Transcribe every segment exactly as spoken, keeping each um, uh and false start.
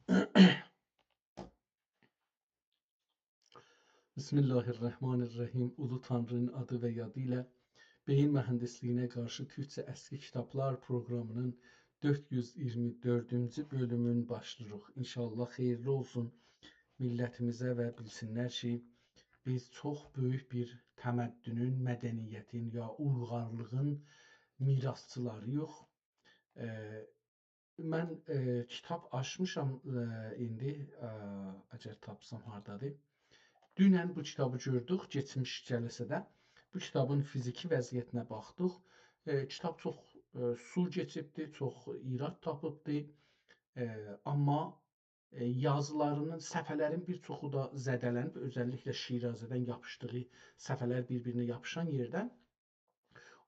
بسم الله الرحمن الرحیم. اولو تانری‌نین آدی و یادی ایله. بئیین مهندسلیگینه قارشی تورکجه اسکی کیتابلار پروقرامی‌نین دؤرد یوز اییرمی دؤردونجو بؤلومون باشلاییریق. انشاءالله خئییرلی اولسون میللتیمیزه و بیلسینلر کی، بیز چوخ بؤیوک بیر تمدنون، مدنیتین یا اویغارلیغین میراثچیلاری‌یوخ. ائ، من، ائ، کیتاب آچمیشام، ائ، ایندی، ائ، اگر تاپسام هاردادیر. دونن بو کیتابی گؤردوک، کئچمیش جلسه‌ده. بو کیتابین فیزیکی وضعیتینه باخدیق. ائ، کیتاب چوخ، ائ، سو کئچیبدی، چوخ ایراد تاپیبدی. ائ، آمما، ائ، یازیلاری‌نین، صفحه‌لرین بیر چوخو دا زده‌لنیب، اؤزللیکله شیرازه‌دن یاپیشدیغی صفحه‌لر بیر-بیرینه یاپیشان یئردن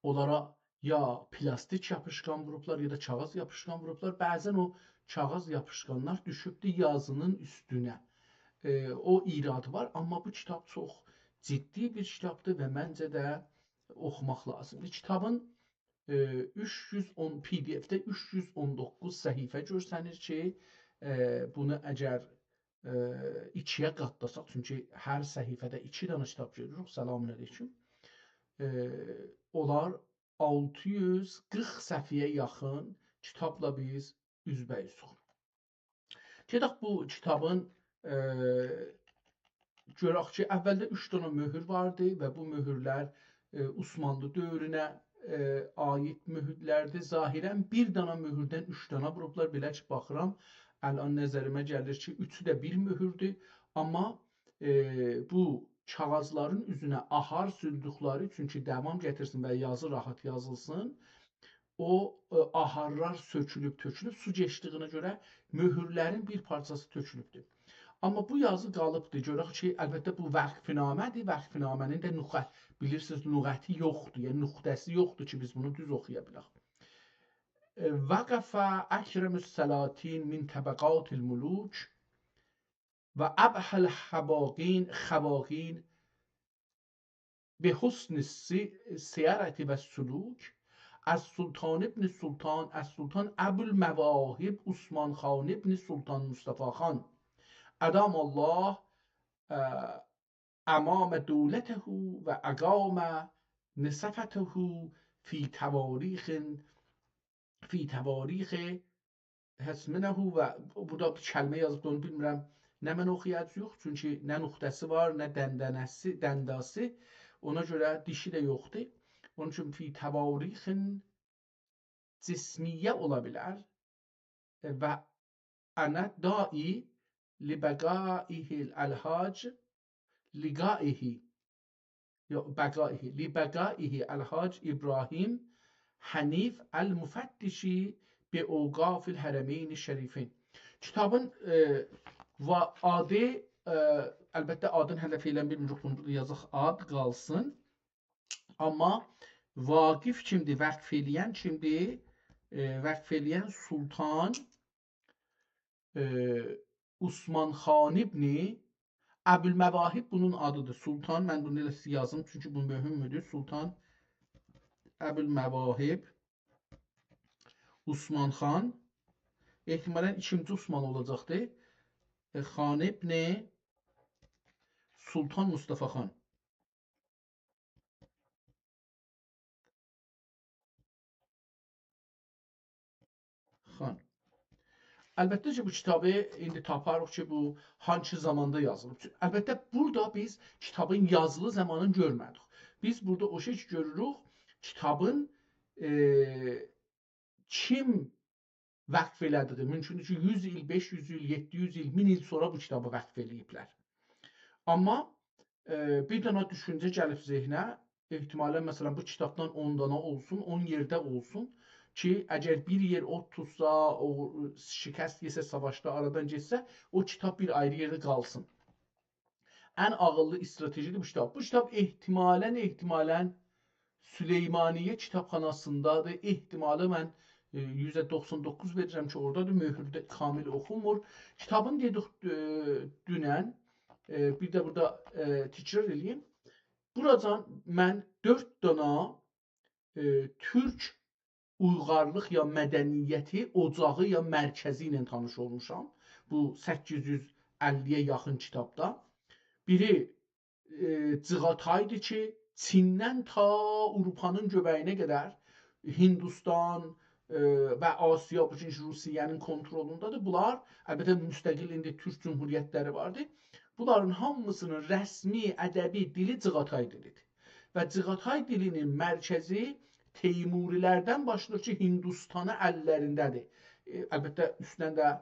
اونلارا یا پلاستیک یاپیشقان ووروبلار، یا دا کاغیذ یاپیشقان ووروبلار. بعضا او کاغیذ یاپیشقانلار دوشوبدو یازی‌نین اوستونه. ائ، او ایراد وار، آمما بو کیتاب چوخ جدی بیر کیتابدیر و منجه ده اوخوماق لازیمدیر. کیتابین، ائ، اوچ یوز اون، PDF-ده اوچ یوز اون دوققوز صفحه گؤرسنیر کی، ائ، بونو اگر ائ، ایکی‌یه قاتلاساق، چونکی هر صفحه‌ده ایکی دنه کیتاب گؤروروک، سلام علیکم. ائ، اونلار آلتی یوز قیرخ صفحه‌یه یاخین کیتابلا بیز اوزبه‌اوزوک. گئدک بو کیتابین، ائ، گؤرک کی، اولده اوچ دنه مؤهور واردی و بو مؤهورلر، ائ، عثمانلی دؤورونه، ائ، عایید مؤهورلردیر. ظاهراً بیر دنه مؤهوردن اوچ دنه ووروبلار. بئله کی، باخیرام، الان نظریمه گلیر کی، اوچو ده بیر مؤهوردور. آمما، ائ، بو کاغیذلارین اوزونه آهار سوردوکلری اوچون کی، داوام گتیرسین و یازی راحت یازیلسین، او، ائ، آهارلار سؤکولوب، تؤکولوب، سو کئچدیگینه گؤره مؤهورلرین بیر پارچاسی تؤکولوبدور. آمما بو یازی قالیبدیر. گؤرک کی، البته، بو وقف‌نامه‌دیر. وقف‌نامه‌نین ده نقط-، بیلیرسینیز، نقطی یوخدور، یعنی نقطه‌سی یوخدور کی، بیز بونو دوز اوخویا بیلک. ائ، «وقف أكرم السلاطين من طبقات الملوك وأبهى الخواقين، خواقين بحسن الس-، السيرة والسلوك، السلطان ابن السلطان، السلطان أبو المواهب عثمان خان ابن السلطان مصطفی خان، أدام الله، اه، أمام دولته وأقام نسفته في تواريخ، في تواريخ حسمنه»، و بورادا بیر کلمه یازیبدیر، اونو بیلمیرم نمنه اوخویاجاغیق، چونکی نه نقطه‌سی وار، نه دندنه‌سی، دنداسی، اونا گؤره دیشی ده یوخدور. اونون اوچون «في تواريخ جسمية» اولا بیلر. ائ، «وأنا داعي لبقائه الحاج، لقائه»، یوخ، «بقائه»، «لبقائه الحاج إبراهيم حنيف المفتش بأوقاف الحرمين الشريفين». کیتابین، ائ، وا-، آدی، ائ، البته، آدین هله فعلاً بیلمیریک، بونو بورادا یازاق، آد قالسین. آمما واقف کیمدیر، وقف ائله‌ین کیمدیر؟ ائ، وقف ائله‌ین سلطان، ائ، عثمان خان ابن ابوالمواهب بونون آدیدیر. سلطان، من بونو ائله سیزه یازیم، چونکی بو مهمدور. سلطان ابوالمواهب عثمان خان، احتمالاً ایکینجی عثمان اولاجاقدیر. ائ، خان ابن سلطان مصطفی خان. خان. البته کی، بو کیتابی ایندی تاپاریق کی، بو هانسی زاماندا یازیلیب. البته، بورادا بیز کیتابین یازیلی زامانینی گؤرمه‌دیک. بیز بورادا او شئی کی گؤروروک، کیتابین، ائ، کیم وقف ائله‌دیگی، مومکوندور کی، یوز ایل، بئش یوز ایل، یئددی یوز ایل، مین ایل سونرا بو کیتابی وقف ائله‌ییبلر. آمما، ائ، بیر دنه دوشونجه گلیب ذهنه، احتمالاً، مثلاً، بو کیتابدان اون دانا اولسون، اون یئرده اولسون کی، اگر بیر یئر اود توتسا، او شکست یئسه، ساواشدا آرادان گئتسه، او کیتاب بیر آیری یئرده قالسین. ان عاغیللی استراتژی‌دیر بو کیتاب. بو کیتاب احتمالاً، احتمالاً سلیمانیه کیتابخاناسیندادیر. احتمالی من، ائ، یوزده دوخسان دوققوز وئریرم کی، اورادادیر، مؤهورده کامل اوخونمور. کیتابین دئدیک، ائ، دونن، ائ، بیر ده بورادا، ائ، تکرار ائله‌ییم. بوراجان من دؤرد دانا، ائ، تورک اویغارلیق یا مدنیتی اوجاغی یا مرکزی ایله تانیش اولموشام. بو سککیز یوز اللی‌یه یاخین کیتابدا. بیری ائ، جیغاتایدیر کی، چیندن تا آوروپانین گؤبه‌یینه قدر هیندوستان، ائ، و آسیا، بوگونکو روسیه‌نین کنترلونده‌دیر. بونلار، البته، مستقل ایندی تورک جمهوریتلری واردی. بونلارین هامیسینین رسمی ادبی دیلی جیغاتای دیلیدیر. و جیغاتای دیلینین مرکزی تیموری‌لردن باشلاییر کی، هیندوستانی اللرینده‌دیر. ائ، البته، اوستدن ده، ائ،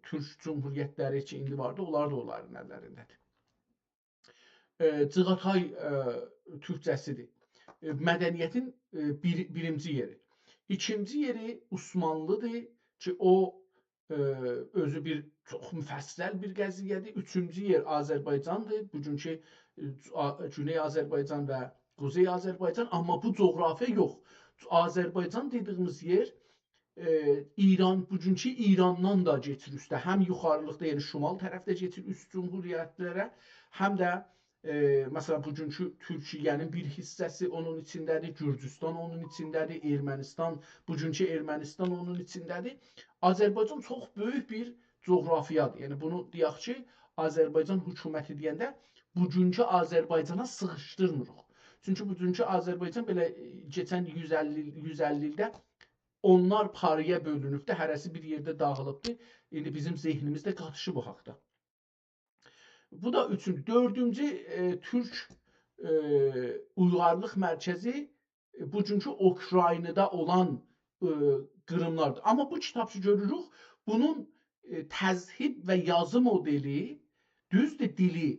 تورک جمهوریتلری کی، ایندی واردی، اونلار دا اونلارین اللرینده‌دیر. ائ، جیغاتای، ائ، تورکجه‌سیدیر. ائ، مدنیتین، ائ، بیر-، بیرینجی یئری. ایکینجی یئری عثمانلی‌دیر کی، او، ائ، اؤزو بیر چوخ مفصل بیر قضیه‌دیر. اوچونجو یئر آذربایجاندیر. بوگونکو، ائ، آ-، گونئی آذربایجان و قوزئی آذربایجان، آمما بو جغرافیا یوخ. آذربایجان دئدیییمیز یئر ائ، ایران، بوگونکو ایراندان دا کئچیر اوسته. هم یوخاریلیقدا، یعنی شمال طرفده کئچیر اوست جمهوریتلره، هم ده، ائ، مثلا، بوگونکو تورکیه‌نین بیر حیصه‌سی اونون ایچینده‌دیر، گورجوستان اونون ایچینده‌دیر، ارمنیستان، بوگونکو ارمنیستان اونون ایچینده‌دیر. آذربایجان چوخ بؤیوک بیر جغرافیادیر. یعنی، بونو دئیک کی، آذربایجان حکومتی دئینده بوگونکو آذربایجانا سیغیشدیرمیریق. چونکی بوگونکو آذربایجان بئله، ائ، کئچن یوز اللی، یوز اللی ایلده اونلار پارایا بؤلونوبدور، هره‌سی بیر یئرده داغیلیبدیر. ایندی بیزیم ذهنیمیز ده قاتیشیب او حاقدا. بو دا اوچونجو. دؤردونجو، ائ، تورک، ائ، اویغارلیق مرکزی، ائ، بوگونکو اوکراینادا اولان، ائ، قیریملاردیر. آمما بو کیتاب کی گؤروروک، بونون، ائ، تذهیب و یازی مدلی، دوزدور، دیلی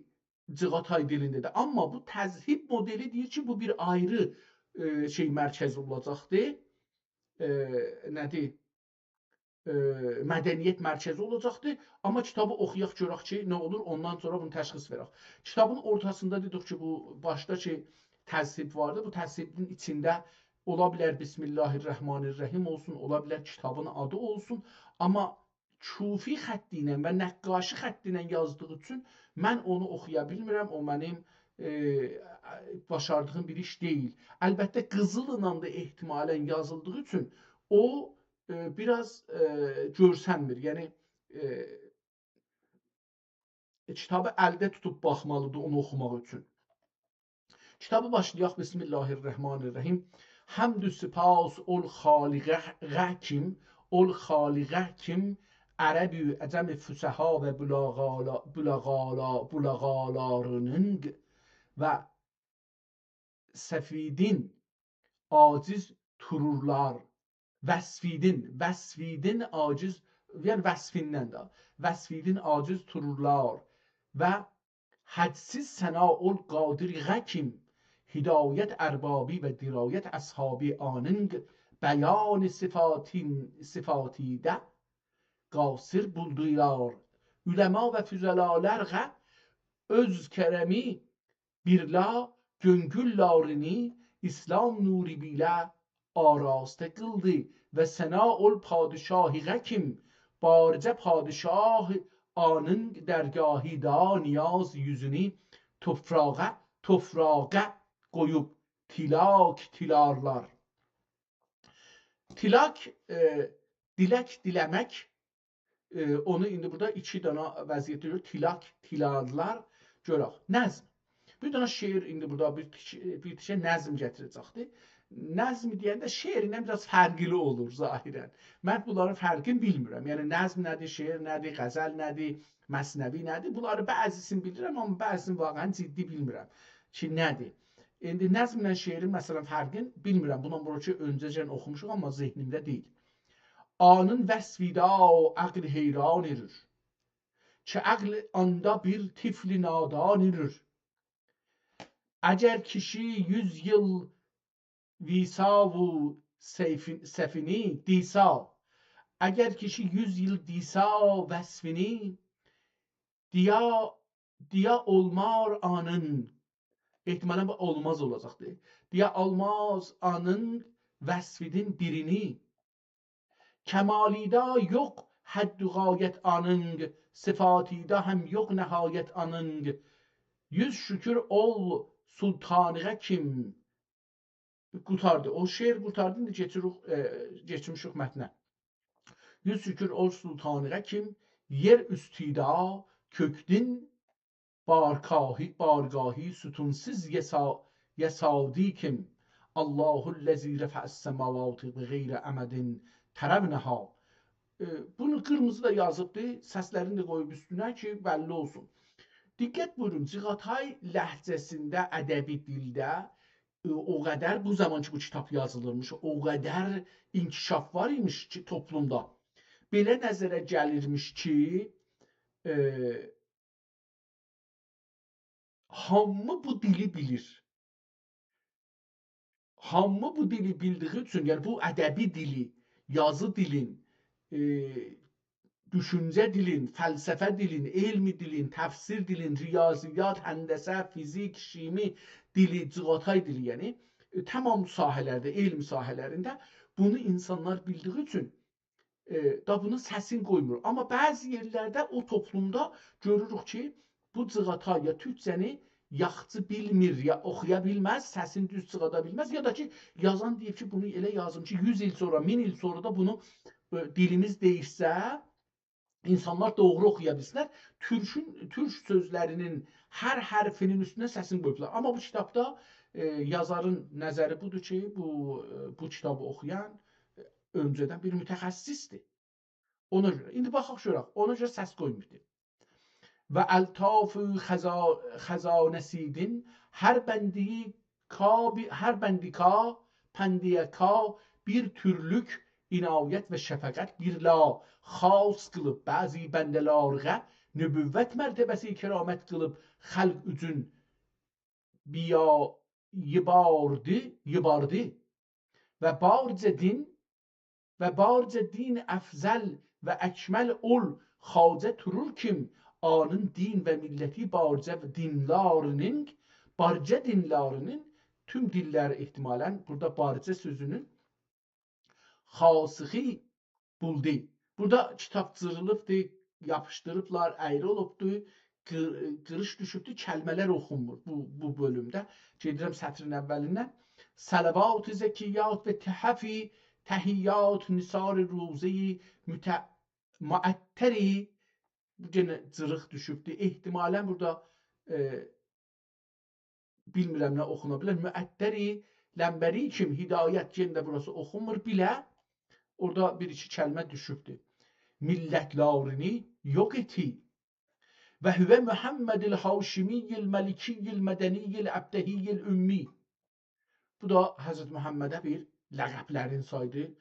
جیغاتای دیلینده‌دیر. آمما بو تذهیب مدلی دئییر کی، بو بیر آیری، ائ، شئی مرکزی اولاجاقدیر. ائ، نه‌دیر؟ ائ، مدنیت مرکزی اولاجاقدیر. آمما کیتابی اوخویاق، گؤرک کی، نه اولور، اوندان سونرا بونو تشخیص وئرک. کیتابین اورتاسیندا دئدیک کی، بو باشدا کی، تذهیب واردی. بو تذهیبین ایچینده اولا بیلر بسم الله الرحمن الرحیم اولسون، اولا بیلر کیتابین آدی اولسون. آمما کوفی خطی ایله و نقاشی خطی ایله یازدیغی اوچون من اونو اوخویا بیلمیرم. او منیم، ائ، باشاردیغیم بیر ایش دئییل. البته، قیزیللا دا احتمالا یازیلدیغی اوچون او، ائ، بیر آز، ائ، گؤرسنمیر. یعنی، ائ، کیتابی الده توتوب باخمالیدیر اونو اوخوماق اوچون. کیتابی باشلایاق. بسم الله الرحمن الرحیم. حمد و سپاس اول خالقه، غه کیم، اول خالقه کیم، عرب و عجم فصحا و بلاغالا-، بلاغالا-، بلاغالارینین و سفیدین عاجز تورورلار، وصفیدین، وصفیدین عاجز، یعنی وصفیندن ده، وصفیدین عاجز تورورلار و حدسیز ثنا اول قادر غه کیم، هدایت اربابی و درایت اصحابی آنین، بیان صفاتین، صفاتیده قاصر بولدولار. علما و فضلالار غه اؤز کرمی بیرلا گؤنگوللارینی اسلام نورو بیله آراسته قیلدی و ثنا اول پادشاهی غه کیم، بارجه پادشاه آنین درگاهیدا نیاز یوزونو توفراغا، توفراغا قویوب تیلاک تیلارلار. تیلاک، ائ، دیلک دیله‌مک، ائ، اونو ایندی بورادا ایکی دانا وضعیتده گؤرک. تیلاک، تیلارلار، گؤرک. نظم. بیر دانا شعر ایندی بورادا بیر تیک-، بیر تیکه نظم گتیره‌جکدیر. نظم دئینده شعر ایله بیر آز فرقلی اولور ظاهرا. من بونلارین فرقینی بیلمیرم. یعنی نظم نه‌دیر، شعر نه‌دیر، غزل نه‌دیر، مثنوی نه‌دیر؟ بونلاری بعضی‌سینی بیلیرم، آمما بعضی‌سینی واقعا جدی بیلمیرم کی، نه‌دیر. ایندی نظمله شعرین، مثلا، فرقینی بیلمیرم. بوندان بورا کی، اؤنجه‌جن اوخوموشوق، آمما ذهنیمده دئییل. آنین وصفیدا عقل حیران ایرور، کی عقل آندا بیر طفل نادان ایرور. اگر کیشی یوز ایل ویسا و سیفین-، سفینی دیسا، اگر کیشی یوز ایل دیسا وصفینی، دیا، دیا اولمار آنین، احتمالا بو اولماز اولاجاقدیر. دیا اولماز آنین وصفیدین بیرینی. کمالیدا یوخ حد و غایت آنین، صفاتیدا هم یوخ نهایت آنین. یوز شکر اول سلطانیغا کیم، قورتاردی. او شعر قورتاردی، ایندی کئچیریک، ائ، کئچمیشیک متنه. یوز شوکور اول سلطانیغا کیم، یئر اوستوده کؤکدون بارگاهی، بارگاهی ستونسوز یسا-، یسادی کیم. الله الذی رفع السماوات بغیر عمد ترونها. ائ، بونو قیرمیزی دا یازیبدی، سسلرینی ده قویوب اوستونه کی، بللی اولسون. دقت بویورون، جیغاتای لهجه‌سینده، ادبی دیلده، ائ، او قدر بو زامان کی، بو کیتاب یازیلیرمیش، او قدر انکشاف وار ایمیش کی، توپلومدا. بئله نظره گلیرمیش کی، ائ، هامی بو دیلی بیلیر. هامی بو دیلی بیلدیگی اوچون، یعنی بو ادبی دیلی، یازی دیلین، ائ، دوشونجه دیلین، فلسفه دیلین، علمی دیلین، تفسیر دیلین، ریاضیات، هندسه، فیزیک، شیمی دیلی، جیغاتای دیلی، یعنی، ائ، تمام ساحه‌لرده، علم ساحه‌لرینده بونو اینسانلار بیلدیگی اوچون ائ، دا بونون سسینی قویمور. آمما بعضی یئرلرده او توپلومدا گؤروروک کی، بو جیغاتای یا تورکجه‌نی یاخشی بیلمیر، یا اوخویا بیلمز، سسینی دوز چیخادا بیلمز، یا دا کی، یازان دئییب کی، بونو ائله یازیم کی، یوز ایل سونرا، مین ایل سونرا دا بونو، ائ، دیلیمیز دییشسه، اینسانلار دوغرو اوخویا بیلسینلر. تورکون، تورک سؤزلرینین هر حرفینین اوستونه سسینی قویوبلار. آمما بو کیتابدا، ائ، یازارین نظری بودور کی، بو، ائ، بو کیتابی اوخویان، ائ، اؤنجه‌دن بیر متخصصدیر. اونا گؤره. ایندی باخاق گؤرک. اونا گؤره سس قویماییب. و الطاف خزا-، خزانه‌سیدین هر بندی کا بی-، هر بندی کا، پندیه کا، بیر تورلوک عنایت و شفقت، بیر لا خاص قیلیب بعضی بنده‌لرگه، نبوت مرتبه‌سی کرامت قیلیب خلق اوچون بیا ییباردی، ییباردی. و بارجه دین، و بارجه دین افضل و اکمل اول، خواجه تورور کیم، آنین دین و میللتی بارجه دینلارینین، بارجه دینلارینین، توم دیللر احتمالاً بورادا بارجه سؤزونون خاصیغی بولدو. بورادا کیتاب جیریلیبدی، یاپیشدیریبلار، اَیری اولوبدو، قیر-، قیریش دوشوبدو، کلمه‌لر اوخونمور بو، بو بؤلومده. گئدیرم سطرین اولیندن. صلوات، زکیات و تحفی، تحیات، نثار روضه‌ی مت-، معطری، بو یئنه جیریق دوشوبدو. احتمالاً بورادا، ائ، بیلمیرم نه اوخونا بیلر. معطری، لنبری کیم، هدایت، یئنه ده بوراسی اوخونمور بیله. اورادا بیر ایکی کلمه دوشوبدو. میللتلرینی یوخ ائتی. و هو محمد الهاشمی الملکی المدنی الابدهی الامی. بو دا حضرت محمده بیر لقبلرین سایدی.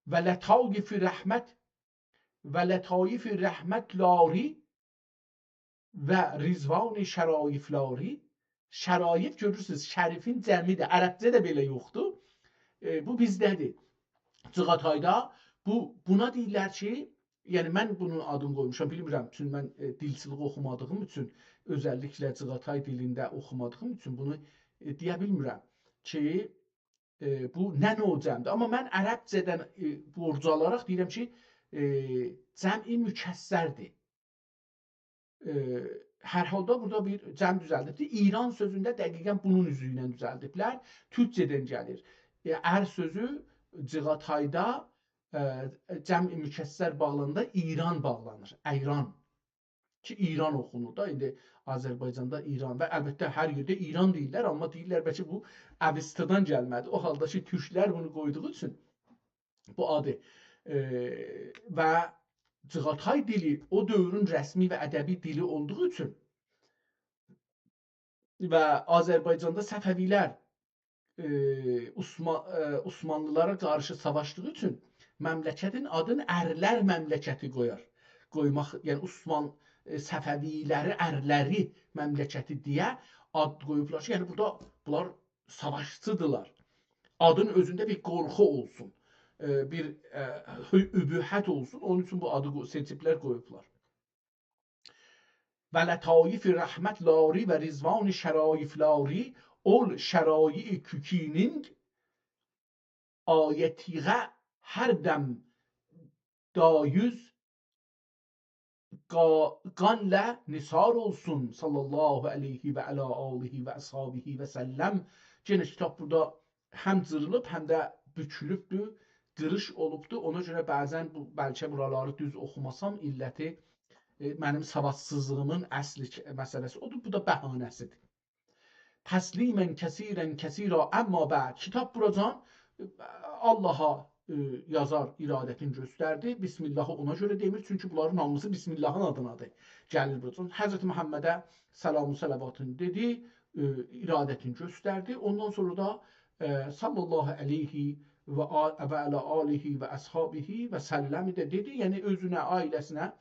و لطایف رحمت، و لطایف رحمت لاری و رضوان شرایف لاری. شرایف گؤرورسونوز، شریفین جمعی‌دیر. عربجه ده بئله یوخدور. ائ، بو بیزده‌دیر. جیغاتایدا بو، بونا دئییرلر کی، یعنی من بونون آدینی قویموشام، بیلمیرم، چونکی من، ائ، دیلچیلیک اوخومادیغیم اوچون، اؤزللیکله جیغاتای دیلینده اوخومادیغیم اوچون بونو، ائ، دئیه بیلمیرم کی، ائ، بو نه نوع جمع‌دیر. آمما من عربجه‌دن، ائ، بورج آلاراق دئییرم کی، ائ، جمع مکسردیر. ائ، هر حالدا بورادا بیر جمع دوزلدیبدیر. ایران سؤزون ده دقیقاً بونون اوزو ایله دوزلدیبلر. تورکجه‌دن گلیر. ائ، ار سؤزو جیغاتایدا، ائ، جمع مکسر باغلاناندا ایران باغلانیر. ایران. کی، ایران اوخونور دا. ایندی آذربایجاندا ایران و البته هر یئرده ایران دئییرلر، آمما دئییرلر بلکه بو اوستادان گلمه‌دی. او حالدا کی، تورکلر بونو قویدوغو اوچون بو آدی، ائ، و جیغاتای دیلی او دؤورون رسمی و ادبی دیلی اولدوغو اوچون و آذربایجاندا صفوی‌لر، ائ، عثما-، ائ، عثمانلی‌لارا قارشی ساواشدیغی اوچون مملکتین آدینی ارلر مملکتی قویار. قویماق، یعنی عثمان-، ائ، صفوی‌لری ارلری مملکتی دئیه آد قویوبلار کی، یعنی بورادا بونلار ساواشچی‌دیرلار. آدین اؤزونده بیر قورخو اولسون، ائ، بیر، ائ، هو-، ابهت اولسون. اونون اوچون بو آدی قو-، سئچیبلر، قویوبلار. و لطایف رحمت لاری و رضوان شرایف لاری، اول شرایع کوکینینگ آیتیغه هر دم دایوز قا-، قانله نثار اولسون، صلی الله علیه و علی آله و اصحابه و سلم. یئنه کیتاب بورادا هم جیریلیب، هم ده بوکولوبدور، قیریش اولوبدور. اونا گؤره بعضا بو، بلکه بورالاری دوز اوخوماسام، علتی، ائ، منیم سوادسیزلیغیمین اصلی ک-، مسئله‌سی اودور. بو دا بهانه‌سیدیر. تسلیما کثیرا کثیرا، اما بعد. کیتاب بوراجان، آللاها، ائ، یازار ارادتین گؤستردی. بسم اللهی اونا گؤره دئمیر، چونکی بونلارین هامیسی بسم اللهین آدینادیر. گلیر بوراجان. حضرت محمده سلام و صلواتین دئدی، ائ، ارادتین گؤستردی. اوندان سونرا دا، ائ، صلی الله علیه و آ-، و علی آله و اصحابه و سلم ده دئدی. یعنی اؤزونه، عائله‌سینه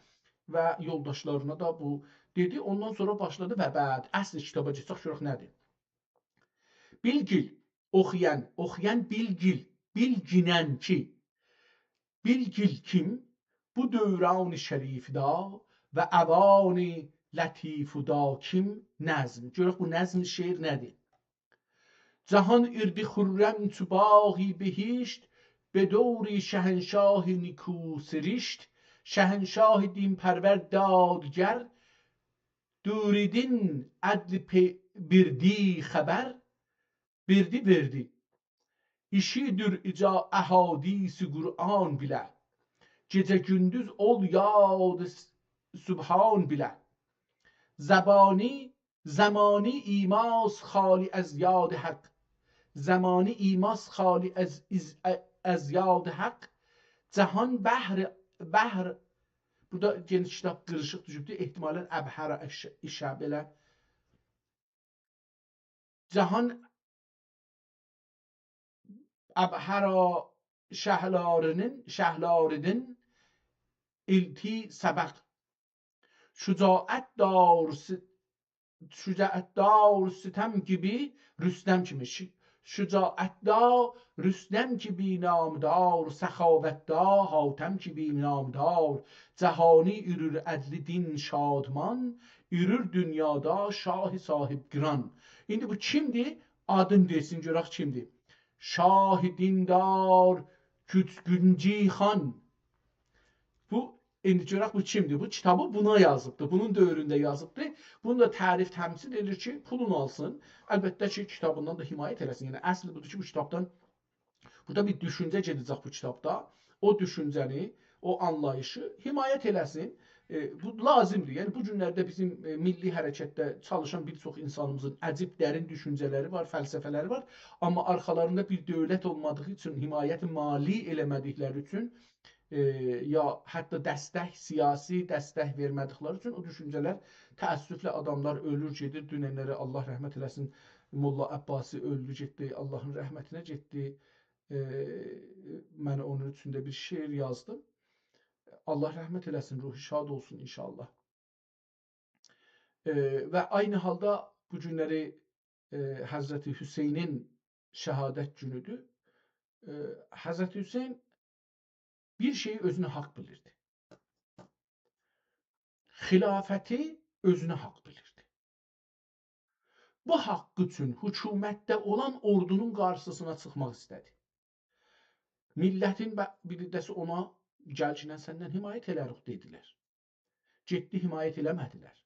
و یولداشلارینا دا بو دئدی. اوندان سونرا باشلادی: «و بعد»، اصل کیتابا گئچک، گؤرک نه‌دیر. بیلگیل، اوخویان، اوخویان بیلگیل، بیلگینن کی، بیلگیل کیم، بو دوران شریفدا و اوان لطیفدا کیم نظم. گؤرک بو نظم شعر نه‌دیر؟ جهان ایردی خرم چو باغ بهشت، به دور شهنشاه نیکوسرشت، شهنشاه دین‌پرور دادگر، دور دین عدل پی-، بیردی خبر، بیردی وئردی. ایشیدیر اوجا احادیث قرآن بیله، گئجه گوندوز اول یاد س-، سبحان بیله. زبانی زمانی ایماست خالی از یاد حق. زمانی ایماست خالی از، از، از یاد حق. جهان بحر، بحر، بورادا یئنه کیتاب قیریشیق دوشوبدور. احتمالا ابحر اش-، ایشه بئله. جهان ابحرا شهلاری‌نین، شهلاری‌دین ایلتی سبق. شجاعت دار س-، شجاعت دار ستم گیبی رستم کیمی. ش-، شجاعت دا رستم کیمی نامدار، سخاوت دا حاتم کیمی نامدار. جهانی ایرور عدلی دین شادمان، ایرور دونیادا شاه صاحب قیران. ایندی بو کیمدیر؟ آدین دئسین گؤرک کیمدیر. شاه دیندار گوجگونجی خان. بو، ایندی گؤرک بو کیمدیر؟ بو کیتابی بونا یازیبدی. بونون دؤورونده یازیبدی. بونو دا تعریف، تمثیل ائدیر کی، پولون آلسین. البته کی، کیتابیندان دا حمایت ائله‌سین. یعنی، اصلی بودور کی، بو کیتابدان، بورادا بیر دوشونجه گئده‌جک بو کیتابدا. او دوشونجه‌نی، او آنلاییشی حمایت ائله‌سین. ائ، بو لازیمدیر. یعنی، بو گونلرده بیزیم، ائ، میللی حرکتده چالیشان بیر چوخ اینسانیمیزین عجیب درین دوشونجه‌لری وار، فلسفه‌لری وار. آمما آرخالاریندا بیر دؤولت اولمادیغی اوچون، حمایت مالی ائله‌مه‌دیکلری اوچون، ائ، یا حتی دستک، سیاسی دستک وئرمه‌دیکلری اوچون او دوشونجه‌لر، تأسفله، آداملار اؤلور، گئدیر. دوننلری، الله رحمت ائله‌سین، ملا عباسی اؤلدو، گئتدی، آللاهین رحمتینه گئتدی. ائ، من اونون اوچون ده بیر شعر یازدیم. الله رحمت ائله‌سین، روحو شاد اولسون انشاءالله. ائ، و عینی حالدا بو گونلری، ائ، حضرت حسینین شهادت گونودور. ائ، حضرت حسین بیر شئیی اؤزونه حق بیلیردی. خلافتی اؤزونه حق بیلیردی. بو حق اوچون حکومتده اولان اوردونون قارشیسینا چیخماق ایسته‌دی. میللتین به-، بیر حیصه‌سی اونا: «گل کی، سندن حمایت ائله‌ریک»، دئدیلر. گئتدی، حمایت ائله‌مه‌دیلر.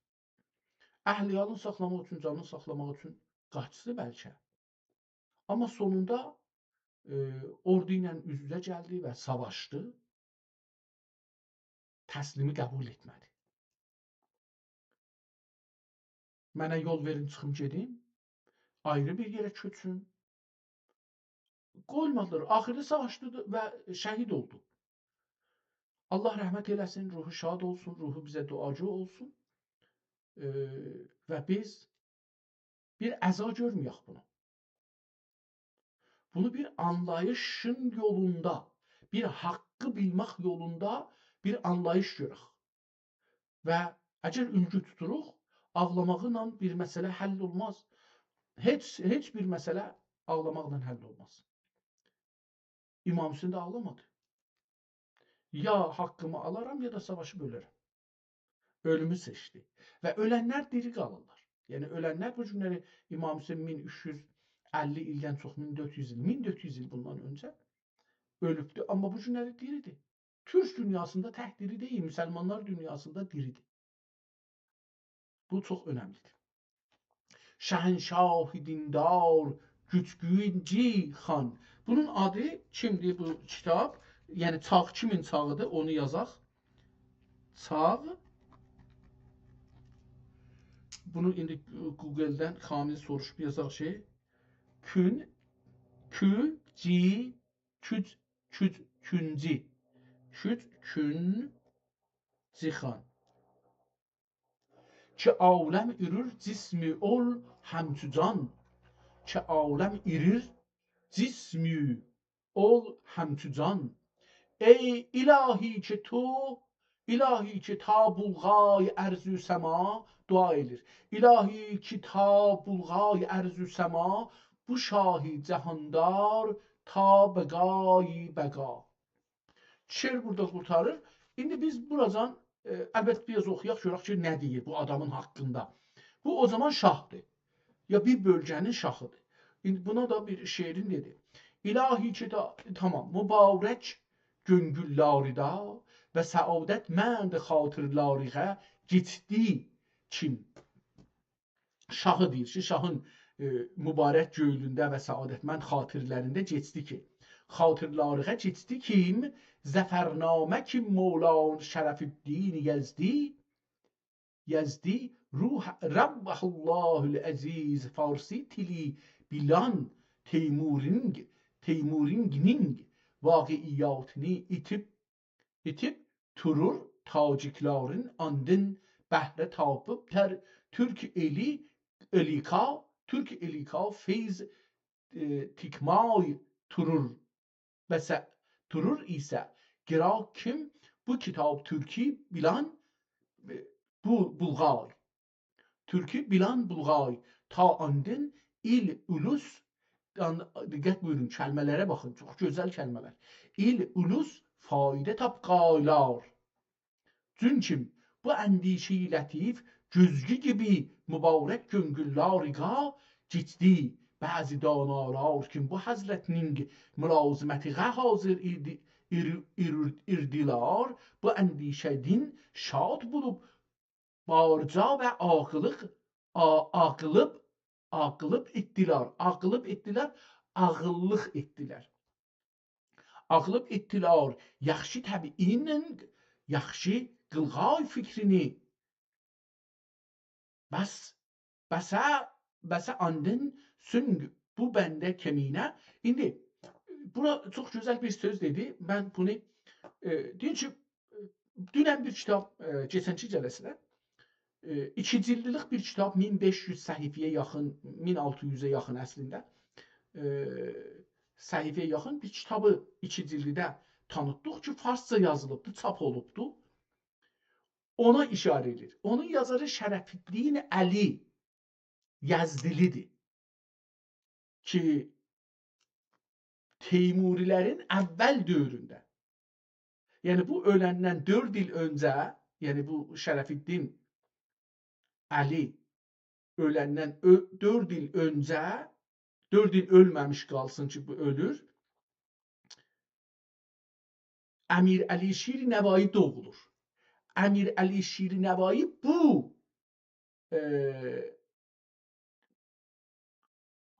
اهل عیالین ساخلاماق اوچون، جانینی ساخلاماق اوچون قاچدی بلکه. آمما سونوندا، ائ، اوردو ایله اوز-اوزه گلدی و ساواشدی. تسلیمی قبول ائتمه‌دی. «منه یول وئرین، چیخیم گئدیم، آیری بیر یئره کؤچوم.» قویمادیلار. آخیردا ساواشدی و شهید اولدو. الله رحمت ائله‌سین، روحو شاد اولسون، روحو بیزه دعاگوی اولسون. ائ، و بیز بیر عزا گؤرمه‌یک بونو. بونو بیر آنلاییشین یولوندا، بیر حقی بیلمک یولوندا بیر آنلاییش گؤرک. و اگر اولگو توتوروق، آغلاماقلا بیر مسئله حل اولماز. هئچ، هئچ بیر مسئله آغلاماقلا حل اولماز. امام حسین ده آغلامادی. «یا حقیمی آلارام، یا دا ساواشیب اؤلرم.» اؤلومو سئچدی. و اؤلنلر دیری قالیرلار. یعنی، اؤلنلر بو گونلری، امام حسین مین اوچ یوز اللی ایلدن چوخ، مین دؤرد یوز ایل، مین دؤرد یوز ایل بوندان اؤنجه اؤلوبدو. آمما بو گونلری دیریدیر. تورک دونیاسیندا تک دیری دئییل، مسلمانلار دونیاسیندا دیریدیر. بو چوخ اؤنملیدیر. شهنشاه دیندار گوجگونجی خان. بونون آدی کیمدیر بو کیتاب؟ یعنی چاغ کیمین چاغیدیر، اونو یازاق. چاغ. بونو ایندی گوگلدن خانین سوروشوب یازاق کی. کون، کو، جی، کوج، کوج، کونجی. کوج، کون، جی خان. کی عالم ایریر جسمی اول همچو جان. کی عالم ایریر جسمی اول همچو جان. ای الهی کی تو، الهی کی تا بلغای ارض و سما، دعا ائله‌ییر. الهی کی تا بلغای ارض و سما، بو شاهی جهاندار تا بقای بقا. شعر بورادا قورتاریر. ایندی بیز بوراجان، ائ، البته، بیر آز اوخویاق، گؤرک کی، نه دئییر بو آدامین حاقیندا. بو او زامان شاهدیر. یا بیر بؤلگه‌نین شاهیدیر. ایندی بونا دا بیر شعرین دئدی. الهی کی دا، تامام، مبارک گؤنگوللاریدا و سعادتمند خاطرلاریغا گئتدی کیم. شاهی دئییر کی، شاهین، ائ، مبارک گؤنلونده و سعادتمند خاطرلرینده گئتدی کی، خاطرلاریغا گئتدی کیم، ظفرنامه کیم مولان شرف‌الدین یزدی، یزدی، روح، روح الله العزیز فارسی تیلی بیلان تیمورینگ، تیمورینگینین واقعیاتینی ایتیب ایتیب دورور، تاجیکلارین آندین بهره تاپیب تر-، تورک ائلی، ائلیکا، تورک ائلیکا فیض، ائ، تیکمای دورور. بسه دورور ایسه، قیرا کیم بو کیتاب تورکی بیلان، ائ، بو بلغای. تورکی بیلان بلغای، تا آندین ایل اولوس، آن-، دقت بویورون، کلمه‌لره باخین، چوخ گؤزل کلمه‌لر. ایل اولوس فایده تاپقایلار. چونکی بو اندیشه‌ی لطیف گؤزگو کیمی مبارک گؤنگوللاریغا گئتدی. بعضی دانالار کیم بو حضرتینین ملازمتیغه حاضر ایردی-، ایر-، ایر-، ایردیلار، بو اندیشه‌دین شاد بولوب بارجا و آغلیق، آ-، آغلیب، آغلیب ائتدیلر، آغلیب ائتدیلر، آغیللیق ائتدیلر. آغلیب ائتدیلر یاخشی طبعینین، یاخشی قیلغای فیکرینی. بس، بسه، بسه آندین سونگ بو بنده کمینه. ایندی، بورا چوخ گؤزل بیر سؤز دئدی. من بونو، ائ، دئییم کی، دونن بیر کیتاب، ائ، کئچنکی جلسه‌ده، ائ، ایکی جیلدلیک بیر کیتاب، مین بئش یوز صفحه‌یه یاخین، مین آلتی یوزه یاخین اصلینده، ائ، صفحه‌یه یاخین بیر کیتابی ایکی جیلدیده تانیتدیق کی، فارسجا یازیلیبدی، چاپ اولوبدو. اونا ایشاره ائدیر. اونون یازاری شرف‌الدین علی یزدلی‌دیر کی، تیموری‌لرین اول دؤورونده، یعنی بو اؤلندن دؤرد ایل اؤنجه، یعنی بو شرف‌الدین علی اؤلندن اؤ-، دؤرد ایل اؤنجه، دؤرد ایل اؤلمه‌میش قالسین کی، بو اؤلور. امیر علی شیرنوایی دوغولور. امیر علی شیرنوایی بو، ائ،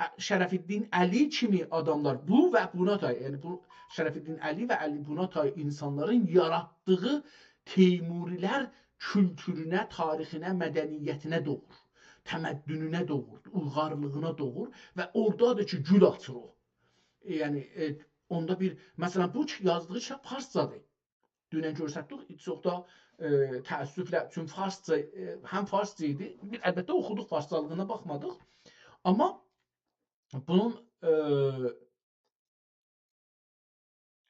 ا-، شرف‌الدین علی کیمی آداملار، بو و بونا تای، یعنی بو شرف‌الدین علی و علی بونا تای اینسانلارین یاراتدیغی تیموری‌لر کولتورونه، تاریخینه، مدنیتینه دوغور، تمدنونه دوغور، اویغارلیغینا دوغور و اورادادیر کی، گول آچیر او. یعنی، ائ، اوندا بیر، مثلا، بو کی-، یازدیغی کیتاب فارسجادیر. دونن گؤرستدیک، هئچ یوخ دا، ائ، تأسفله، چون فارسجا، ائ، هم فارسجا ایدی، بیر، البته، اوخودوق، فارسجالیغینا باخمادیق. آمما بونون، ائ،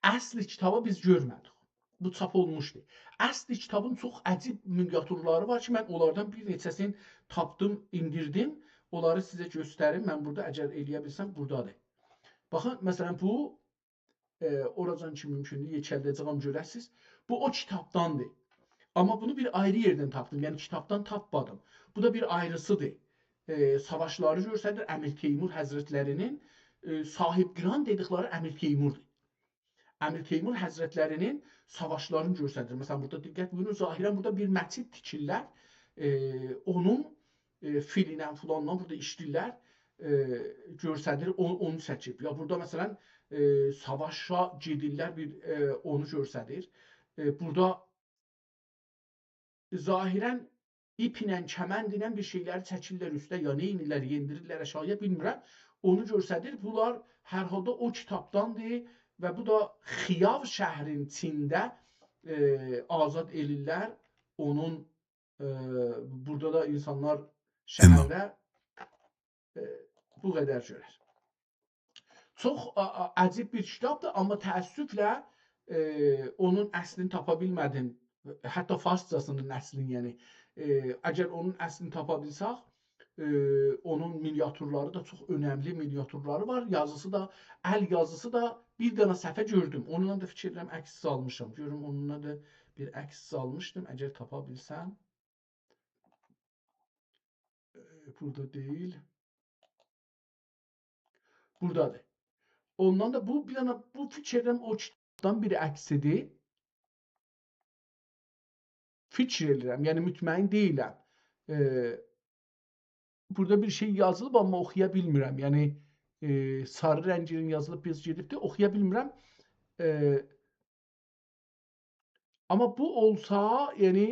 اصل کیتابی بیز گؤرمه‌دیک. بو چاپ اولموشدو. اصل کیتابین چوخ عجیب مینیاتورلاری وار کی، من اونلاردان بیر نئچه‌سینی تاپدیم، ایندیردیم. اونلاری سیزه گؤستریم. من بورادا، اگر ائلیه بیلسم، بورادادیر. باخین، مثلا، بو، ائ، اوراجان کی مومکوندور، یئکلده‌جه‌یم، گؤره‌سیز. بو او کیتابداندیر. آمما بونو بیر آیری یئردن تاپدیم. یعنی کیتابدان تاپمادیم. بو دا بیر آیریسیدیر. ائ، ساواشلاری گؤستریر. امیر تیمور حضرتلری‌نین، ائ، صاحب‌قیران دئدیکلری امیر تیموردور. امیر تیمور حضرتلری‌نین ساواشلارینی گؤستریر. مثلا، بورادا دقت بویورون، ظاهرا بورادا بیر مسجد تیکیرلر. ائ، اونون، ائ، فیلینن فلانلا بورادا ایشله‌ییرلر. ائ، گؤستریر، او-، اونو چکیب. یا بورادا، مثلا، ائ، ساواشا گئدیرلر، بیر، ائ، اونو گؤستریر. ائ، بورادا ظاهرا ایپ ایله، کمند ایله بیر شئیلری چکیرلر اوسته، یا نئینیرلر، یئندیریرلر آشاغییا، بیلمیرم. اونو گؤستریر. بونلار هر حالدا او کیتابداندیر و بو دا خیاو شهرین چینده، ائ، آزاد ائله‌ییرلر. اونون، ائ، بورادا دا اینسانلار شهرده، ائ، بو قدر گؤرر. چوخ، آ، آ، عجیب بیر کیتابدیر، آمما تأسفله، ائ، اونون اصلینی تاپا بیلمه‌دیم. حتی فارسجاسینین اصلینی، یعنی، ائ، اگر اونون اصلینی تاپا بیلسک، ائ، اونون مینیاتورلاری دا، چوخ اؤنملی مینیاتورلاری وار. یازیسی دا، ال یازیسی دا، بیر دنه صفحه گؤردوم. اونونان دا فیکیر ائدیرم عکس سالمیشام. گؤروم، اونونان دا بیر عکس سالمیشدیم، اگر تاپا بیلسم. ائ، بورادا دئییل. بورادادیر. اوندان دا بو، بیر دنه بو فیکر ائدیرم او کیتابدان بیر عکسیدیر. فیکر ائدیرم، یعنی مطمئن دئییلم. ائ، بورادا بیر شئی یازیلیب، آمما اوخویا بیلمیرم. یعنی، ائ، ساری رنگینن یازیلیب، بیز گئدیبدیر، اوخویا بیلمیرم. ائ، آمما بو اولسا، یعنی،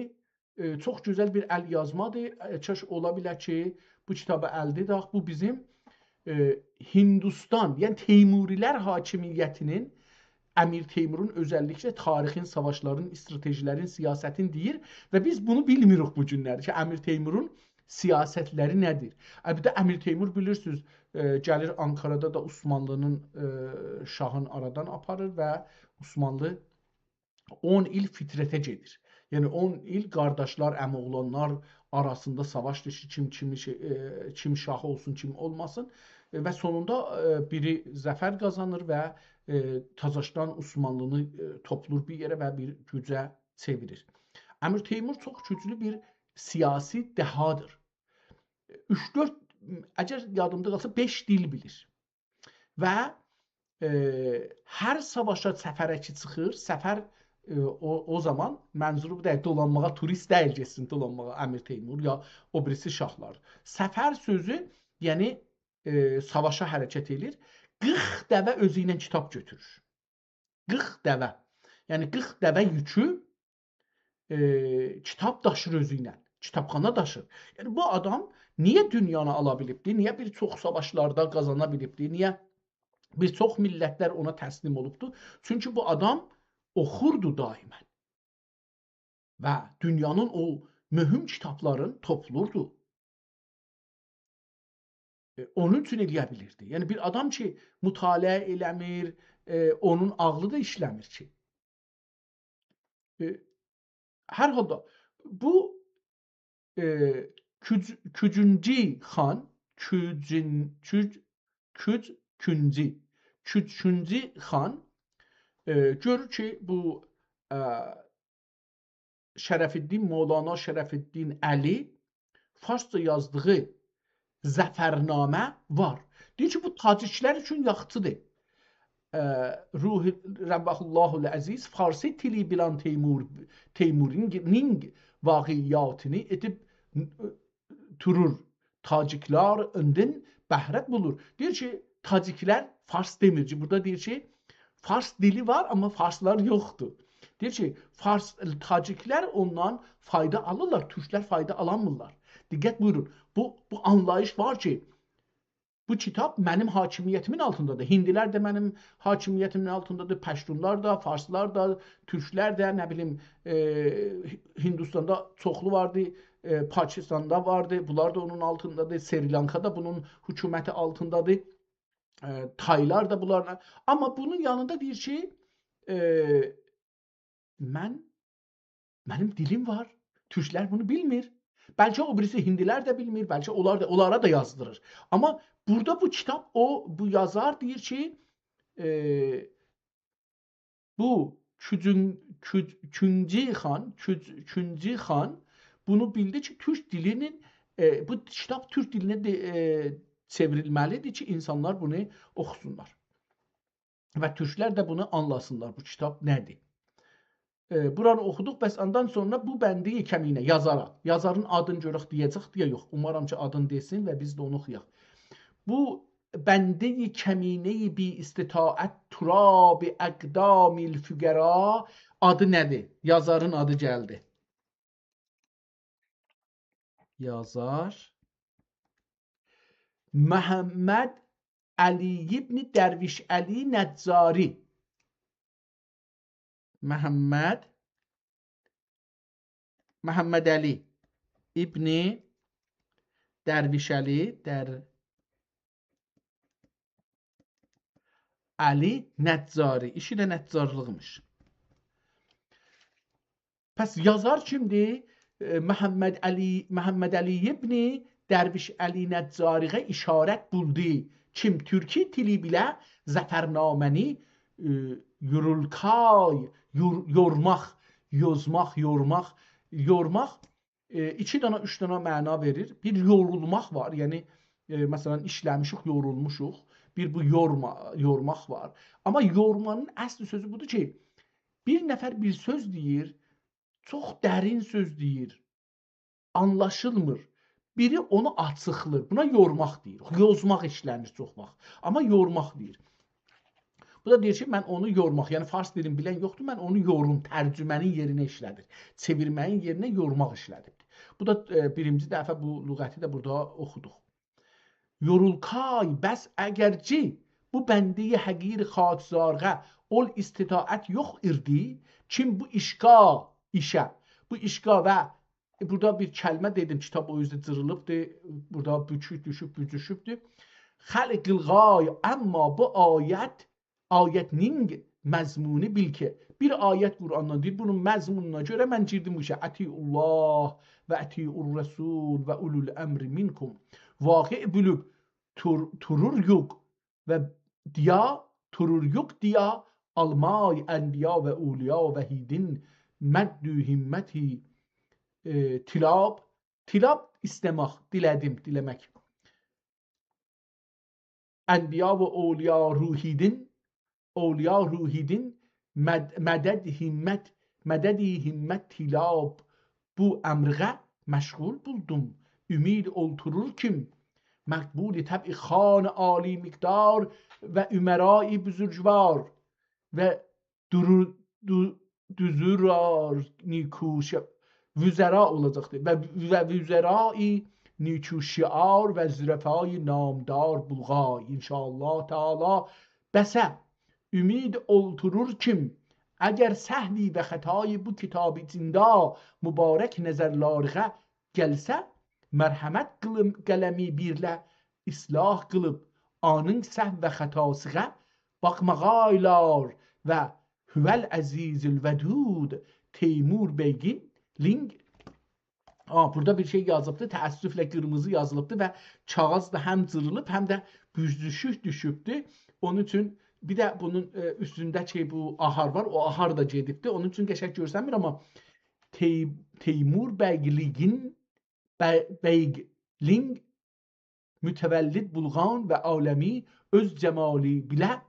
ائ، چوخ گؤزل بیر ال یازمادیر. ائ، کاش اولا بیله کی، بو کیتابی الده تاپاق. بو بیزیم، ائ، هندوستان، یعنی تیموری‌لر حاکمیتینین، امیر تیمورون اؤزللیکله تاریخین، ساواشلارین، استراتژی‌لرین، سیاستین دئییر و بیز بونو بیلمیریک بو گونلری کی، امیر تیمورون سیاست‌لری نه‌دیر؟ البته، امیر تیمور، بیلیرسینیز، ائ، گلیر آنکارادا دا عثمانلی‌نین، ائ، شاهین آرادان آپاریر و عثمانلی اون ایل فترته گئدیر. یعنی اون ایل قارداشلار، عمی‌اوغلانلار آراسیندا ساواشدیر کی، کیم کیمی شئی، ائ، کیم شاه اولسون، کیم اولماسین. ائ، و سونوندا، ائ، بیری ظفر قازانیر و، ائ، تازاشدان عثمانلینی، ائ، توپلور بیر یئره و بیر گوجه چئویریر. امیر تیمور چوخ گوجلو بیر سیاسی دهادیر. اوچ-دؤرد، اگر یادیمدا قالسا، بئش دیل بیلیر. و، ائ، هر ساواشا، سفره کی چیخیر، سفر، ائ، او، او زامان منظورو بو دئییل، دولانماغا، توریست دئییل گئتسین دولانماغا امیر تیمور یا او بیریسی شاهلار. سفر سؤزو، یعنی، ائ، ساواشا حرکت ائله‌ییر، قیرخ دوه اؤزو ایله کیتاب گؤتورور. قیرخ دوه. یعنی قیرخ دوه یوکو، ائ، کیتاب داشیر اؤزو ایله. کیتابخانا داشیر. یعنی بو آدام نییه دونیانی آلا بیلیبدی؟ نییه بیر چوخ ساواشلاردا قازانا بیلیبدی؟ نییه بیر چوخ میللتلر اونا تسلیم اولوبدو؟ چونکی بو آدام اوخوردو دائما. و دونیانین او مهم کیتابلارین توپلوردو. ائ، اونون اوچون ائله‌یه بیلیردی. یعنی بیر آدام کی، مطالعه ائله‌میر، ائ، اونون عاغلی دا ایشله‌میر کی. ائ، هر حالدا بو، ائ، کوج-، کوجونجی خان، کوجون-، کوج-، کوج-، کونجی، کوجونجی خان، ائ، گؤرور کی، بو، ائ، شرف‌الدین، مولانا شرف‌الدین علی فارسجا یازدیغی ظفرنامه وار. دئییر کی، بو تاجیکلر اوچون یاخشیدیر. ائ، روح، روح الله العزیز، فارسی تیلی بیلان تیمور، تیمورین نینگ واقعیاتینی ائدیب تورور. تاجیکلار اوندان بهره بولور. دئییر کی، تاجیکلر، فارس دئمیر کی، بورادا دئییر کی، فارس دیلی وار، آمما فارسلار یوخدور. دئییر کی، فارس، تاجیکلر اوندان فایدا آلیرلار، تورکلر فایدا آلانمیرلار. دقت بویورون، بو، بو آنلاییش وار کی، بو کیتاب منیم حاکمیتیمین آلتیندادیر. هیندیلر ده منیم حاکمیتیمین آلتیندادیر، پشتونلار دا، فارسلار دا، تورکلر ده، نه بیلیم، ائ، هیندوستاندا چوخلو واردی، ائ، پاکستاندا واردی، بونلار دا اونون آلتیندادیر، سریلانکا دا بونون حکومتی آلتیندادیر، ائ، تایلار دا بونلارلا. آمما بونون یانیندا دئییر کی، ائ، من، منیم دیلیم وار، تورکلر بونو بیلمیر. بلکه او بیریسی هیندیلر ده بیلمیر، بلکه اونلار دا، اونلارا دا یازدیریر. آمما بورادا بو کیتاب، او، بو یازار دئییر کی، ائ، بو کوجون-، کوج-، کونجی خان، کوج-، کونجی خان بونو بیلدی کی، تورک دیلینین، ائ، بو کیتاب تورک دیلینه ده، ائ، چئوریلمه‌لیدیر کی، اینسانلار بونو اوخوسونلار. و تورکلر ده بونو آنلاسینلار، بو کیتاب نه‌دیر. ائ، بورانی اوخودوق، بس اوندان سونرا بو بندی کمینه، یازارا، یازارین آدینی گؤرک دئیه‌جک، یا یوخ. اومارام کی، آدینی دئسین و بیز ده اونو اوخویاق. بو بندهٔ کمینهٔ بی‌استطاعت، تراب اقدام الفقرا آدی نه‌دیر؟ یازارین آدی گلدی. یازار محمدعلی ابن درویشعلی نجاری. محمد، محمدعلی ابن درویشعلی، در علی نجاری. ایشی ده نجارلیقمیش. پس یازار کیمدیر؟ ائ، محمدعلی، محمدعلی ابن درویشعلی نجاری‌یه اشارت بولدو. کیم تورکی دیلی بیله ظفرنامه‌نی، ائ، یورولکای، یور-، یورماق، یوزماق، یورماق، یورماق، ائ، ایکی دنه، اوچ دنه معنا وئریر. بیر یورولماق وار، یعنی، ائ، مثلا، ایشله‌میشیک، یورولموشوق. بیر بو یورما، یورماق وار. آمما یورمانین اصلی سؤزو بودور کی، بیر نفر بیر سؤز دئییر، چوخ درین سؤز دئییر، آنلاشیلمیر. بیری اونو آچیقلیر. بونا یورماق دئییر. یوزماق ایشله‌نیر چوخ واخت. آمما یورماق دئییر. بو دا دئییر کی، من اونو یورماق، یعنی فارس دیلین بیلن یوخدور، من اونو یوروم، ترجمه‌نین یئرینه ایشله‌دیر. چئویرمه‌یین یئرینه یورماق ایشله‌دیبدیر. بو دا، ائ، بیرینجی دفعه بو لغتی ده بورادا اوخودوق. یورولکای، بس اگرچی بو بنده‌ی حقیر خاکسارغا اول استطاعت یوخ ایردی، کیم بو ایشقا، ایشه، بو ایشقا و بورادا بیر کلمه دئدیم، کیتاب او اوزده جیریلیبدیر، بورادا بوکوک دوشوب، بوزوشوبدور. خلق قیلغای، آمما بو آیت، آیتنین مضمونو بیل کی، بیر آیت قرآندان دئییر، بونون مضمونونا گؤره من گیردیم بو ایشه. «اطیعوا الله و اطیعوا الرسول و اولی الامر منکم.» واقع بیلیب تور-، توروروق و دیا، توروروق دیا، آلمای انبیا و اولیا و هیدین مدّو همتی، ائ، طلاب، طلاب ایسته‌مک، دیله‌دیم، دیله‌مک. انبیا و اولیا روحیدین، اولیا روحیدین مد-، مدد همت، مدد همت طلاب، بو امرغه مشغول بولدوم. امید اولتورور کیم، مقبول طبع خان عالی مقدار و امرای بزرگوار و دورو-، دو-، دوزورار نیکو ش-، وزرا اولاجاقدیر. و، و وزرای نیکو شعار و ظرفای نامدار بلغای. ان‌شاءالله تعالی. بسه امید اولتورور کیم، اگر سهوی و خطای بو کتاب ایچیندا مبارک نظرلارغا گلسه، مرحمت قیلیم، قلمی بیرله اصلاح قیلیب، آنین سهو و خطاسیغا باخماغایلار و هو العزیز الودود تیمور بیگین لینگ. آ، بورادا بیر شئی یازیبدی، تأسفله قیرمیزی یازیلیبدی و کاغیذ دا هم جیریلیب، هم ده بوزوشوک دوشوبدو. اونون اوچون بیر ده بونون، ائ، اوستونده کی، بو آهار وار، او آهار دا گئدیبدی. اونون اوچون قشنگ گؤرسنمیر، آمما تی-، تیمور بیگلیگین، بی-، بیگلینگ متولد بلغان و عالمی اؤز جمالی بیله،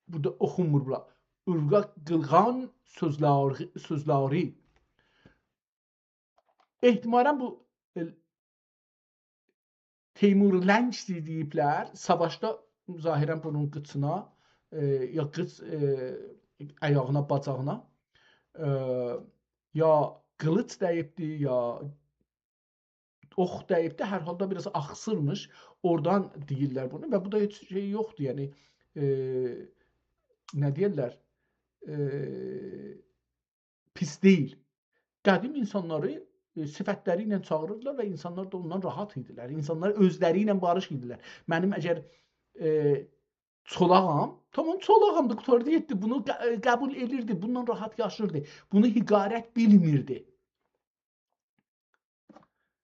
بورادا اوخونمور بورا، اورقا قیلغان سؤزلار-، سؤزلاری. احتمالاً بو، ائ، تیمور لنگ دئییبلر، ساواشدا ظاهراً بونون قیچینا، ائ، یا قیچ، ائ، آیاغینا، باجاغینا، ائ، یا قیلیچ دَییبدی، یا اوخ دَییبدی، هر حالدا بیر آز آخسیرمیش، اورادان دئییرلر بونو و بو دا هئچ شئی یوخدور، یعنی، ائ، نه دئیرلر، ائ، پیس دئییل. قدیم اینسانلاری، ائ، صفتلری ایله چاغیریردیلار و اینسانلار دا اوندان راحت ایدیلر. اینسانلار اؤزلری ایله باریش ایدیلر. منیم اگر، ائ، چولاغام، تامام، چولاغام دا، قوتاردی، یئتدی. بونو ق-، قبول ائدیردی، بونونلا راحت یاشیردی. بونو حقارت بیلمیردی.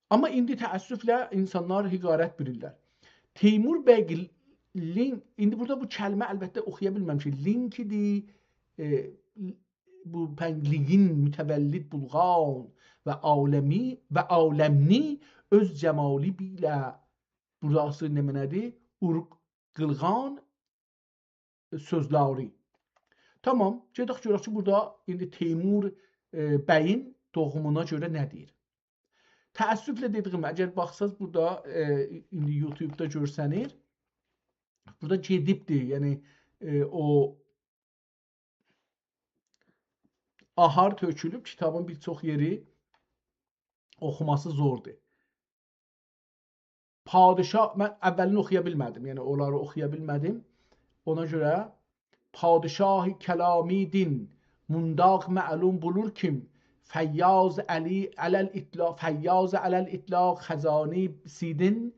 آمما ایندی تأسفله اینسانلار حقارت بیلیرلر. تیمور بیگلین، ایندی بورادا بو کلمه البته اوخویا بیلمه‌میشیک. لینکیدی، ائ، بو بیگلیگین متولد بلغان و عالمی و عالمنی اؤز جمالی بیله. بوراسی نمنه‌دیر؟ اورق قیلغان سؤزلری. تامام، گئدک گؤرک کی، بورادا ایندی تیمور، ائ، بیین دوغومونا گؤره نه دئییر؟ تأسفله دئدیگیم، اگر باخساز بورادا، ائ، ایندی یوتیوبدا گؤرسنیر. بورادا گئدیبدی، یعنی، ائ، او آهار تؤکولوب، کیتابین بیر چوخ یئری اوخوماسی زوردور. پادشاه، من اولینی اوخویا بیلمه‌دیم، یعنی اونلاری اوخویا بیلمه‌دیم. اونا گؤره پادشاه کلامی دین، مونداق معلوم بولور کیم، فیاض علی علی الاطلاق، فیاض علی الاطلاق خزانی سیدین،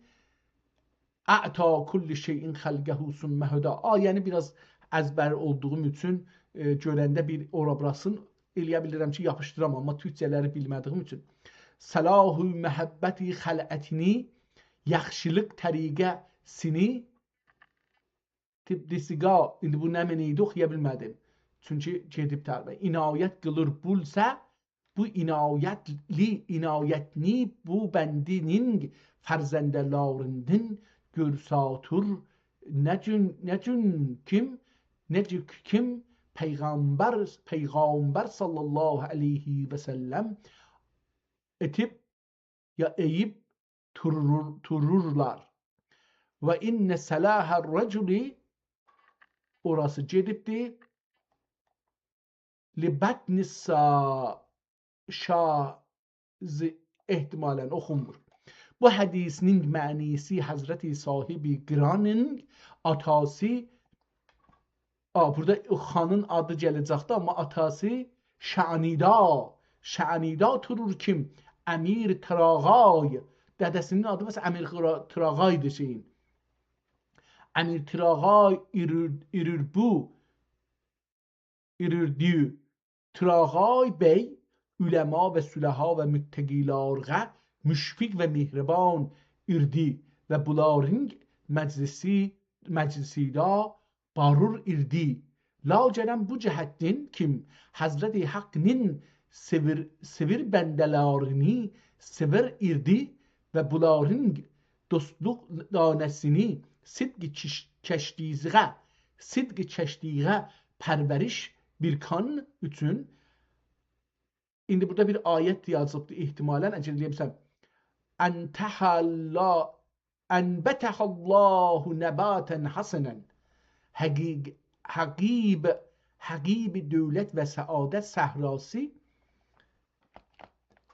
اعطی کل شیء خلقه ثم هدی. آیه‌نی بیر آز ازبر اولدوغوم اوچون، ائ، گؤرنده بیر اورا بوراسین ائلیه بیلیرم کی، یاپیشدیرام، آمما تورکجه‌لری بیلمه‌دیگیم اوچون. صلاح محبتی خلعتینی، یاخشیلیق طریقه سینی، طب دیسیقا، ایندی بو نمنه ایدی، اوخویا بیلمه‌دیم. چونکی گئدیب تربه. عنایت قیلیر بولسه، بو عنایتلی، عنایتنی بو بندینین فرزندلاریندین گؤرساتور، نه جون، نه جون کیم، نه جون کیم پیغمبر، پیغمبر صلی الله علیه و سلم ائتیب یا ائییب تورور-، تورورلار. و ان صلاح الرجل، اوراسی گئدیبدی، لبطن السا-، شاذ، احتمالاً اوخونمور. بو حدیثین معنی‌سی حضرت صاحب قرانین آتاسی، آ، بورادا او خانین آدی گله‌جکدی، آمما آتاسی شعنیدا، شعنیدا تورور کیم، امیر تراغای، دده‌سینین آدی مثلاً امیر خرا-، تراغایدی شئیین. امیر تراغای ایرور-، ایروربو، ایریردیو، تراغای بی، علما و صلحا و متقیلارغا مشفق و مهربان ایردی و بولارین مجلسی، مجلسیدا بارور ایردی. لاجرم بو جهتدین کیم حضرت حقین سئویر، سئویر بنده‌لرینی سئویر ایردی و بولارین دوستلوق دانه‌سینی صدق کش-، کشتیزیغه، صدق کشتیغه پرورش بیر کان اوچون. ایندی بورادا بیر آیت یازیبدی احتمالاً، اگر ائلیه‌میسم. انتح الله، انبتح الله نباتا حسنا. حقیق-، حقیب، حقیب دولت و سعادت صحراسی.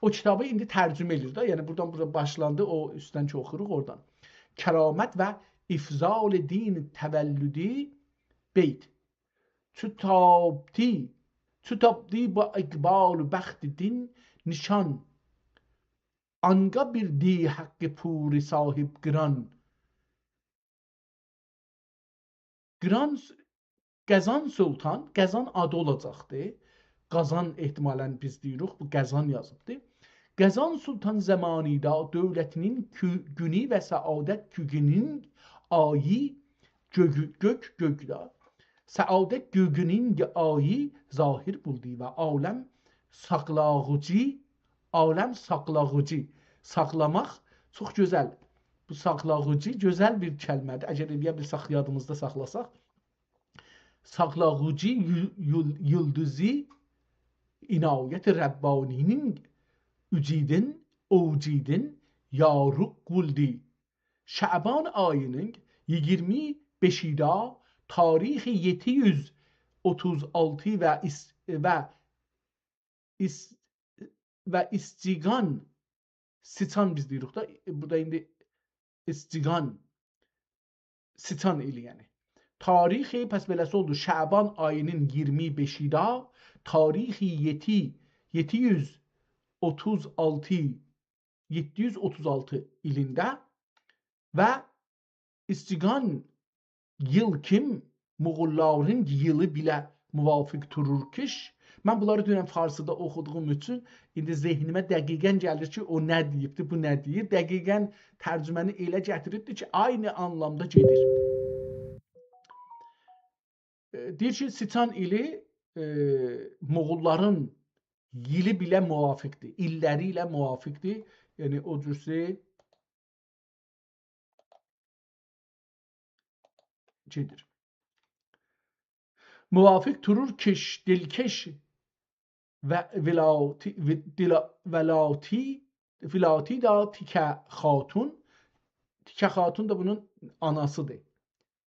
او کیتابی ایندی ترجمه ائدیر ده. یعنی بورادان بورا باشلاندی، او اوستدن کی اوخوروق اورادان. کرامت و افضال دین تولدی بیت. چو تاپدی، چو تاپدی با اقبال و بخت دین نشان، آنگا بیردی حق پور صاحب قران. قران س-، قزان سلطان، قزان آدی اولاجاقدی. قازان احتمالاً بیز دئییریک، بو قزان یازیبدی. قزان سلطان زمانیدا دولتینین کو-، گونو و سعادت گوگونون آیی گؤگو-، گؤک، گؤکده. سعادت گوگونون آیی ظاهر بولدو و عالم ساقلاغوجی، عالم ساقلاغوجی، ساقلاماق چوخ گؤزل. بو ساقلاغوجی گؤزل بیر کلمه‌دیر. اگر ائلیه بیلسک، یادیمیزدا ساخلاساق. ساقلاغوجی یول-، یول-، یولدوزو عنایت ربانی‌نین اوجیدین، اوجیدین یاریق قولدی. شعبان آیی‌نین ایگیرمی بئشیده تاریخ یئددی یوز اوتوز آلتی و ایس-، و ایس-، و ایسجیگان، سیچان بیز دئییریک دا، بورادا ایندی ایسجیگان، سیچان ایلی یعنی. تاریخی، پس بئله‌سی اولدو، شعبان آیی‌نین ایگیرمی بئشیده تاریخ یئددی، یئددی یوز اوتوز آلتی، یئددی یوز اوتوز آلتی ایلینده و ایسجیگان ییل کیم موغوللارین ییلی بیله موافق تورور کیش. من بونلاری دونن فارسیدا اوخودوغوم اوچون ایندی ذهنیمه دقیقاً گلیر کی، او نه دئییبدی، بو نه دئییر. دقیقاً ترجمه‌نی ائله گتیریبدی کی، عینی آنلامدا گئدیر. ائ، دئییر کی، سیچان ایلی، ائ، موغوللارین ییلی بیله موافقدیر، ایللری ایله موافقدیر. یعنی، او جورسه گئدیر. موافق تورور کیش، دلکش و ولاتی، و دیلا-، ولاتی ولاتی دا تیکه خاتون، تیکه خاتون دا بونون آناسیدیر.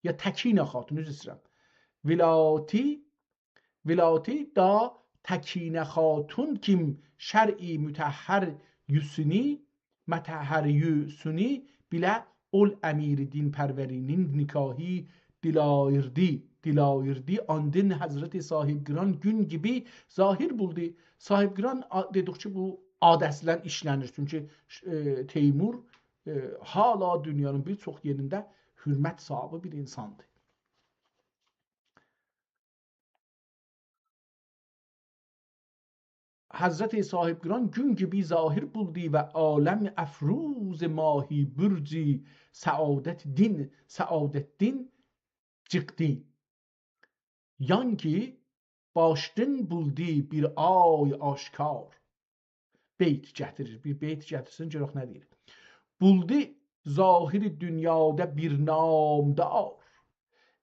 یا تکینه خاتون، عذر ایسته‌ییرم. ولاتی، ولاتی دا تکینه خاتون کیم شرعی مطهر یوسونی، مطهر یوسونی بیله اول امیر دین پرورینین نکاحی دیلایردی، دیلایردی آن دین حضرت صاحب قران گون گیبی ظاهر بولدو. صاحب قران آ-، دئدیک کی، بو آد اصلا ایشله‌نیر. چونکی، ائ، تیمور، ائ، حالا دونیانین بیر چوخ یئرینده حرمت صاحبی بیر اینساندیر. حضرت صاحب قران گون گیبی ظاهر بولدو و عالم افروز ماهی برج سعادت دین، سعادت دین چیخدی. یانکی باشدین بولدو بیر آی آشکار. بیت گتیریر، بیر بیت گتیرسین، گؤرک نه دئییر. بولدو ظاهر دونیادا بیر نامدار،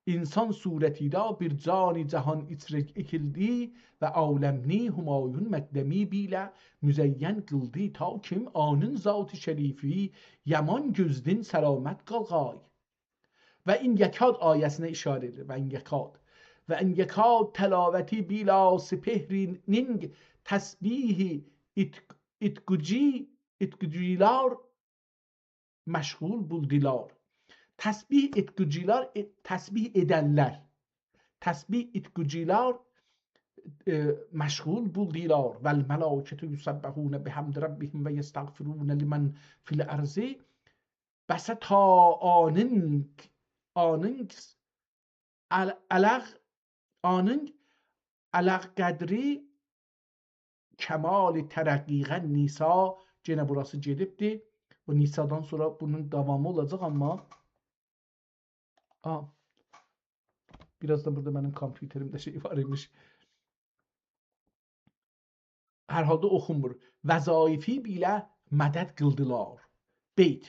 انسان صورتیدا بیر جان جهان ایچره ایکیلدی و عالمنی همایون مقدمی بیله مزین قیلدی، تا کیم آنین ذات شریفی یامان گؤزدن سلامت قالغای. و ان یکاد آیه‌سینه اشاره ائدیر. و ان یکاد. و ان یکاد تلاوتی بیله سپهرینین تسبیح ات-، اتقوجی-، اتقوجیلار مشغول بولدولار. تسبیح اتقوجیلار، ائ، تسبیح ائدنلر. تسبیح اتقوجیلار، ائ، مشغول بولدولار. والملائکة یسبحون بحمد ربهم و یستغفرون لمن فی الارض. بس تا آنین، آنین ال-، الق-، آنین القدری کمال ترقیقه نیسا، یئنه بوراسی گئدیبدی. او نیسادان سونرا بونون داوامی اولاجاق، آمما، آ، بیر آز دا بورادا منیم کامپیوتریمده شئی وار ایمیش. هر حالدا اوخونمور. وظایفی بیله مدد قیلدیلار. بیت.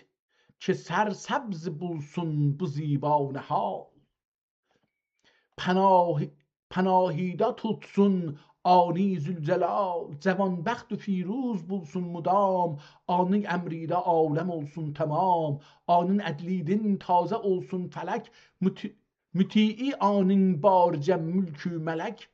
کی سرسبز بولسون بو زیبا نهال. پناه-، پناهیدا توتسون آنی ذوالجلال. جوانبخت و فیروز بولسون مدام، آنین امریده عالم اولسون تمام. آنین عدلیدن تازه اولسون فلک، مطی-، مطیعی آنین بارجه ملک و ملک.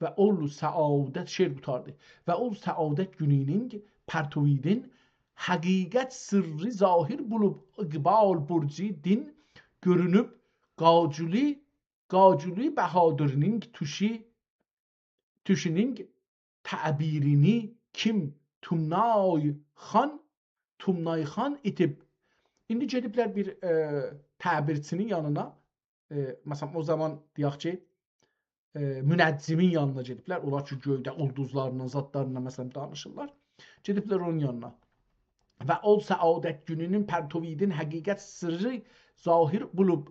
و اول سعادت، شعر قوتاردی. و اول سعادت گونونون پرتویدن حقیقت سرّی ظاهر بولوب اقبال برجی دین گؤرونوب قاجولی، قاجولی بهادرینین توشی، توشونون تعبیرینی کیم تومنای خان، تومنای خان ایتیب. ایندی گئدیبلر بیر، ائ، تعبیرچی‌نین یانینا، ائ، مثلا، او زامان دئیک کی، ائ، منجمین یانینا گئدیبلر. اونلار کی، گؤیده اولدوزلارلا، زادلارلا، مثلا، دانیشیرلار. گئدیبلر اونون یانینا. و اول سعادت گونونون پرتویدن حقیقت سرّی ظاهر بولوب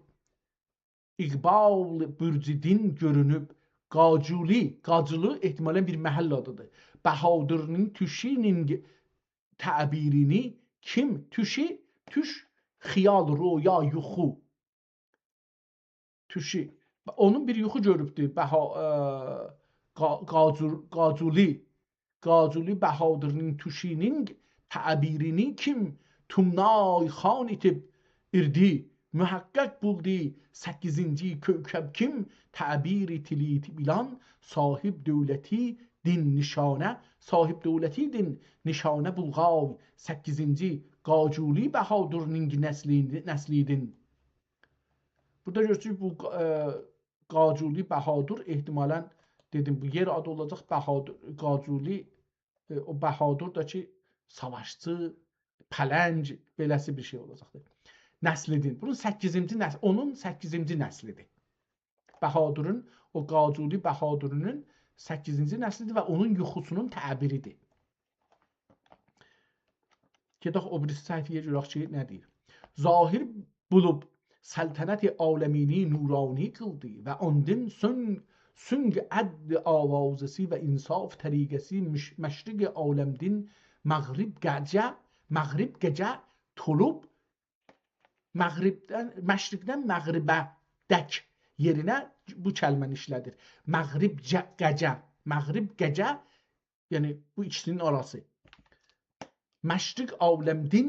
اقبال برجی دین گؤرونوب قاجولی، قاجولی احتمالا بیر محل آدیدیر. بهادرینین توشونون تعبیرینی کیم؟ توشی، توش، خیال، رؤیا، یوخو. توشی. اونون بیر یوخو گؤروبدو. بها-، ائ، قا-، قاجور-، قاجولی. قاجولی بهادرینین توشونون تعبیرینی کیم تومنای خان ایتیب ایردی. محقق بولدو سککیزینجی کوکب کیم تعبیری تلیت بیلان صاحب دولتی دین نشانه، صاحب دولتی دین نشانه بولغای سککیزینجی قاجولی بهادرینین نسلی-، نسلیدین. بورادا گؤرورسونوز، بو، ائ، قاجولی بهادر احتمالا، دئدیم، بو یئر آدی اولاجاق بهادر، قاجولی، ائ، او بهادر دا کی، ساواشچی، پلنگ، بئله‌سی بیر شئی اولاجاقدیر. نسلیدین. بونون سککیزینجی نسل، اونون سککیزینجی نسلیدیر. بهادرین، او قاجولی بهادرینین سککیزینجی نسلیدیر و اونون یوخوسونون تعبیریدیر. گئدک او بیریسی صفحه‌یه گؤرک کی، نه دئییر. ظاهر بولوب سلطنت عالمینی نورانی قیلدی و آن دین سون-، سونگ عدل آوازه‌سی و انصاف طریقه‌سی مش-، مشرق عالمدن مغرب گجه، مغرب گجه تولوب مغربدن، مشرقدن مغربه‌دک یئرینه بو کلمه‌نی ایشله‌دیر. مغرب جه-، گجه، مغرب گجه، یعنی بو ایکیسینین آراسی. مشرق عالم دین،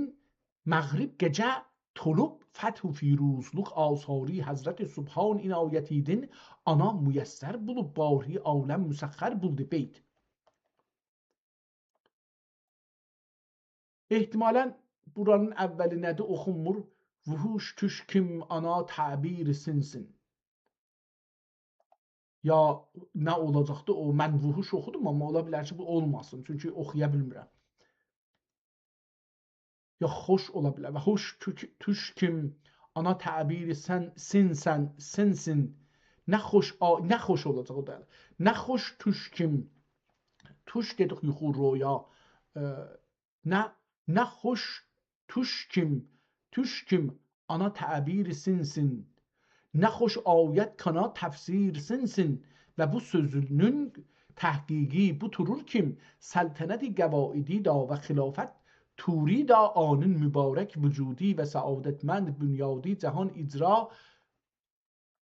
مغرب گئجه طلوع، فتح و فیروزلوق آثاری حضرت سبحان عنایتیدین، آنا میسر بولوب باری عالم مسخر بولدو. بیت. احتمالاً بورانین اوّلی نه‌دیر، اوخونمور. وحوش توش کیم آنا تعبیر سنسین. یا نه اولاجاقدی او؟ من وحوش اوخودوم، آمما اولا بیلر کی، بو اولماسین، چونکی اوخویا بیلمیرم. یا خوش اولا بیلر. وحوش توک-، توش کیم آنا تعبیر سن-، سنسن، سنسین. نه خوش، آ-، نه خوش اولاجاق او دا. نه خوش توش کیم. توش دئدیک یوخو، رؤیا. ائ، نه، نه خوش توش کیم، توش کیم آنا تعبیر سنسین. نه خوش آید کانا تفسیر سنسین. و بو سؤزونون تحقیقی بو تورور کیم، سلطنت قواعدی دا و خلافت طوری دا، آنین مبارک وجودی و سعادتمند بنیادی جهان اجرا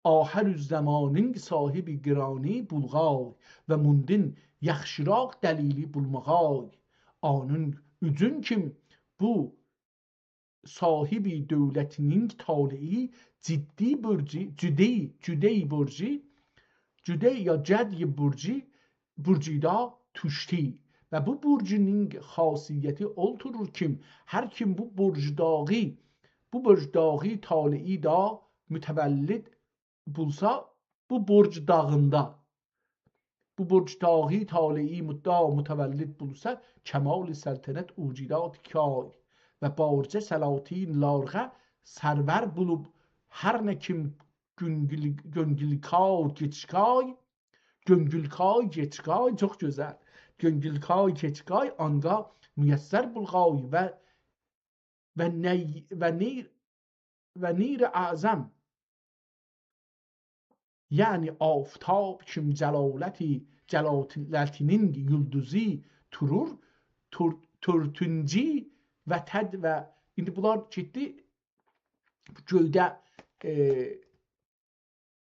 آخرالزمانین صاحب گرانی بولغای و موندین یاخشیراق دلیلی بولماغای. آنین اوجون کیم بو صاحب دولتینین طالعی جدی برجی، جدی، جدی برجی، جدی یا جدی برجی، برجیدا توشتی. و بو برجونون خاصیتی اولتورور کیم، هر کیم بو برج داغی، بو برج داغی طالعی دا متولد بولسا، بو برج داغیندا، بو برج داغی طالعی مدعا متولد بولسا، کمال سلطنت اوجیدا تیکای و بارجه سلاطین لارغه سرور بولوب، هر نه کیم گونگول-، گونگولکای کئچکای، گونگولکای کئچکای، چوخ گؤزل. گونگولکای کئچکای آنقا میسر بولغای و، و نی-، و نیر، و نیر اعظم، یعنی آفتاب کیم جلالتی، جلالتینین یولدوزو تورور، تور-، تورتونجی و تد و، ایندی بونلار گئتدی گؤیده، ائ،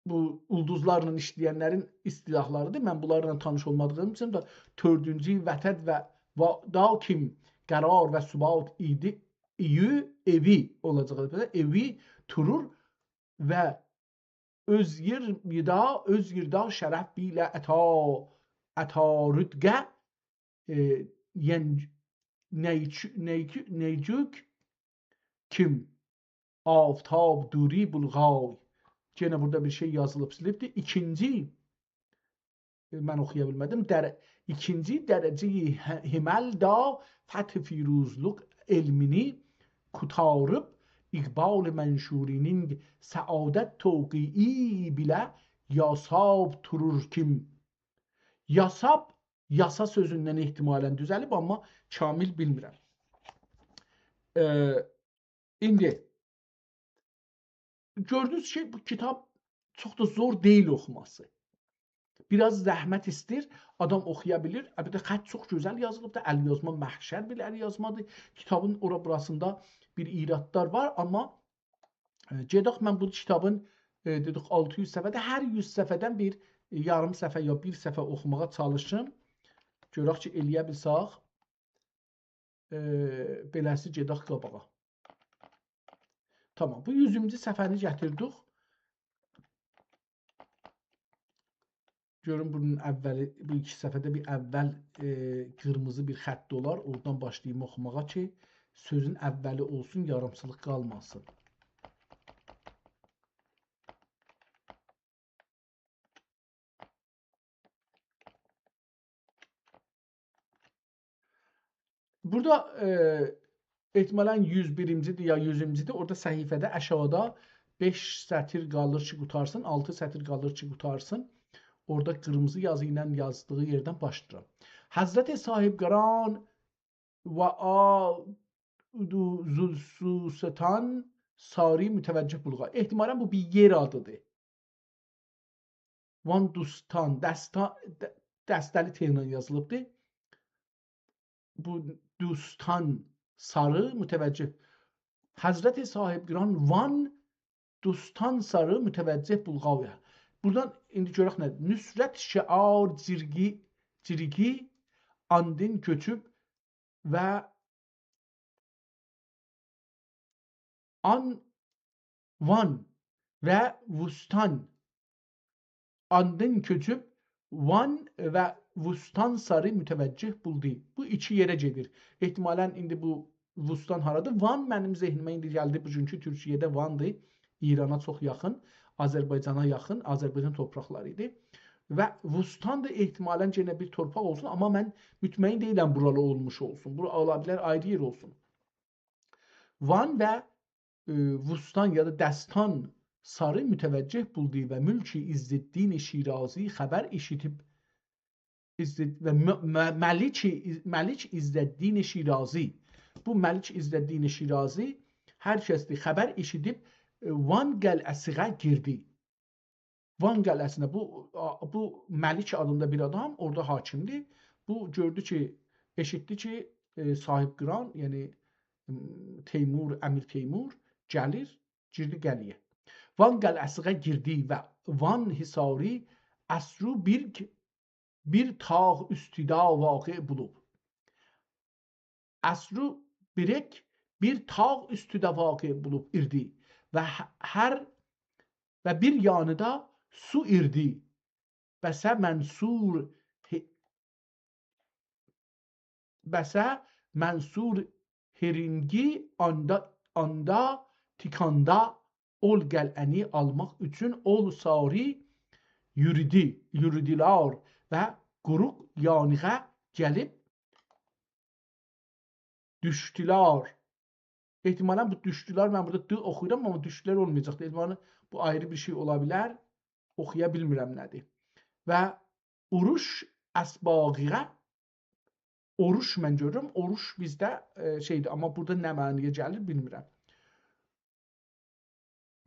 بو اولدوزلارلا ایشله‌ینلرین اصطلاحلاریدیر. من بونلارلا تانیش اولمادیغیم اوچون ده تؤردونجو وتد و، و دا کیم قرار و ثبات ایدی، ایو، ائوی اولاجاق، ائوی تورور و اؤز یئردا، اؤز یئردا شرف بیله عطا، عطارودقه، ائ، ین-، نیچ-، نیچ-، نیچوک کیم آفتاب دوری بولغای. یئنه بورادا بیر شئی یازیلیب سیلیبدیر. ایکینجی، من اوخویا بیلمه‌دیم. در-، ایکینجی درجه‌ی ه-، همل دا فتح فیروزلوق علمینی قوتاریب، اقبال منشورینین سعادت توقیعی بیله یاساب تورور کیم. یاساب، یاسا سؤزوندن احتمالاً دوزلیب، آمما کامل بیلمیرم. ائ، ایندی گؤردونوز کی، بو کیتاب چوخ دا زور دئییل اوخوماسی. بیر آز زحمت ایسته‌ییر، آدام اوخویا بیلیر. البته، خط چوخ گؤزل یازیلیبدیر، ال‌یازما، محشر بیر ال‌یازمادیر. کیتابین اورا بوراسیندا بیر ایرادلار وار، آمما، ائ، گئدک، من بو کیتابین، ائ، دئدیک، آلتی یوز صفحه‌ده، هر یوز صفحه‌دن بیر، ائ، یاریم صفحه یا بیر صفحه اوخوماغا چالیشیم. گؤرک کی، ائلیه بیلسک. ائ، بئله‌سی گئدک قاباغا. تامام، بو یوزونجو صفحه‌نی گتیردیک. گؤرون، بونون اوّلی، بو ایکی صفحه‌ده بیر اوّل، ائ، قیرمیزی بیر خط اولار. اورادان باشلاییم اوخوماغا کی، سؤزون اوّلی اولسون، یاریمچیلیق قالماسین. بورادا، ائ، احتمالاً یوز بیرینجی‌دیر یا یوز ایگیرمینجی‌دیر. اورادا صفحه‌ده آشاغیدا بئش سطر قالیر کی، قوتارسین، آلتی سطر قالیر کی، قوتارسین. اورادا قیرمیزی یازی ایله یازدیغی یئردن باشلاییرام. حضرت صاحبگران و آ-، دو-، زلسوستان ساری متوجه بولغا. احتمالاً بو بیر یئر آدیدیر. وان دوستان، دستا-، د-، دسته‌لی ت ایله یازیلیبدیر. بو دوستان ساری متوجه. حضرت صاحبگران وان دوستان ساری متوجه بولغایا. بورادان ایندی گؤرک نه؟ نصرت شعار جیرگی، جیرگی آندین کؤچوب و آن، وان و ووستان آندان کؤچوب وان و ووستان ساری متوجه بولدو. بو ایکی یئره گئدیر. احتمالاً ایندی بو ووستان هارادیر؟ وان منیم ذهنیمه ایندی گلدی. بوگونکو تورکیه‌ده واندیر. ایرانا چوخ یاخین، آذربایجانا یاخین، آذربایجان تورپاقلاری ایدی. و ووستان دا احتمالاً یئنه بیر تورپاق اولسون، آمما من مطمئن دئییلم بورالی اولموش اولسون. بورا اولا بیلر آیری یئر اولسون. وان و، ائ، ووستان یا دا دستان ساری متوجه بولدو و ملک عزالدین شیرازی خبر ائشیدیب، عزت-، و م-، م-، ملک، ملک عزالدین شیرازی. بو ملک عزالدین شیرازی هر کسدی خبر ائشیدیب، ائ، وان قلعه‌سینه گیردی. وان قلعه‌سینه بو، آ، بو ملک آدیندا بیر آدام اورادا حاکمدیر. بو گؤردو کی، ائشیتدی کی، ائ، صاحب‌قیران، یعنی، م، تیمور، امیر تیمور گلیر، گیردی قلعه‌یه. وان قلعه‌سینه گیردی و وان حصاری عصرو بیر، بیر طاق اوستوده واقع بولوب. عصرو بیرک بیر طاق اوستوده واقع بولوب ایردی و ه-، هر و بیر یانی دا سو ایردی. بسه منصور ه-، بسه منصور هرینگی آندا، آندا تیکاندا اول قلعه‌نی آلماق اوچون اول ساری یورودو، یورودولار و قوروق یانیغا گلیب دوشدولار. احتمالاً بو دوشدولار، من بورادا «د» اوخویورام، آمما دوشدولار اولمایاجاقدی. احتمالاً بو آیری بیر شئی اولا بیلر. اوخویا بیلمیرم نه‌دیر. و اوروش اسباغیغه، اوروش من گؤرورم، اوروش بیزده، ائ، شئیدیر، آمما بورادا نه معنایا گلیر بیلمیرم.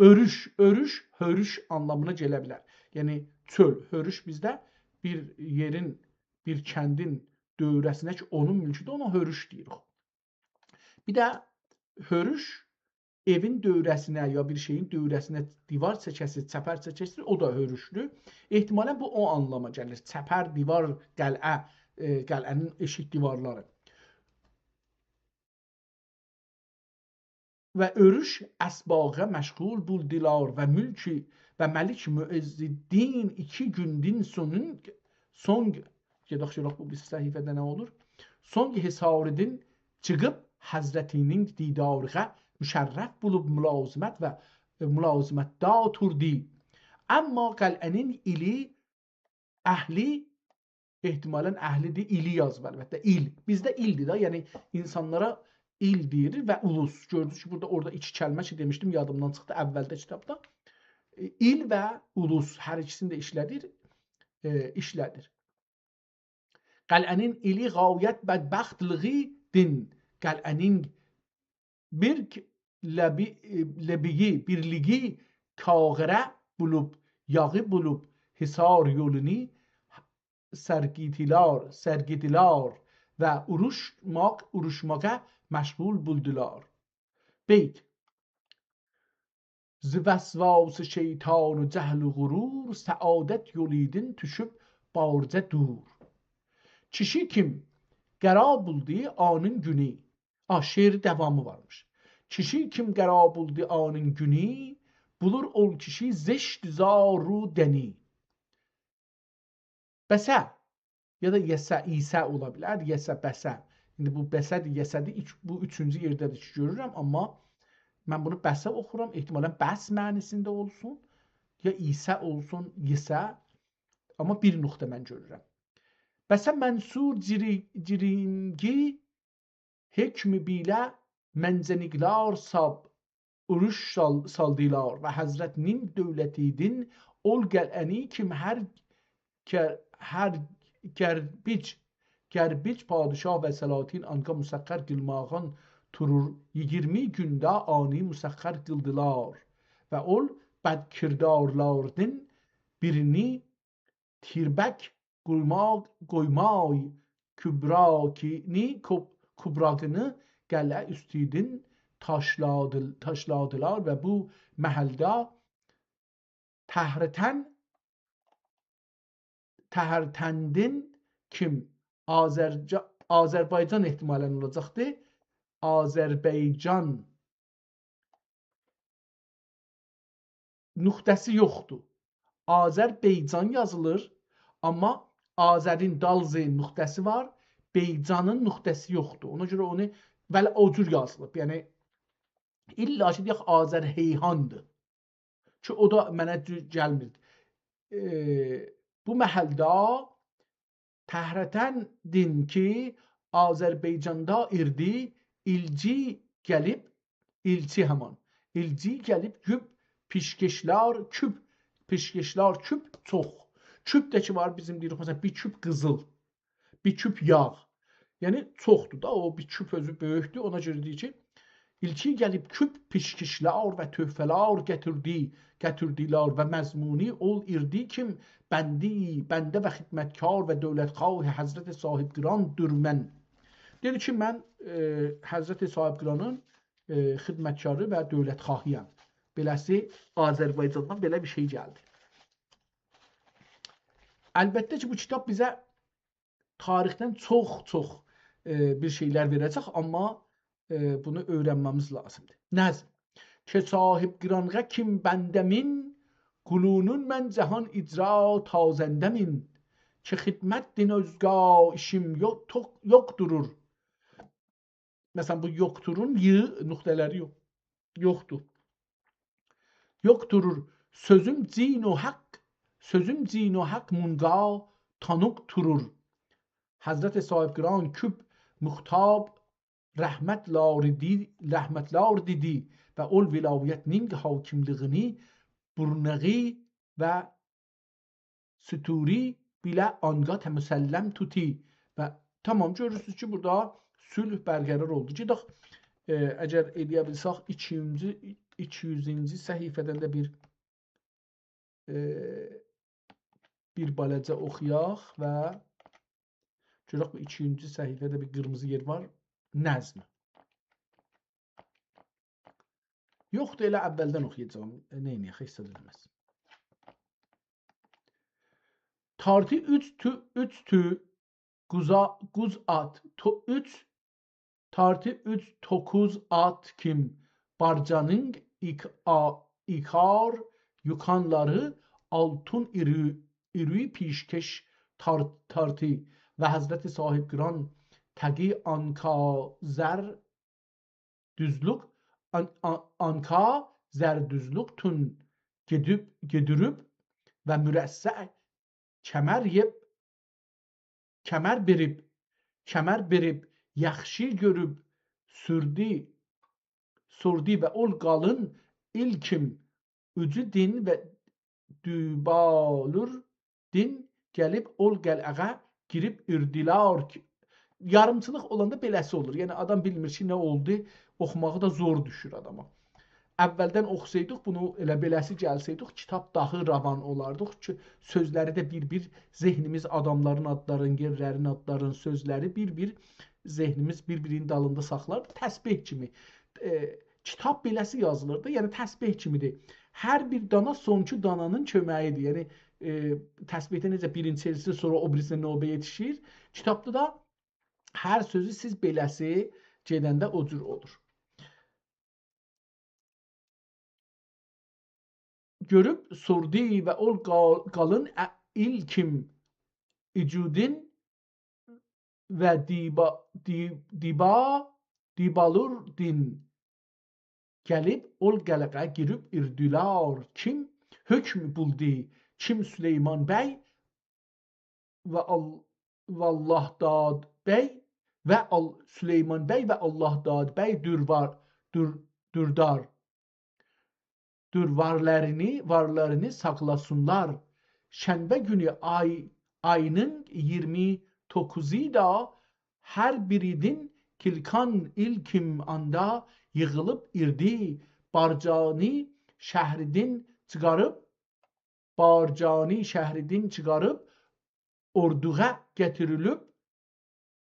اؤروش، اؤروش، هؤروش آنلامینا گله بیلر. یعنی چؤل، هؤروش بیزده بیر یئرین، بیر کندین دؤوره‌سینه کی، اونون مولکودور، اونا هؤروش دئییریک. بیر ده هؤروش ائوین دؤوره‌سینه یا بیر شئیین دؤوره‌سینه دیوار چکه‌سیز، چپر چکه‌سیز، او دا هؤروشدور. احتمالاً بو او آنلاما گلیر. چپر، دیوار، قلعه، ائ، قلعه‌نین ائشیک دیوارلاری. و اؤروش اسباغا مشغول بولدولار و ملک و ملک معزالدین ایکی گوندون سونون، سونگ، گئدک گؤرک بو بیر صفحه‌ده نه اولور. سونگ حصاریدین چیخیب حضرتینین دیداریغا مشرف بولوب ملازمت و، ائ، ملازمتده اوتوردو. آمما قلعه‌نین ایلی اهلی، احتمالاً اهلی‌دیر، ایلی یازیب البته، ایل. بیزده ایلدیر ده، یعنی اینسانلارا ایل دئییریک و اولوس. گؤردونوز کی، بورادا، اورادا ایکی کلمه کی دئمیشدیم، یادیمدان چیخدی اولده کیتابدا. ائ، ایل و اولوس هر ایکیسینی ده ایشله‌دیر، ائ، ایشله‌دیر. قلعه‌نین ایلی غایت بدبختلیگیدین، قلعه‌نین بیر ک-، لبی-، ائ، لبیگی، بیرلیگی کاغیره بولوب، یاغی بولوب، حصار یولونو سرگیتیلار، سرگیتیلار و اوروشماق، اوروشماغا مشغول بولدولار. بیت. ز وسواس شیطان و جهل و غرور، سعادت یولویدون دوشوب بارجا دور. کیشی کیم قرار بولدو آنین گونو. آ، شعر داوامی وارمیش. کیشی کیم قرار بولدو آنین گونو، بولور اول کیشی زشت زار و دنی. بسه، یا دا یسه، ایسه اولا بیلر، یسه، بسه. ایندی بو بسه‌دیر، یسه‌دیر، ایک-، بو اوچونجو یئرده‌دیر کی گؤرورم، آمما من بونو بسه اوخورام، احتمالاً بس معنی‌سینده اولسون، یا ایسه اولسون، یسه، آمما بیر نقطه من گؤرورم. بسه منصور جیری-، جیرینگی حکم بیله منجنیقلار ساب اوروش سال-، سالدیلار و حضرتینین دؤولتیدین اول قلعه‌نی کیم هر ک-، هر گربیج، گربیج پادشاه و سلاطین آنقا مسخر قیلماغین تورور، ایگیرمی گونده آنی مسخر قیلدیلار و اول بدکردارلاردین بیرینی تیربک قویماق، قویمای کبراکینی، کب-، کبراقینی قلعه اوستودون تاشلادی-، تاشلادیلار و بو محلده تهرتن-، تهرتندین کیم آذرجا-، آذربایجان احتمالاً اولاجاقدی. آذربایجان نقطه‌سی یوخدور. آذربیجان یازیلیر، آمما آذرین دال ز نقطه‌سی وار، بیجانین نقطه‌سی یوخدور. اونا گؤره اونو، ولی او جور یازیلیب. یعنی، الا کی، دئیک، آذرهیهاندیر. کی، او دا منه دو-، گلمیر. ائ، بو محلده تهرتندین کی، آذربیجاندا ایردی، ایلچی گلیب، ایلچی همان. ایلچی گلیب، کوب پیشکشلر، کوب پیشکشلر، کوب چوخ. کوب ده کی وار، بیزیم دئییریک، مثلا، بیر کوب قیزیل، بیر کوب یاغ. یعنی، چوخدور دا، او بیر کوب اؤزو بؤیوکدور، اونا گؤره دئییر کی، ایلچی گلیب کوب پیشکشلر و تحفه‌لر گتیردی، گتیردیلر و مضمونی اول ایردی کیم بندی، بنده و خدمتکار و دولتخواه حضرت صاحبقران دور من. دئدی کی، من، ائ، حضرت صاحبقرانین، ائ، خدمتکاری و دولتخواهی‌یم. بئله‌سی آذربایجاندان بئله بیر شئی گلدی. البته کی، بو کیتاب بیزه تاریخدن چوخ-چوخ، ائ، بیر شئیلر وئره‌جک، آمما، ائ، بونو اؤیرنمه‌میز لازیمدیر. نظم. که صاحبقرانغا کیم بنده‌مین، قولونون من جهان اجرا تازنده‌مین. که خدمتدین اؤزگه ایشیم یوخ، توخ-، یوخ دورور. مثلا، بو یوخ دورور، ی نقطه‌لری یوخ، یوخدور. یوخ دورور، سؤزوم جین و حق، سؤزوم جین و حق مونقا تانیق دورور. حضرت صاحبقران کوب مختاب رحمتلر دئدی، رحمتلر دئدی و اول ولایتینین حاکملیگینی برنقی و ستوری بیله آنقا مسلم توتی و تمام، گؤرورسونوز کی، بورادا صلح برقرار اولدو. گئدک، ائ، اگر ائلیه بیلسک، ایکینجی، ایکی یوزونجو صفحه‌دن ده بیر، ائ، بیر بالاجا اوخویاق و گؤرک بو ایکینجی صفحه‌ده بیر قیرمیزی یئر وار. نظم. یوخدور، ائله اولدن اوخویاجاغام. ائ، نئینیه‌ک، هئچ زاد اولماز. تارتی اوچ تو، اوچ تو، قوزا-، قوز آت، تو-، اوچ، تارتی اوچ توققوز آت کیم، بارجانین ایک-، آ-، ایکار، یوکانلاری آلتین ایری، ایری پیشکش تار-، تارتی و حضرت صاحبقران تقی آنکا زر دوزلوک، آن-، آن-، آنکا زردوزلوک تون گئدیب، گئدیریب و مرصع کمر یئب، کمر بئریب، کمر بئریب، یاخشی گؤروب، سوردو، سوردو و اول قالین ایل کیم اوجو دین و دوبالور دین گلیب اول قلعه‌یه گیریب ایردیلار کی، یاریمچیلیق اولاندا بئله‌سی اولور. یعنی، آدام بیلمیر کی، نه اولدو، اوخوماغی دا زور دوشور آداما. اولدن اوخوسایدیق، بونو ائله بئله‌سی گلسه‌یدیک، کیتاب داها روان اولاردیق کی، سؤزلری ده بیر-بیر، ذهنیمیز آداملارین آدلارین، یئرلرین آدلارین، سؤزلری بیر-بیر، ذهنیمیز بیر-بیرینین دالیندا ساخلار. تسبیح کیمی، ائ، کیتاب بئله‌سی یازیلیر دا، یعنی تسبیح کیمیدیر. هر بیر دانا سونکی دانانین کؤمه‌ییدیر. یعنی، ائ، تسبیحده نئجه بیرینجی ائلیرسینیز، سونرا او بیریسینه نوبه یئتیشیر. کیتابدا دا هر سؤزو سیز بئله‌سی گئدنده او جور اولور. گؤروب سوردو و اول قا-، قالین ا-، ایل کیم ایجودین و دیبا-، دی-، دیبا-، دیبالور دین گلیب اول قلعه‌یه گیریب ایردیلار کیم، حکم بولدو کیم سلیمان بی و ال-، و الله‌داد بی و ال-، سلیمان بی و الله‌داد بی دور وار، دور، دوردار. دور وارلارینی، وارلارینی ساخلاسینلار. شنبه گونو آی، آیینین اییرمی دوققوزو دا هر بیریدین کیلکان ایل کیم آندا ییغیلیب ایردی. بارجانی شهریدین چیخاریب، بارجانی شهریدین چیخاریب، اوردوغا گتیریلیب،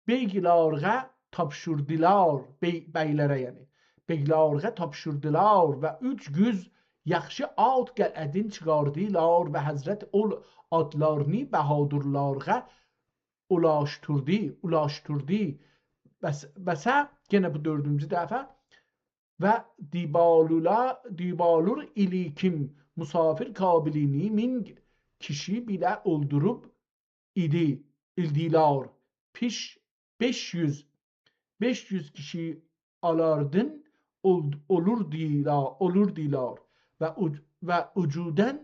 بیگلارغا تاپشوردیلار، بی-، بیگلره یعنی. بیگلارغا تاپشوردیلار و اوچ یوز یاخشی آت قلعه‌دین چیخاردیلار و حضرت اول آتلارینی بهادرلارغا اولاشدیردی، اولاشدیردی. بس، بسه، یئنه بو دؤردونجو دفعه و دیبالولا-، دیبالور ایلی کیم مسافر کابلینی مینگ کیشی بیله اولدوروب ایدی، ایلدیلار. پیش، بئش یوز، بئش یوز کیشی آلاردین، اول-، اولوردیلا-، اولوردیلار. و اوج-، و اوجودن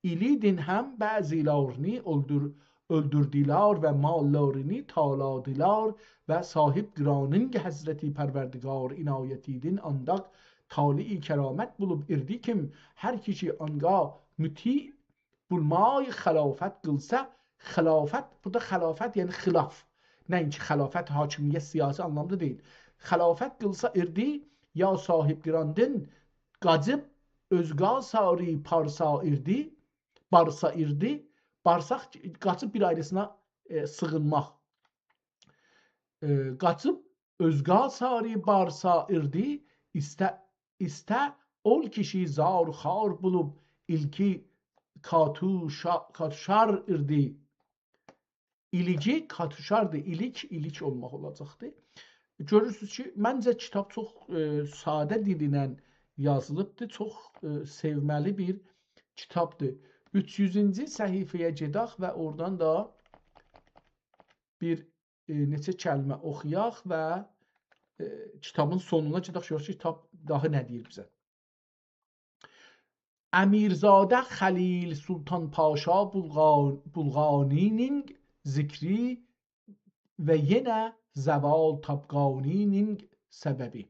ایلیدین هم بعضیلارینی اولدور-، اؤلدوردیلار و ماللارینی تالادیلار و صاحب قرانین حضرت پروردگار عنایتیدین آنداق طالع کرامت بولوب ایردی کیم، هر کیشی آنقا مطیع بولمای خلافت قیلسا، خلافت، بورادا خلافت یعنی خلاف. نه اینکی خلافت، حاکمیت، سیاسی آنلامدا دئییل. خلافت قیلسا ایردی، یا صاحب قراندین قاچیب اؤزگا ساری پارسا ایردی، بارسا ایردی، بارساق قاچیب بیر آیریسینا، ائ، سیغینماق. ائ، قاچیب اؤزگا ساری بارسا ایردی، ایسته، ایسته اول کیشی زار خار بولوب ایلکی کاتوشا-، کاتوشار ایردی. ایلیگی کاتوشاردی. ایلیک، ایلیک اولماق اولاجاقدی. گؤرورسونوز کی، منجه کیتاب چوخ، ائ، ساده دیل ایله یازیلیبدی. چوخ، ائ، سئومه‌لی بیر کیتابدیر. اوچ یوزونجو صفحه‌یه گئدک و اورادان دا بیر، ائ، نئچه کلمه اوخویاق و، ائ، کیتابین سونونا گئدک، گؤرک کی، کیتاب داها نه دئییر بیزه. امیرزاده خلیل سلطان پاشا بولغا-، بولغانی‌نین ذکری و یئنه زوال تابقانی‌نین سببی.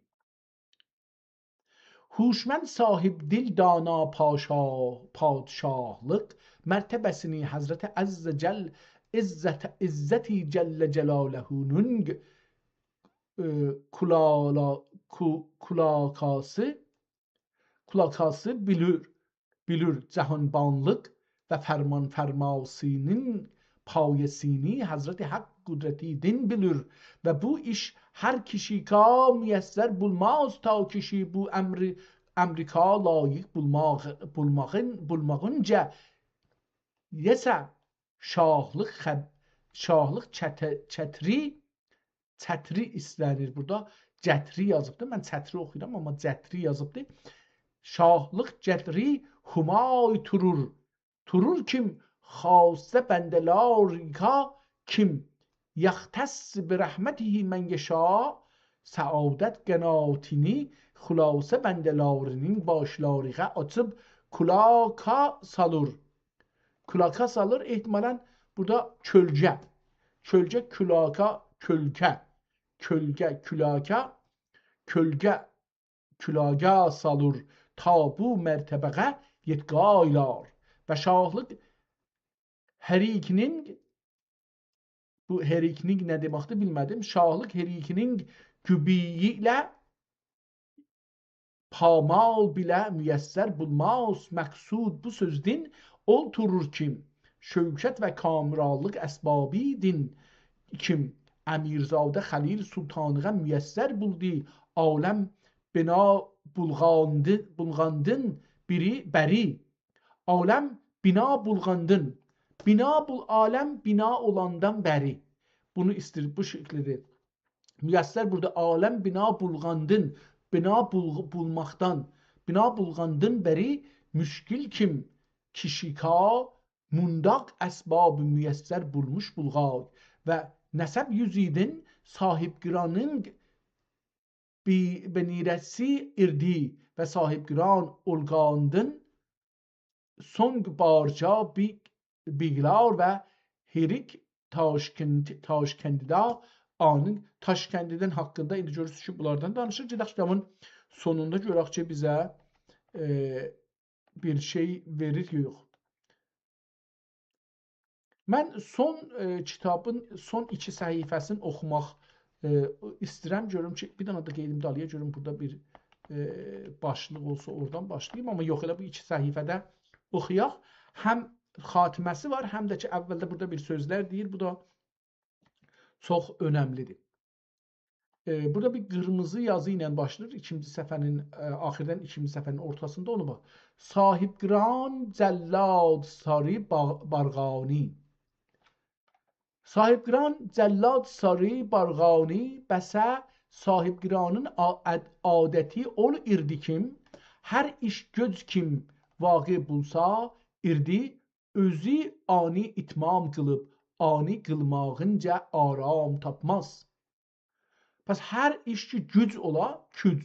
هوشمند صاحب دل دانا پاشا-، پادشاهلیق مرتبه‌سینی حضرت عز جل، عزت، عزتی جل جلاله‌نین، ائ، کولالا-، کو-، کولاکاسی، کولاکاسی بیلیر، بیلیر جهانبانلیق و فرمان‌فرماسی‌نین پایه‌سینی حضرت حق قدرتی‌دین بیلیر و بو ایش هر کیشیگا میسر بولماز، تا کیشی بو امری، امریکا لایق بولماق، بولماغین، بولماغینجا یئسه شاهلیق خب-، شاهلیق چته-، چتری، چتری ایسته‌نیر بورادا. جتری یازیبدی. من چتری اوخویورام، آمما جتری یازیبدی. شاهلیق جتری همای تورور. تورور کیم خاصه بنده‌لاریگا کیم یختص برحمته من یشاء، سعادت قناتینی خلاصه بنده‌لاری‌نین باشلاریغا آچیب کولاکا سالیر. کولاکا سالیر، احتمالاً بورادا کؤلگه. کؤلگه، کولاکا، کؤلگه. کؤلگه، کولاکا، کؤلگه، کولاکا سالیر، تا بو مرتبه‌یه یئتگایلار. و شاهلیق هریکینین، بو هریکینین نه دئمکدیر بیلمه‌دیم. شاهلیق هریکینین گوبیگی ایله پامال بیله میسر بولماز. مقصود بو سؤزدن اول تورور کیم شوکت و کامرانلیق اسبابی‌دین کیم امیرزاده خلیل سلطانیغا میسر بولدو. عالم بنا بولغاندی-، بولغاندین بیری بری. عالم بنا بولغاندین. بنا بول-، عالم بنا اولاندان بری. بونو ایسته‌ییر، بو شکیلده. میسر بورادا عالم بنا بولغاندین، بنا بولغ-، بولماقدان، بنا بولغاندین بری مشکل کیم کیشیگا مونداق اسباب میسر بولموش بولغاق و نسب یوزیدین صاحب قرانین بی-، بنیرسی ایردی و صاحب قران اولغاندین سونگ بارجا بیگ-، بیگلار و هریک تاشکند-، تاشکندیدا آنین تاشکندیدن حاقیندا ایندی گؤرورسونوز کی، بونلاردان دانیشیر. گئدک کیتابین سونوندا گؤرک کی، بیزه، ائ، بیر شئی وئریر، یوخ. من سون، ائ، کیتابین سون ایکی صفحه‌سینی اوخوماق، ائ، ایسته‌ییرم. گؤروم کی، بیر دنه ده قئییدیم دالییا، گؤروم بورادا بیر، ائ، باشلیق اولسا، اورادان باشلاییم. آمما یوخ، ائله بو ایکی صفحه‌ده اوخویاق. هم خاتمه‌سی وار، هم ده کی، اولده بورادا بیر سؤزلر دئییر. بو دا چوخ اؤنملی‌دیر. ائ، بورادا بیر قیرمیزی یازی ایله باشلاییر. ایکینجی صفحه‌نین، ائ، آخیردان ایکینجی صفحه‌نین اورتاسیندا اونو باخ. صاحب قران جلاد ساری با-، بارغانی. صاحب قران جلاد ساری بارغانی، بسه صاحب قرانین آ-، عاد-، عادتی اول ایردی کیم، هر ایش گؤز کیم واقع بولسا ایردی، اؤزو آنی اتمام قیلیب، آنی قیلماغینجا آرام تاپماز. پس هر ایش کی گوج اولا، کوج،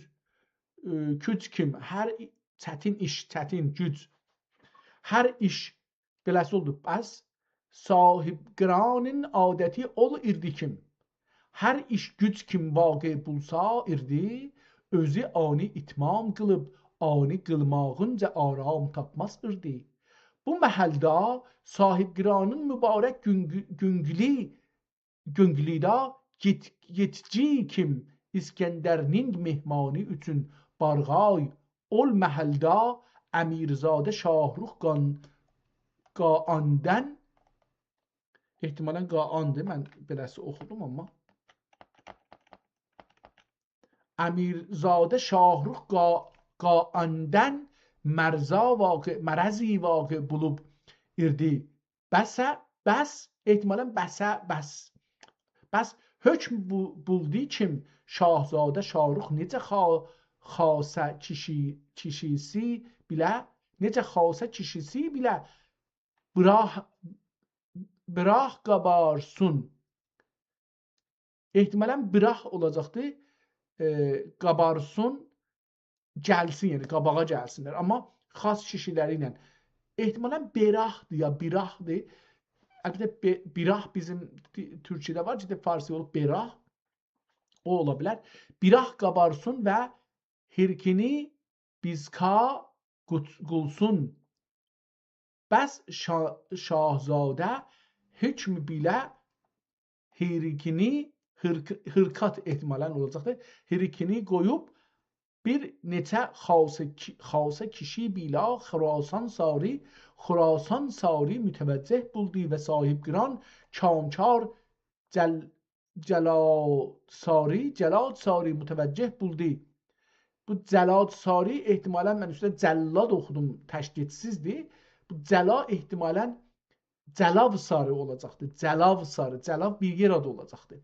ائ، کوج کیم، هر ای-، چتین ایش، چتین، گوج. هر ایش بئله‌سی اولدو. پس صاحب‌قرانین عادتی اول ایردی کیم. هر ایش گوج کیم واقع بولسا ایردی، اؤزو آنی اتمام قیلیب، آنی قیلماغینجا آرام تاپماز ایردی. بو محلده صاحب‌قرانین مبارک گونگو-، گونگولی گونگولیدا گئت-، گئتجی کیم اسکندرنین مهمانی اوچون بارغای اول محلده امیرزاده شاهرخ قان-، قااندن، احتمالاً قااندی، من بئله‌سی اوخودوم آمما. امیرزاده شاهرخ قا-، قااندن مرزا واقع، مرزی واقع بولوب ایردی. بسه، بس، احتمالاً بسه، بس. بس حکم بو-، بولدو کیم شاهزاده شاهرخ نئجه خا-، خاصه کیشی-، کیشیسی بیله، نئجه خاصه کیشیسی بیله براح-، براح قابارسون. احتمالاً براح اولاجاقدی. ائ، قابارسون گلسین، یعنی قاباغا گلسینلر. آمما خاص کیشیلری ایله. احتمالاً براحدیر یا بیراحدیر. البته، بی-، بیراح بیزیم تی-، تورکجه‌ده وار کی، فارسی اولوب براح. او اولا بیلر. بیراح قابارسون و هیرکینی بیزکا قوت-، قولسون. بس شا-، شاهزاده حکم بیله هیرکینی، هیرک-، هیرکات احتمالاً اولاجاقدیر. هیرکینی قویوب بیر نئچه خاصه کی-، خاصه کیشی بیله خراسان ساری، خراسان ساری متوجه بولدو و صاحب‌قران کامکار جل-، جلاد ساری، جلاد ساری متوجه بولدو. بو جلاد ساری احتمالاً من اوسته جلاد اوخودوم، تشدیدسیزدیر. بو جلا احتمالاً جلاو ساری اولاجاقدیر. جلاو ساری، جلاو بیر یئر آدی اولاجاقدیر.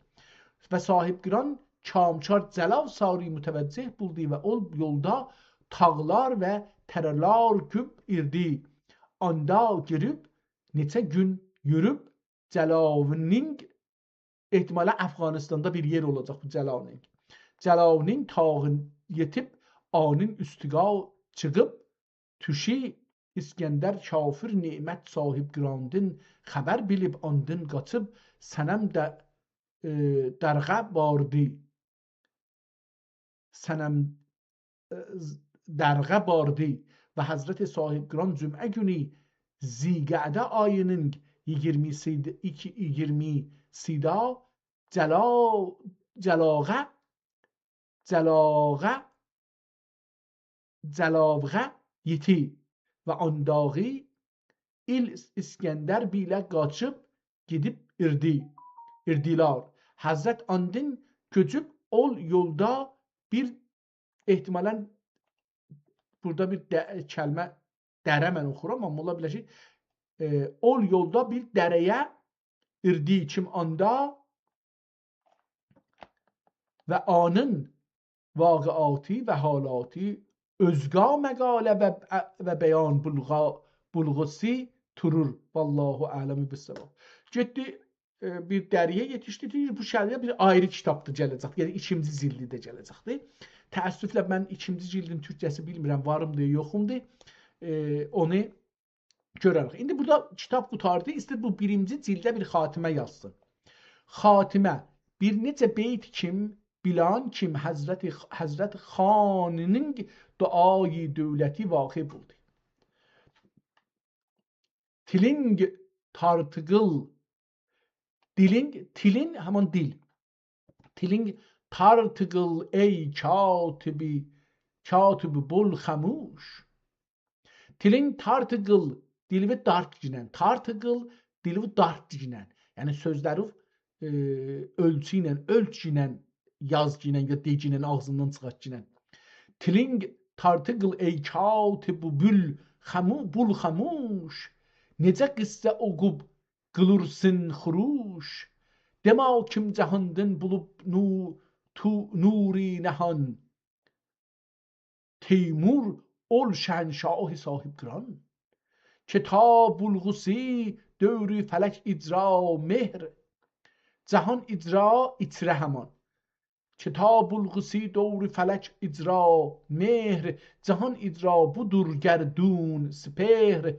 و صاحب‌قران کامکار جلاو ساری متوجه بولدو و او یولدا تاغلار و تره‌لر گوب ایردی. آندا گیریب نئچه گون یوروب جلاونینگ، احتمالاً افغانستاندا بیر یئر اولاجاق بو جلاونینگ. جلاونینگ تاغین یئتیب آنین اوستوگا چیخیب، توشی اسکندر کافر نعمت صاحب‌قراندین خبر بیلیب آندین قاچیب صنم ده، ائ، درغه واردی. صنم، ائ، ز-، درغه واردی و حضرت صاحب‌قران جمعه گونو ذی‌قعده آیینین ایگیرمی‌سی، ایکی، ایگیرمی‌سیده جلا-، جلاغه، جلاغه، جلاوغه یئتی و آنداغی ایل اسکندر بیله قاچیب گئدیب ایردی، ایردیلار. حضرت آندین کؤچوب اول یولدا بیر، احتمالاً بورادا بیر ده-، کلمه دره من اوخورام، آمما اولا بیلر کی، ائ، اول یولدا بیر دره‌یه ایردی کیم آندا و آنین واقعاتی و حالاتی اؤزگا مقاله و، و بیان بولغا-، بولغوسی تورور. والله اعلم بالصواب. گئتدی، ائ، بیر دره‌یه یئتیشدی. دئییر، بو شرحه بیر آیری کیتاب دا گله‌جک. یعنی ایکینجی جیلدی ده گله‌جکدی. تأسفله من ایکینجی جیلدین تورکجه‌سی بیلمیرم، وارمدیر، یوخومدور. ائ، اونو گؤرریک. ایندی بورادا کیتاب قوتاردی، ایسته‌ییر بو بیرینجی جیلده بیر خاتمه یازسین. خاتمه، بیر نئچه بیت کیم، بیلان کیم حضرت، حضرت خانینین دعای دولتی واقع بولدو. تیلینگ تارتیقیل، دیلینگ، تیلین، همان دیل. تیلینگ تارتیقیل ای کاتبی، کاتبی بول خموش. تیلین تارتیقیل، دیلیوی دارتگینن. تارتیقیل، دیلیوی دارتگینن. یعنی سؤزلری، ائ، اؤلچو ایله، اؤلچگینن، یازگینن یا دئگینن، آغزیندان چیخارتگینن. تیلینگ تارتیقیل ای کاتبی بول خمو-، بول خموش. نئجه قصه اوقوب قیلورسین خروش. دئمه کیم جهاندین بولوب نو-، تو-، نوری نهان. تیمور اول شهنشاه صاحب قران. که تا بلقیسی دور فلک اجرا مهر، جهان اجرا ایچره همان. که تا بلقیسی دور فلک اجرا مهر، جهان اجرا بودور گردون سپهر.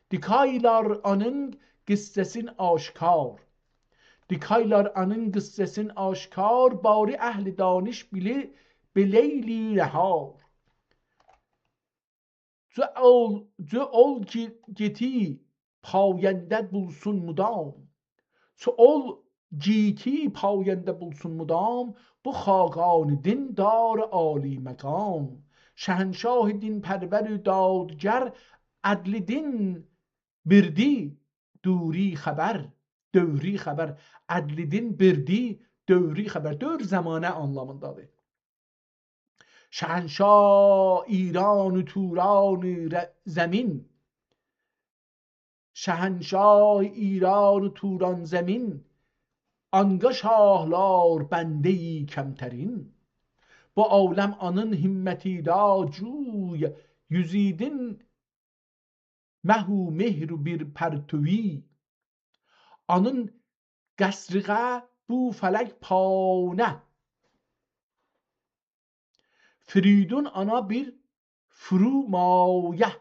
دیکایلار آنین قصه‌سین آشکار. دیکایلار آنین قصه‌سین آشکار، باری اهل دانش بیلی به لیلی نهار. جو اول، جو اول کی گیتی پاینده بولسون مدام. جو اول گیتی پاینده بولسون مدام، بو خاقان دین دار عالی مقام. شهنشاه دین پرور دادگر، عدل دین بردی دوری خبر، دوری خبر. عدل دین بردی دوری خبر. دور زمانه آنلامیندادیر. شهنشاه ایران و توران ر-، زمین. شهنشاه ایران و توران زمین، آنقا شاهلار بنده‌ی کمترین. بو عالم آنین همتیدا جوی، یوزیدین مه و مهر و بیر پرتوی. آنین قصرغه بو فلک پانه، فریدون آنا بیر فرومایه.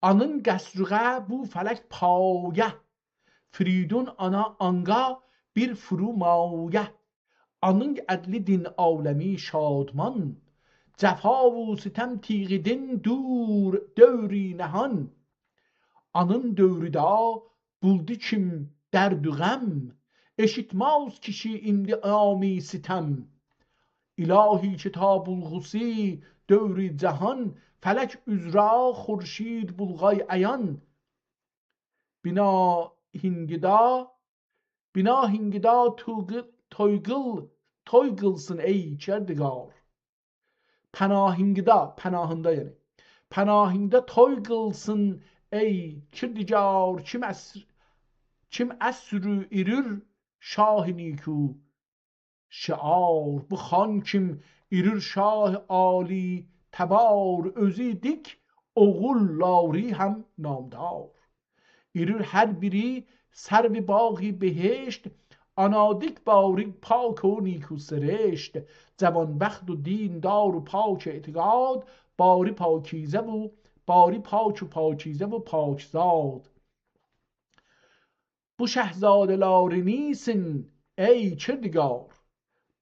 آنین قصرغه بو فلک پایه، فریدون آنا آنقا بیر فرومایه. آنین عدلی دین عالمی شادمان، جفا و ستم تیغیدین دور دوری نهان. آنین دؤورودا بولدو کیم درد و غم، ائشیتمز کیشی ایندی عامی ستم. الهی کتاب القدسی دؤور جهان، فلک عذرا خورشید بولغای عیان. بنا هنگدا، بنا هنگدا توی قیل، توی قیل، توی قیلسین ای کردگار. پناهینگدا، پناهیندا یعنی. پناهینگدا توی قیلسین ای کردگار، کیم اسر، کیم اسر و ایرور شاه نیکو شعار. بو خان کیم ایرور شاه عالی تبار، اؤزو دیک اوغوللاری هم نامدار. ایرور هر بیری سرو باغ بهشت، آنا دیک باری پاک و نیکو سرشت. جوانبخت و دیندار و پاک اعتقاد، باری پاکیزه و، باری پاک و پاکیزه و پاکزاد. بو شهزاده‌لاری نیسین ای کردگار؟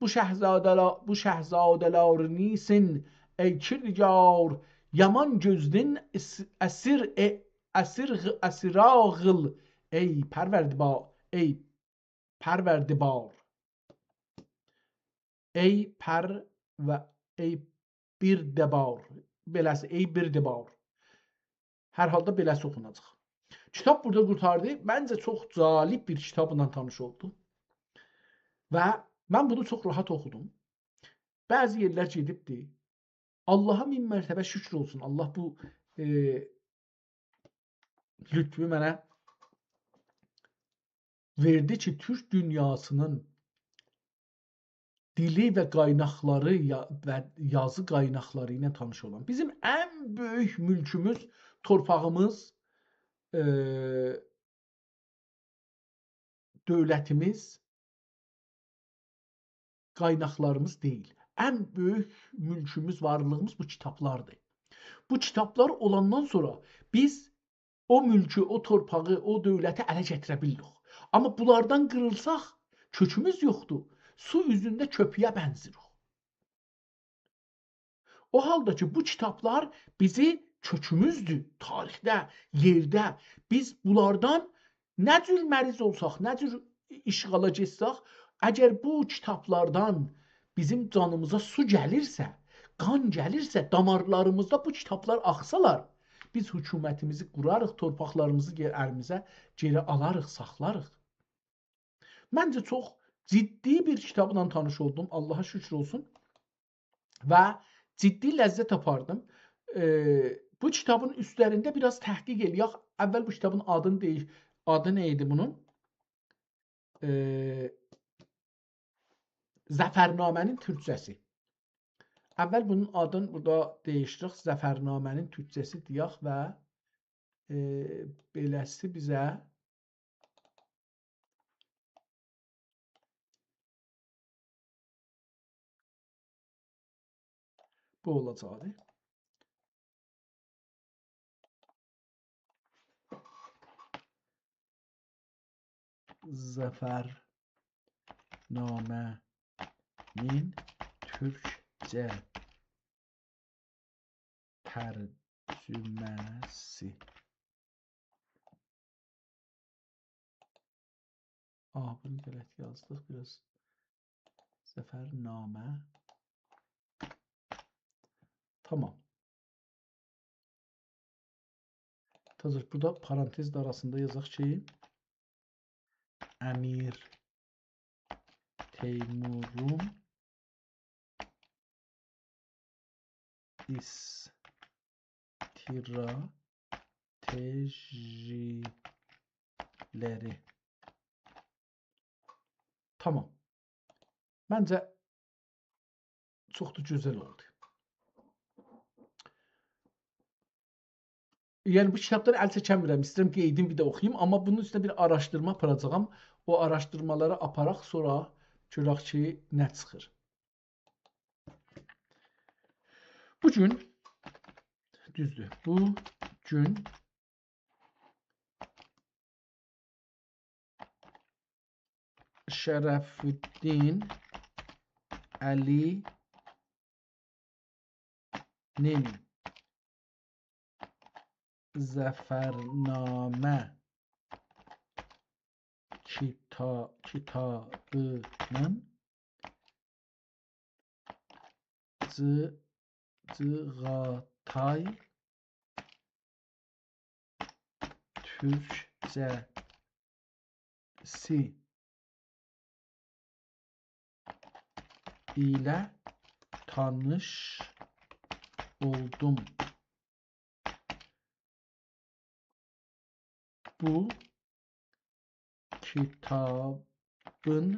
بو شهزاده‌لا-، بو شهزاده‌لاری نیسین ای کردگار؟ یامان گؤزدین اس-، اسیر، ائ، اسیر، اسیراغیل ای پروردبا-، ای پروردبار. ای پر و ای بیر دبار. بئله‌سی، ای بیر دبار. هر حالدا بئله‌سی اوخوناجاق. کیتاب بورادا قورتاردی. منجه چوخ جالب بیر کیتابلا تانیش اولدوم. و من بونو چوخ راحت اوخودوم. بعضی یئرلر گئدیبدی. آللاها مین مرتبه شکر اولسون. آللاه بو، ائ، لطفو منه وئردی کی، تورک دونیاسینین دیلی و قایناقلاری یا-، و یازی قایناقلاری ایله تانیش اولام. بیزیم ان بؤیوک مولکوموز، تورپاغیمیز، ائ، دؤولتیمیز، قایناقلاریمیز دئییل. ان بؤیوک مولکوموز، وارلیغیمیز بو کیتابلاردیر. بو کیتابلار اولاندان سونرا بیز او مولکو، او تورپاغی، او دؤولتی اله گتیره بیلیریک. آمما بونلاردان قیریلساق، کؤکوموز یوخدور. سو اوزونده کؤپویه بنزیریک. او حالدا کی، بو کیتابلار بیزی کؤکوموزدور، تاریخده، یئرده. بیز بونلاردان نه جور مریض اولساق، نه جور اشغالا گئتسک، اگر بو کیتابلاردان بیزیم جانیمیزا سو گلیرسه، قان گلیرسه، دامارلاریمیزدا بو کیتابلار آخسالار، بیز حکومتیمیزی قوراریق، تورپاقلاریمیزی گئ-، الیمیزه گئری آلاریق، ساخلاریق. منجه چوخ جدی بیر کیتابلا تانیش اولدوم، آللاها شکر اولسون. و جدی لذت آپاردیم. ائ، بو کیتابین اوستلرینده بیر آز تحقیق ائله‌یک. اول بو کیتابین آدینی دئییش، آدی نه ایدی بونون؟ ائ، ظفرنامه‌نین تورکجه‌سی. اول بونون آدینی بورادا دییشدیرک. ظفرنامه‌نین تورکجه‌سی دئیک و، ائ، بئله‌سی بیزه بو اولاجاقدیر. ظفرنامه‌نین تورکجه ترجمه‌سی. آه، بونو غلط یازدیق بیر آز. ظفرنامه. تامام. تازه بورادا پارانتز ده آراسیندا یازاق کی، امیر تیمورون استراتژی‌لری. تامام. منجه، چوخ دا گؤزل اولدو. یعنی، بو کیتابدان ال چکمیرم، ایسته‌ییرم قئییدیم، بیر ده اوخویوم، آمما بونون اوستونه بیر آراشدیرما آپاراجاغام. او آراشدیرمالاری آپاراق، سونرا گؤرک کی، نه چیخیر. بو گون، دوزدور، بو گون شرف‌الدین علی‌نین ظفرنامه کیتا-، کیتابینین جی-، جیغاتای تورکجه‌سی ایله تانیش اولدوم. بو کیتابین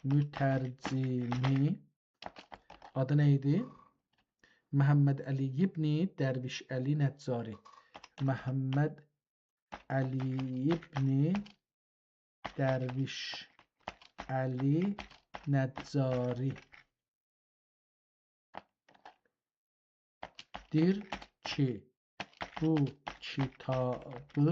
مترجمی آدی نه ایدی؟ محمدعلی ابن درویشعلی نجاری. محمدعلی ابن درویشعلی نجاری دیر کی، بو کیتابی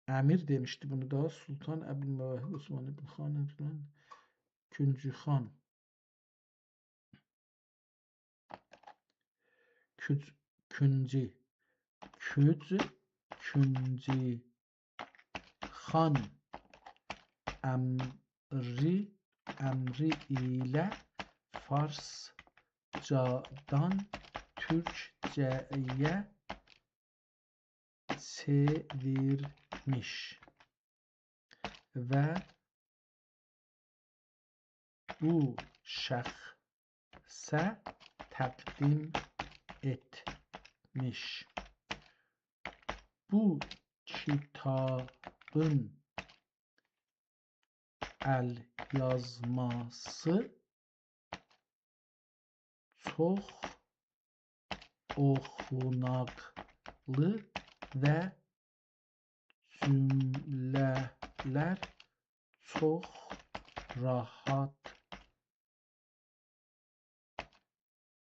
امیر دئمیشدی بونو دا، سلطان عبدالواحد عثمان ابن خان، کنجی خان. کوج-، کونجی، کوج-، کونجی خان امری، امری ایله فارسجادان تورکجه‌یه چئویرمیش و بو شخصه تقدیم ائتمیش. بو کیتابین ال‌یازماسی چوخ اوخوناقلی و جمله‌لر چوخ راحت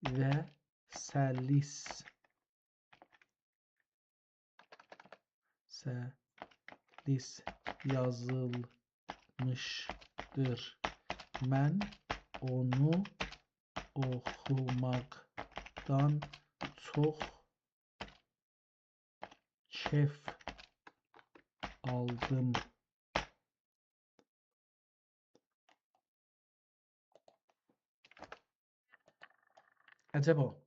و سلیس، سلیس یازیلمیشدیر. من اونو اوخوماقدان چوخ کئف آلدیم. عجبا.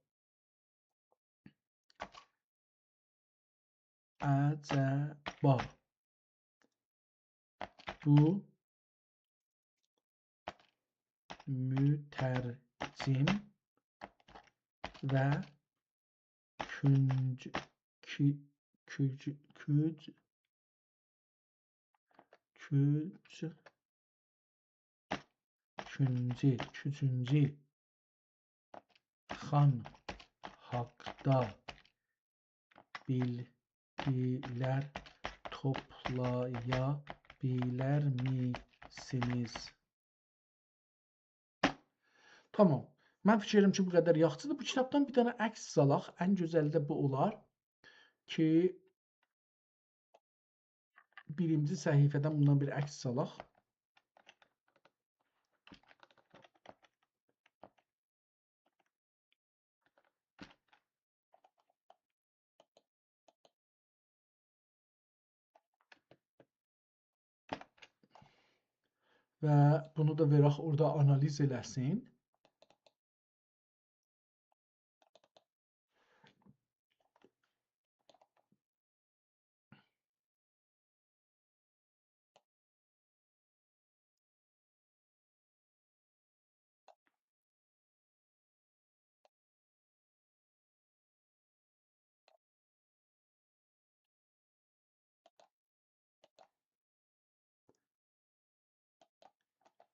عجبا. بو مترجم و کونج-، کی-، کوج-، کوج-، گوج، کوچونجو، کوچونجو خان حاقدا بیلگیلر توپلایا بیلرمیسینیز؟ تامام. من فیکیر ائدیرم کی، بو قدر یاخشیدیر. بو کیتابدان بیر دنه عکس سالاق. ان گؤزلی ده بو اولار کی، بیرینجی صفحه‌دن بوندان بیر عکس سالاق. و بونو دا وئرک اورادا آنالیز ائله‌سین.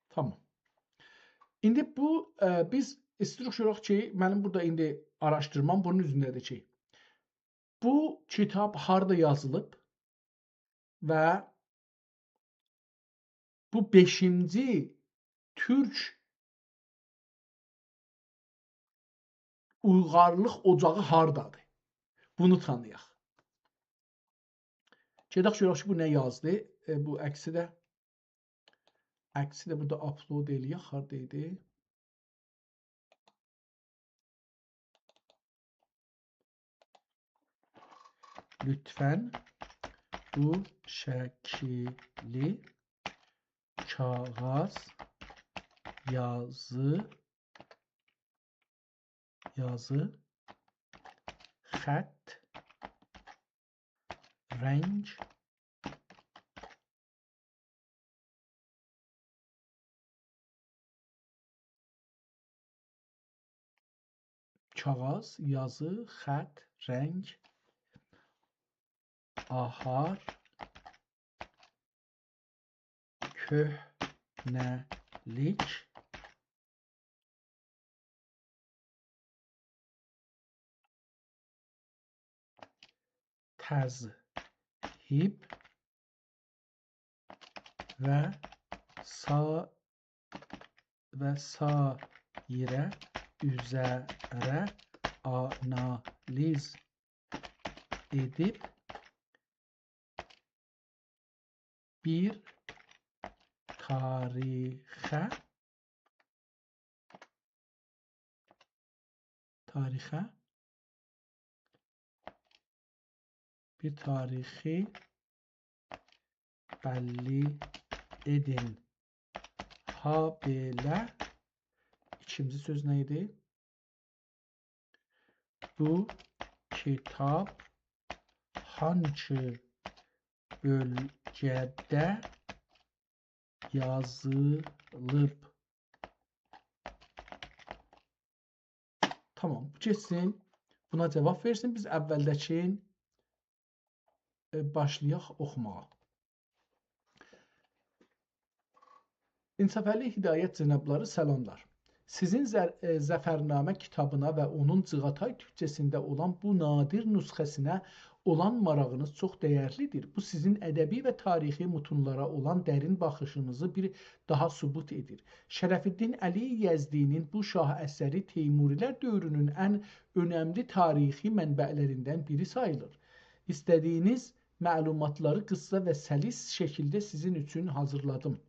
تامام. ایندی بو، ائ، بیز ایستیروخ گؤرک کی، منیم بورادا ایندی آراشدیرمام بونون اوزونده‌دیر کی، بو کیتاب هاردا یازیلیب و بو بئشینجی تورک اویغارلیق اوجاغی هاردادیر؟ بونو تانییاق. گئدک گؤرک کی، بو نه یازدی. ائ، بو عکسی ده، عکسی ده بورادا آپلود ائله‌یک. هاردا ایدی؟ لطفاً بو شکیلی کاغاذ، یازی، یازی، خط، رنگ، کاغاذ، یازی، خط، رنگ، آهار، کهنه‌لیک، تذهیب و سا-، و سایره اوزره آنالیز ائدیب بیر تاریخه، تاریخه، بیر تاریخی بللی ائدین. هابئله، ایکینجی سؤز نه ایدی؟ بو کیتاب هانسی بؤلگه‌ده یازیلیب؟ تامام، بو گئتسین. بونا جاواب وئرسین. بیز اولده‌کین، ائ، باشلایاق اوخوماغا. انصافعلی هدایت جنابلاری، سلاملار. سیزین زر-، ائ، ظفرنامه کیتابینا و اونون چغاتای تورکجه‌سینده اولان بو نادر نسخه‌سینه اولان ماراغینیز چوخ دَیرلیدیر. بو سیزین ادبی و تاریخی متونلارا اولان درین باخیشینیزی بیر داها ثبوت ائدیر. شرف‌الدین علی یزدی‌نین بو شاه اثری تیموری‌لر دؤورونون ان اؤنملی تاریخی منبع‌لریندن بیری ساییلیر. ایسته‌دیگینیز معلوماتلاری قیسا و سلیس شکیلده سیزین اوچون حاضیرلادیم.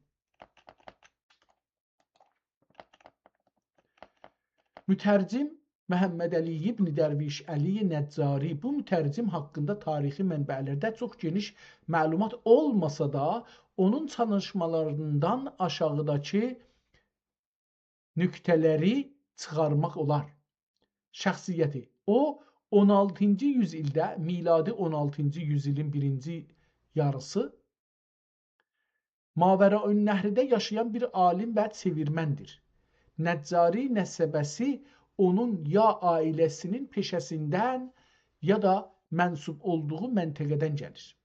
مترجم محمدعلی ابن درویش‌علی نجاری. بو مترجم حاقیندا تاریخی منبع‌لرده چوخ گئنیش معلومات اولماسا دا، اونون چالیشمالاریندان آشاغیداکی نکته‌لری چیخارماق اولار. شخصیتی. او، اون آلتینجی یوزایلده، میلادی اون آلتینجی یوزایلین بیرینجی یاریسی، ماوراءالنهرده یاشایان بیر عالیم و چئویرمندیر. نجاری نسبه‌سی اونون یا عائله‌سینین پئشه‌سیندن، یا دا منسوب اولدوغو منطقه‌دن گلیر.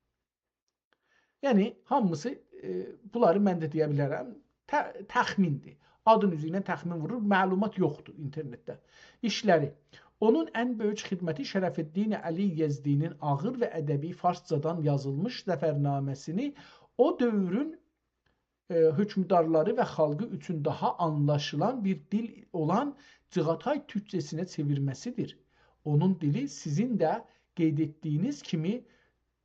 یعنی، هامیسی، ائ، بونلاری من ده دئیه بیلرم. ت-، تخمیندیر. آدین اوزو ایله تخمین وورور، معلومات یوخدور اینترنتده. ایشلری. اونون ان بؤیوک خدمتی شرف‌الدین علی یزدی‌نین آغیر و ادبی فارسجادان یازیلمیش ظفرنامه‌سینی او دؤورون، ائ، حؤکمدارلاری و خالقی اوچون داها آنلاشیلان بیر دیل اولان چیغاتای تورکجه‌سینه چئویرمه‌سیدیر. اونون دیلی سیزین ده قید ائتدیگینیز کیمی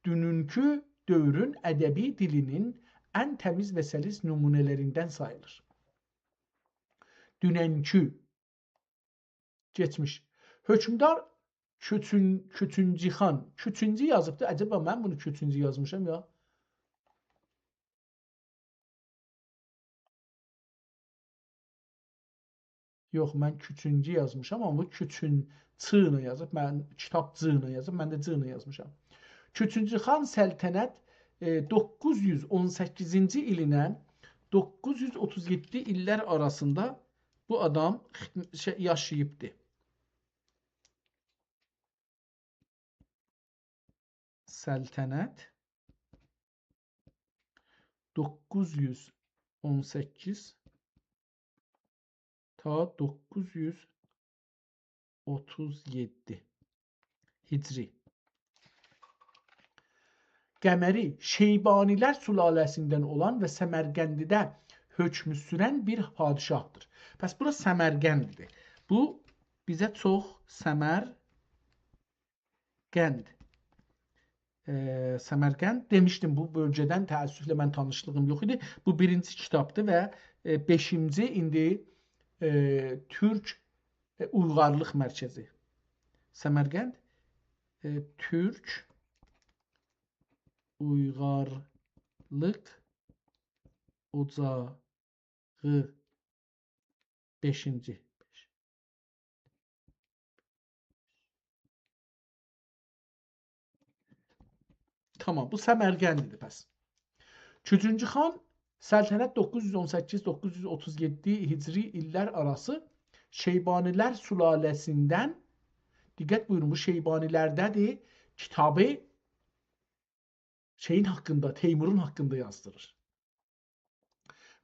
دوننکو دؤورون ادبی دیلینین ان تمیز و سلیس نمونه‌لریندن ساییلیر. دوننکو، کئچمیش. حؤکمدار کؤچون-، کؤچونجو خان. کؤچونجو یازیبدی. عجبا من بونو کؤچونجو یازمیشام یا؟ یوخ، من کوچونجو یازمیشام، آمما بو کوچون چ ایله یازیب، من کیتاب ج ایله یازیب، من ده ج ایله یازمیشام. کوچونجو خان سلطنت، ائ، دوققوز یوز اون سککیزینجی ایل ایله دوققوز یوز اوتوز یئددی ایللر آراسیندا بو آدام خ-، شئی، یاشاییبدی. سلطنت دوققوز یوز اون سککیز تا دوققوز یوز اوتوز یئددی هجری. قمری، شیبانی‌لر سلاله‌سیندن اولان و سمرقندده حؤکم سورن بیر پادشاهدیر. پس بورا سمرقنددیر. بو بیزه چوخ سمر قند. ائ، سمرقند دئمیشدیم، بو بؤلگه‌دن تأسفله من تانیشلیغیم یوخ ایدی. بو بیرینجی کیتابدیر و، ائ، بئشینجی ایندی، ائ، تورک، ائ، اویغارلیق مرکزی. سمرقند، ائ، تورک اویغارلیق اوجاغی بئشینجی. تامام، بو سمرقند ایدی پس. کوچونجو خان سلطنت دوققوز یوز اون سککیز، دوققوز یوز اوتوز یئددی هجری ایللر آراسی شیبانی‌لر سلاله‌سیندن، دقت بویورون، بو شیبانی‌لرده‌دیر، کیتابی شئیین حاقیندا، تیمورون حاقیندا یازدیریر.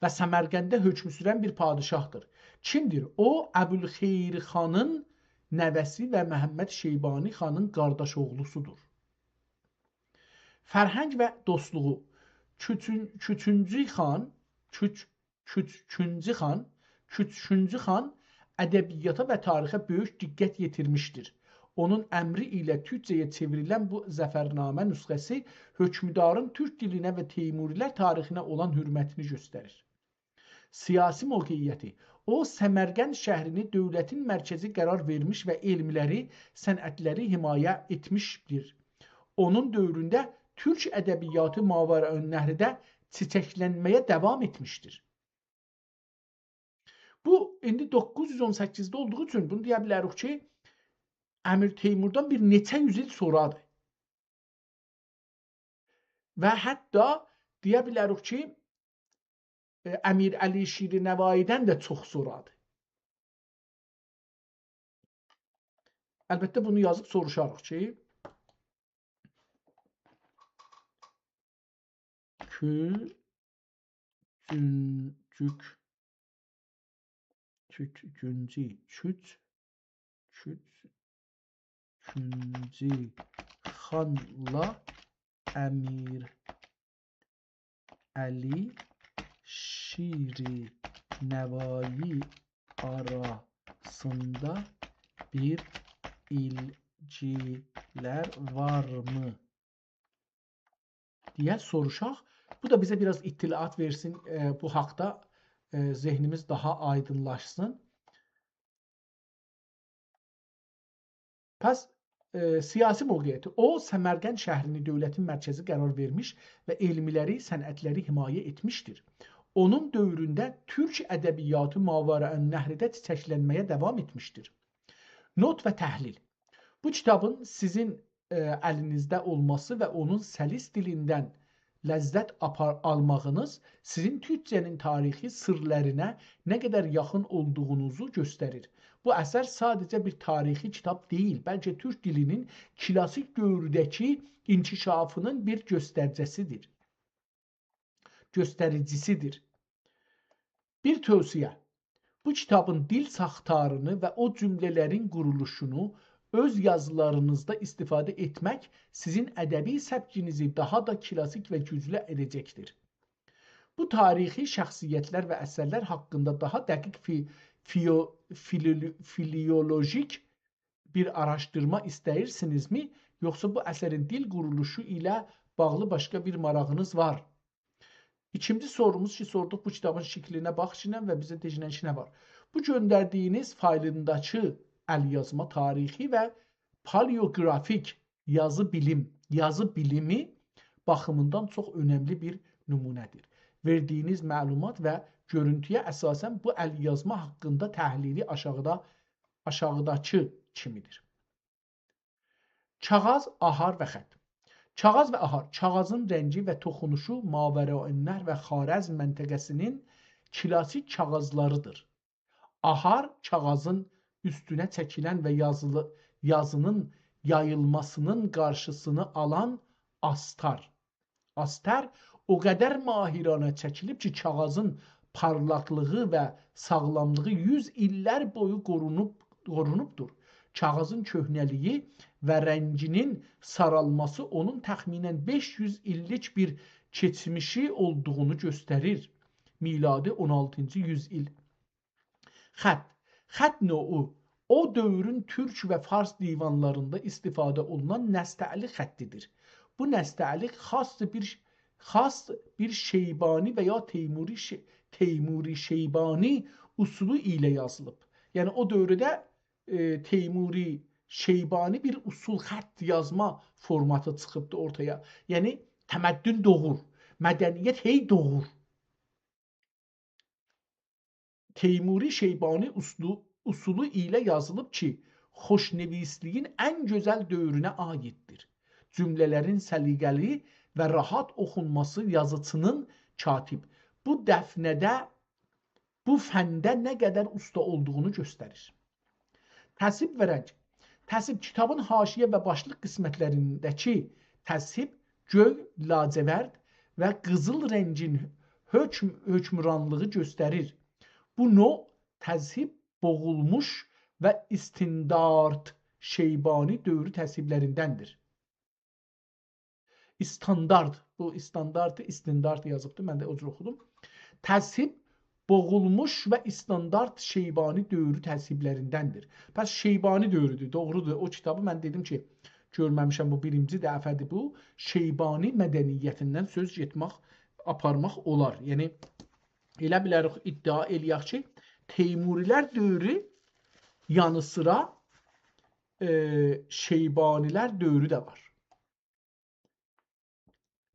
و سمرقنده حؤکم سورن بیر پادشاهدیر. کیمدیر؟ او، ابوالخیر خانین نوه‌سی و محمد شیبانی خانین قارداش اوغلوسودور. فرهنگ و دوستلوغو. کوچون-، کوچونجو خان، کوچ-، کوچ-، کوچونجو خان، کوچونجو خان ادبیاتا و تاریخه بؤیوک دقت یئتیرمیشدیر. اونون امری ایله تورکجه‌یه چئوریلن بو ظفرنامه نسخه‌سی حؤکمدارین تورک دیلینه و تیموری‌لر تاریخینه اولان حؤرمتینی گؤستریر. سیاسی موقعیتی. او، سمرقند شهرینی دؤولتین مرکزی قرار وئرمیش و علملری، صنعتلری حمایه ائتمیشدیر. اونون دؤورونده تورک ادبیاتی ماوراءالنهرده چیچکلنمه‌یه داوام ائتمیشدیر. بو، ایندی دوققوز یوز اون سککیزده اولدوغو اوچون بونو دئیه بیلریک کی، امیر تیموردان بیر نئچه یوز ایل سونرادیر. و حتی دئیه بیلریک کی، ائ، امیر علی شیرنوایی‌دن ده چوخ سونرادیر. البته، بونو یازیب سوروشاریق کی، کوچونجوک، کوچ-، کوچونجو، کوچ-، کوچونجو خانلا امیر علی شیرنوایی آراسیندا بیر ایلگی‌لر وارمی؟ دئیه سوروشاق. بو دا بیزه بیر آز اطلاعات وئرسین، ائ، بو حاقدا، ائ، ذهنیمیز داها آیدینلاشسین. پس، ائ، سیاسی موقعیتی. او، سمرقند شهرینی دؤولتین مرکزی قرار وئرمیش و علملری، صنعتلری حمایه ائتمیشدیر. اونون دؤورونده تورک ادبیاتی ماوراءالنهرده چیچکلنمه‌یه داوام ائتمیشدیر. نوت و تحلیل. بو کیتابین سیزین، ائ، الینیزده اولماسی و اونون سلیس دیلیندن لذت آپار-، آلماغینیز سیزین تورکجه‌نین تاریخی سرلرینه نه قدر یاخین اولدوغونوزو گؤستریر. بو اثر ساده‌جه بیر تاریخی کیتاب دئییل، بلکه تورک دیلینین کلاسیک دؤورده‌کی انکشافینین بیر گؤستریجی‌سیدیر. گؤستریجی‌سی‌دیر. بیر توصیه. بو کیتابین دیل ساختارینی و او جمله‌لرین قورولوشونو اؤز یازیلارینیزدا استفاده ائتمک سیزین ادبی سبکینیزی داها دا کلاسیک و گوجلو ائده‌جکدیر. بو تاریخی شخصیت‌لر و اثرلر حاقیندا داها دقیق فی-، فیو-، فیلولو-، فیلیولوژیک بیر آراشدیرما ایسته‌ییرسینیزمی، یوخسا بو اثرین دیل قورولوشو ایله باغلی باشقا بیر ماراغینیز وار؟ ایکینجی سوروموز کی، سوردوق بو کیتابین شکلینه باخیشینان و بیزه دئیینن کی، نه وار؟ بو گؤندردیگینیز فایلینداکی ال‌یازما تاریخی و پالئوگرافیک یازی بیلیم، یازی بیلیمی باخیمیندان چوخ اؤنملی بیر نمونه‌دیر. وئردیگینیز معلومات و گؤرونتویه اساساً بو ال‌یازما حاقیندا تحلیلی آشاغیدا، آشاغیداکی کیمی‌دیر. کاغاذ، آهار و خط. کاغاذ و آهار. کاغاذین رنگی و توخونوشو ماورائی‌النهر و خوارزم منطقه‌سینین کلاسیک کاغاذلاری‌دیر. آهار، کاغاذین اوستونه چکیلن و یازیلی-، یازینین یاییلماسینین قارشیسینی آلان آستار. آستر او قدر ماهرانه چکیلیب کی، کاغاذین پارلاقلیغی و ساغلاملیغی یوز ایللر بویو قورونوب، قورونوبدور. کاغاذین کؤهنه‌لیگی و رنگینین سارالماسی اونون تخمیناً بئش یوز ایللیک بیر کئچمیشی اولدوغونو گؤستریر. میلادی اون آلتینجی یوز ایل. خط. خط نوعو او دؤورون تورک و فارس دیوانلاریندا استفاده اولونان نستعلیق خطی‌دیر. بو نستعلیق خاص بیر، خاص بیر شیبانی و یا تیموری ش-، تیموری شیبانی اصولو ایله یازیلیب. یعنی او دؤورده، ائ، تیموری شیبانی بیر اصول خط یازما فورماتی چیخیبدی اورتایا. یعنی تمدن دوغور، مدنیت هئی دوغور. تیموری شیبانی اصولو، اصولو ایله یازیلیب کی، خوشنویسلیگین ان گؤزل دؤورونه عایددیر. جمله‌لرین سلیقه‌لی و راحت اوخونماسی یازیچینین، کاتب، بو دفنه‌ده، بو فنده نه قدر اوستا اولدوغونو گؤستریر. تصویب و رنگ. تصویب، کیتابین حاشیه و باشلیق قسمت‌لرینده‌کی تصویب گؤی، لاجورد و قیزیل رنگین حکم-، حکمرانلیغی گؤستریر. بو نوع تصویب بوغولموش و استاندارد شیبانی دؤورو تصویب‌لریندندیر. استاندارد، بو استاندارد، استاندارد یازیبدی، من ده او جور اوخودوم. تصویب بوغولموش و استاندارد شیبانی دؤورو تصویب‌لریندندیر. پس شیبانی دؤورودور، دوغرودور. او کیتابی من دئدیم کی، گؤرمه‌میشم، بو بیرینجی دفعه‌دیر بو. شیبانی مدنیتیندن سؤز گئتمک، آپارماق اولار. یعنی، ائله بیلریک، ادعا ائله‌یک کی، تیموری‌لر دؤورو یانی سیرا، ائ، شیبانی‌لر دؤورو ده وار.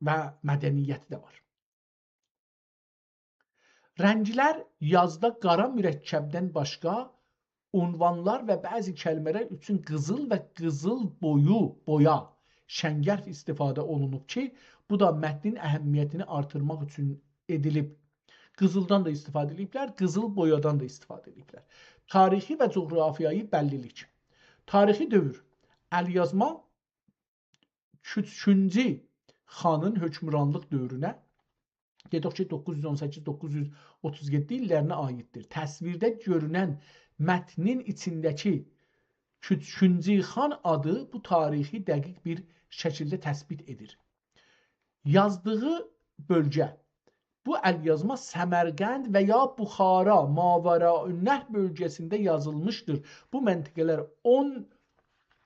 و مدنیتی ده وار. رنگلر یازدا قارا مرکبدن باشقا عنوانلار و بعضی کلمه‌لر اوچون قیزیل و قیزیل بویو، بویا، شنگرف استفاده اولونوب کی، بو دا متنین اهمیتینی آرتیرماق اوچون ائدیلیب. قیزیلدان دا استفاده ائدیبلر، قیزیل بویادان دا استفاده ائدیبلر. تاریخی و جغرافیایی بللیلیک. تاریخی دؤور. ال‌یازما کوچکونجی خانین حکمرانلیق دؤورونه، دئدیک کی، دوققوز یوز اون سککیز، دوققوز یوز اوتوز یئددی ایللرینه عایددیر. تصویرده گؤرونن متنین ایچینده‌کی کوچکونجی خان آدی بو تاریخی دقیق بیر شکیلده تثبیت ائدیر. یازدیغی بؤلگه. بو ال‌یازما سمرقند و یا بخارا، ماورائی‌النهر بؤلگه‌سینده یازیلمیشدیر. بو منطقه‌لر اون،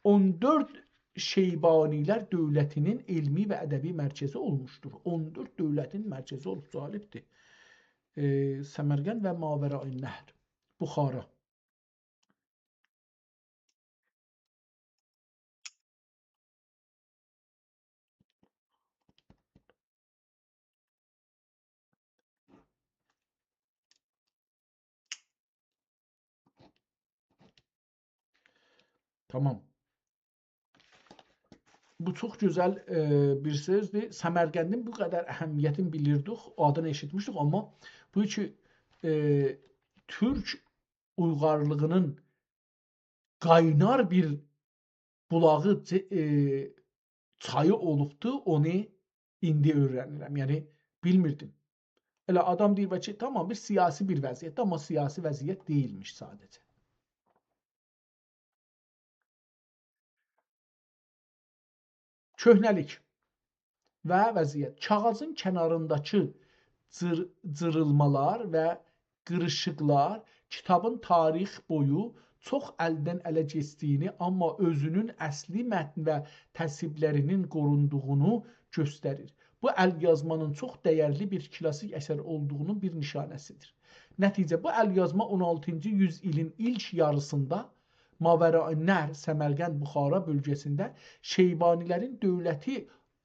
اون دؤرد شیبانی‌لر دؤولتینین علمی و ادبی مرکزی اولموشدور. اون دؤرد دؤولتین مرکزی اولوب، جالبدیر. ائ، سمرقند و ماورائی‌النهر، بخارا. تامام. بو چوخ گؤزل، ائ، بیر سؤزدور. سمرقندین بو قدر اهمیتینی بیلیردیک، آدینی ائشیتمیشدیک، آمما بو کی، ائ، تورک اویغارلیغینین قاینار بیر بولاغی، ائ، چایی اولوبدو، اونو ایندی اؤیره‌نیرم. یعنی، بیلمیردیم. ائله آدام دئییر بلکه، تامام، بیر سیاسی بیر وضعیت، آمما سیاسی وضعیت دئییلمیش ساده‌جه. کؤهنه‌لیک و وضعیت. کاغیذین کنارینداکی جیر-، جیریلمالار و قیریشیقلار کیتابین تاریخ بویو چوخ الدن اله کئچدیگینی، آمما اؤزونون اصلی متن و تصویبلرینین قوروندوغونو گؤستریر. بو ال‌یازمانین چوخ دَیرلی بیر کلاسیک اثر اولدوغونون بیر نشانه‌سیدیر. نتیجه، بو ال‌یازما اون آلتینجی یوز ایلین ایلک یاریسیندا ماوراءالنهر، سمرقند، بخارا بؤلگه‌سینده شیبانی‌لرین دؤولتی،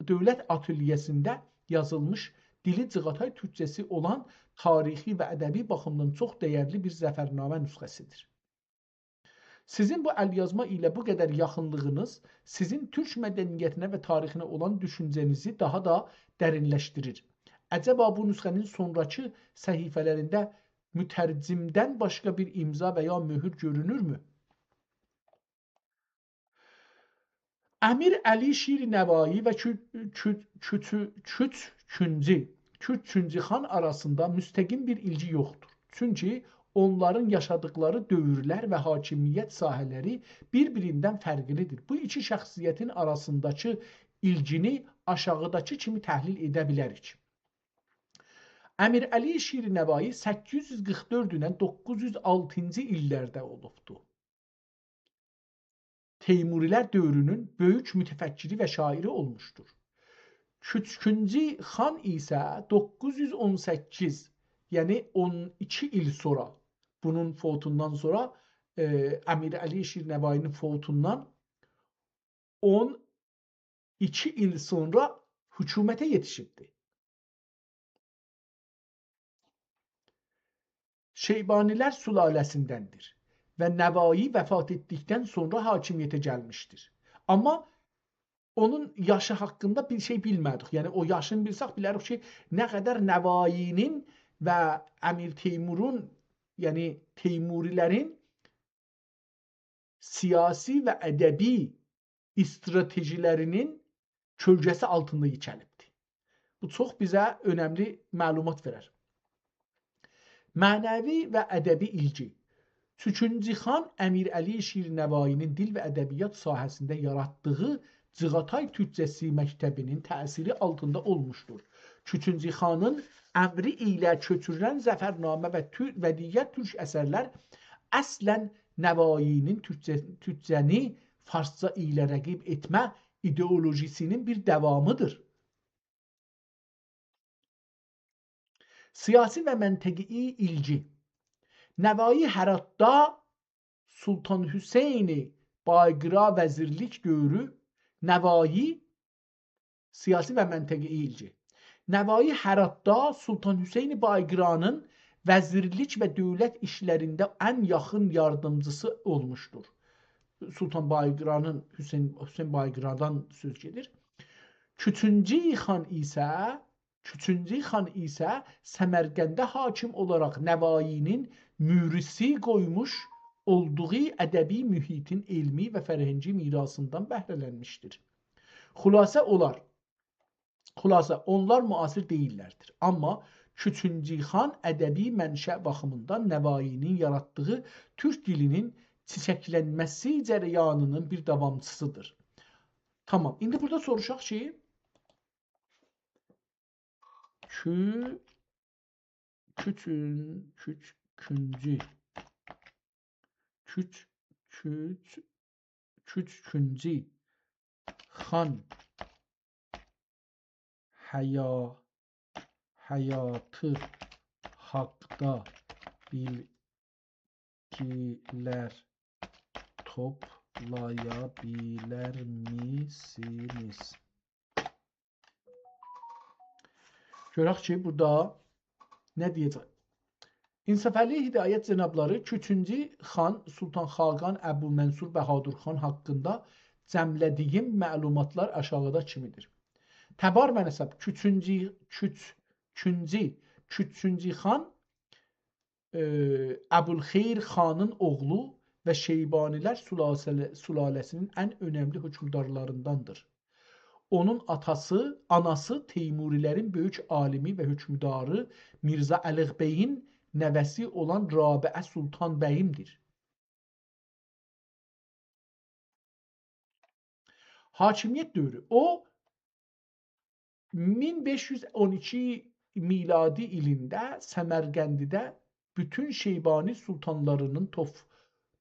دؤولت آتلیه‌سینده یازیلمیش، دیلی جیغاتای تورکجه‌سی اولان، تاریخی و ادبی باخیمدان چوخ دَیرلی بیر ظفرنامه نسخه‌سیدیر. سیزین بو ال‌یازما ایله بو قدر یاخینلیغینیز سیزین تورک مدنیتینه و تاریخینه اولان دوشونجه‌نیزی داها دا درینلشدیریر. عجبا بو نسخه‌نین سونراکی صفحه‌لرینده مترجمدن باشقا بیر امضا و یا مؤهور گؤرونورمو؟ امیر علی شیر نوایی و کو-، کو-، کوچو-، کوچ کونجی، کوچ کونجی خان آراسیندا مستقیم بیر ایلگی یوخدور. چونکی اونلارین یاشادیقلاری دؤورلر و حاکمیت ساحه‌لری بیر-بیریندن فرقلیدیر. بو ایکی شخصیتین آراسینداکی ایلگینی آشاغیداکی کیمی تحلیل ائده بیلریک. امیر علی شیر نوایی سککیز یوز قیرخ دؤرد ایله دوققوز یوز آلتینجی ایللرده اولوبدو. تیموری‌لر دؤورونون بؤیوک متفکری و شاعری اولموشدور. کوچ کونجی خان ایسه دوققوز یوز اون سککیز، یعنی اون ایکی ایل سونرا، بونون فوتوندان سونرا، ائ، امیر علی شیر نوایی‌نین فوتوندان اون ایکی ایل سونرا حکومته یئتیشیبدی. شیبانی‌لر سلاله‌سیندندیر و نوایی وفات ائتدیکدن سونرا حاکمیته گلمیشدیر. آمما اونون یاشی حاقیندا بیر شئی بیلمه‌دیک. یعنی، او یاشینی بیلسک، بیلریک کی، نه قدر نوایی‌نین و امیر تیمورون، یعنی تیموری‌لرین سیاسی و ادبی استراتژی‌لرینین کؤلگه‌سی آلتیندا یئکه‌لیبدیر. بو چوخ بیزه اؤنملی معلومات وئرر. معنوی و ادبی ایلگی. کوچ کونجی خان امیر علی شیر نوایی‌نین دیل و ادبیات ساحه‌سینده یاراتدیغی جیغاتای تورکجه‌سی مکتبی‌نین تأثیری آلتیندا اولموشدور. کوچ کونجی خانین امری ایله کؤچورولن ظفرنامه و تو-، و دیگر تورک اثرلر اصلاً نوایی‌نین تورکجه-، تورکجه‌نی فارسجا ایله رقیب ائتمه ایدئولوژی‌سی‌نین بیر داوامی‌دیر. سیاسی و منطقی ایلگی. نوایی هراتدا سلطان حسین بایقیرا وزیرلیک دؤورو، نوایی سیاسی و منطقی ایلگی. نوایی هراتدا سلطان حسین بایقیرانین وزیرلیک و دؤولت ایشلرینده ان یاخین یاردیمجی‌سی اولموشدور. سلطان بایقیرانین، حسین، حسین بایقیرادان سؤز گئدیر. کوچ کونجی خان ایسه، کوچ کونجی خان ایسه سمرقنده حاکم اولاراق نوایی‌نین موریثی قویموش اولدوغو ادبی محیطین علمی و فرهنگی میراثیندان بهره‌لنمیشدیر. خلاصه اولار، خلاصه، اونلار معاصر دئییللردیر. آمما کوچ کونجی خان ادبی منشأ باخیمیندان نوایی‌نین یاراتدیغی تورک دیلی‌نین چیچکلنمه‌سی جریانی‌نین بیر داوامچی‌سی‌دیر. تامام. ایندی بورادا سوروشاق کی، کو-، کوچون-، کوچ کونجی، کوچ، کوچ، کوچ کونجی خان حیا-، حیاتی حاقدا بیلگی‌لر توپلایا بیلرمیسینیز؟ گؤرک کی، بورادا نه دئیه‌جک. انصافعلی هدایت جنابلاری کوچ کونجی خان سلطان خاقان ابومنصور بهادر خان حاقیندا جمعله‌دیگیم معلوماتلار آشاغیدا کیمی‌دیر. تبار و نسب. کوچ کونجی، کوچ کونجی، کوچ کونجی خان، ائ، ابوالخیر خانین اوغلو و شیبانی‌لر سلاسله-، سلاله‌سی‌نین ان اؤنملی حکمدارلارینداندیر. اونون آتاسی، آناسی تیموری‌لرین بؤیوک عالیمی و حؤکمداری میرزا علی بَیین نوه‌سی اولان رابعه سلطان بَییمدیر. حاکمیت دؤورو. او، مین بئش یوز اون ایکی میلادی ایلینده سمرقندیده بوتون شیبانی سلطانلاری‌نین توف-،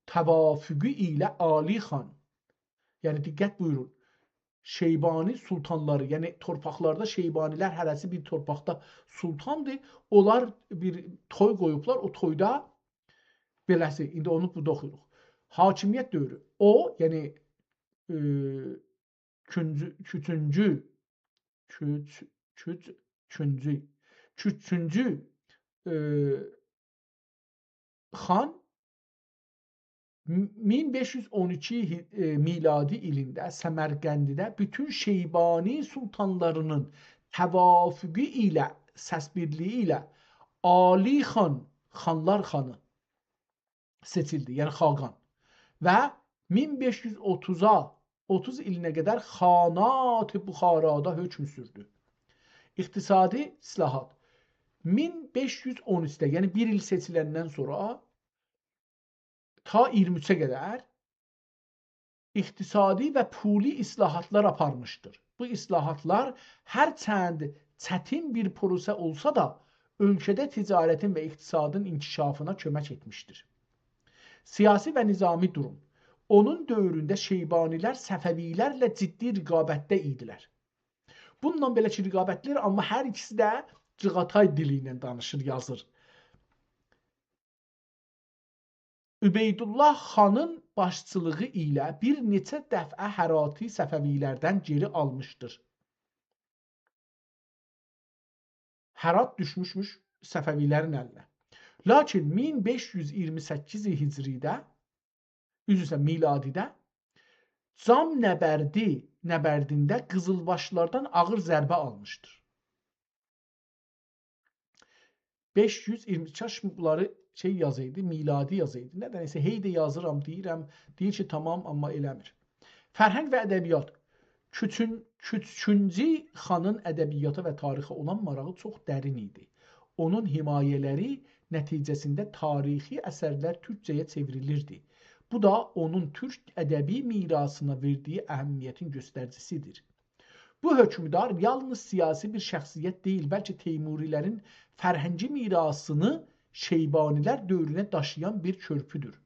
توافقو ایله عالی خان، یعنی دقت بویورون، شیبانی سلطانلاری، یعنی تورپاقلاردا شیبانی‌لر هره‌سی بیر تورپاقدا سلطاندیر، اونلار بیر توی قویوبلار، او تویدا بئله‌سی، ایندی اونو بورادا اوخویوروق. حاکمیت دؤورو. او، یعنی، ائ، کونجو-، کوچونجو، کوچ-، کوچ-، کونجو، کوچونجو، ائ، خان م-، مین بئش یوز اون ایکی هی-، ائ، میلادی ایلینده سمرقندیده بوتون شیبانی سلطانلاری‌نین توافقو ایله، سس بیرلیگی ایله عالی خان، خانلار خانی سئچیلدی، یعنی خاقان. و مین بئش یوز اوتوزا، اوتوز ایلینه قدر خانات بخارادا حؤکم سوردو. اقتصادی اصلاحات. مین بئش یوز اون اوچده، یعنی بیر ایل سئچیلندن سونرا تا اییرمی اوچه قدر اقتصادی و پولی اصلاحاتلار آپارمیشدیر. بو اصلاحاتلار هرچند چتین بیر پروسه اولسا دا، اؤلکه‌ده تجارتین و اقتصادین انکشافینا کؤمک ائتمیشدیر. سیاسی و نظامی دوروم. اونون دؤورونده شیبانی‌لر صفوی‌لرله جدی رقابتده ایدیلر. بونونلا بئله کی، رقابتلی‌لر، آمما هر ایکیسی ده جیغاتای دیلی ایله دانیشیر، یازیر. عبیدالله خانین باشچیلیغی ایله بیر نئچه دفعه هراتی صفوی‌لردن گئری آلمیشدیر. هرات دوشموشموش صفوی‌لرین الینه. لاکین مین بئش یوز اییرمی سککیز هجریده، عذر ایسته‌ییرم، میلادیده جام نبردی، نبردینده قیزیلباشلاردان آغیر ضربه آلمیشدیر. بئش یوز اییرمی، کاش بونلاری شئی یازایدی، میلادی یازایدی. نه‌دنسه هئی ده یازیرام، دئییرم، دئییر کی، تامام، آمما ائله‌میر. فرهنگ و ادبیات. کوچون-، کوچونجو خانین ادبیاتا و تاریخه اولان ماراغی چوخ درین ایدی. اونون حمایه‌لری نتیجه‌سینده تاریخی اثرلر تورکجه‌یه چئوریلیردی. بو دا اونون تورک ادبی میراثینا وئردیگی اهمیتین گؤستریجیسیدیر. بو حؤکمدار یالنیز سیاسی بیر شخصیت دئییل، بلکه تیموری‌لرین فرهنگی میراثینی شیبانی‌لر دؤورونه داشییان بیر کؤرپودور.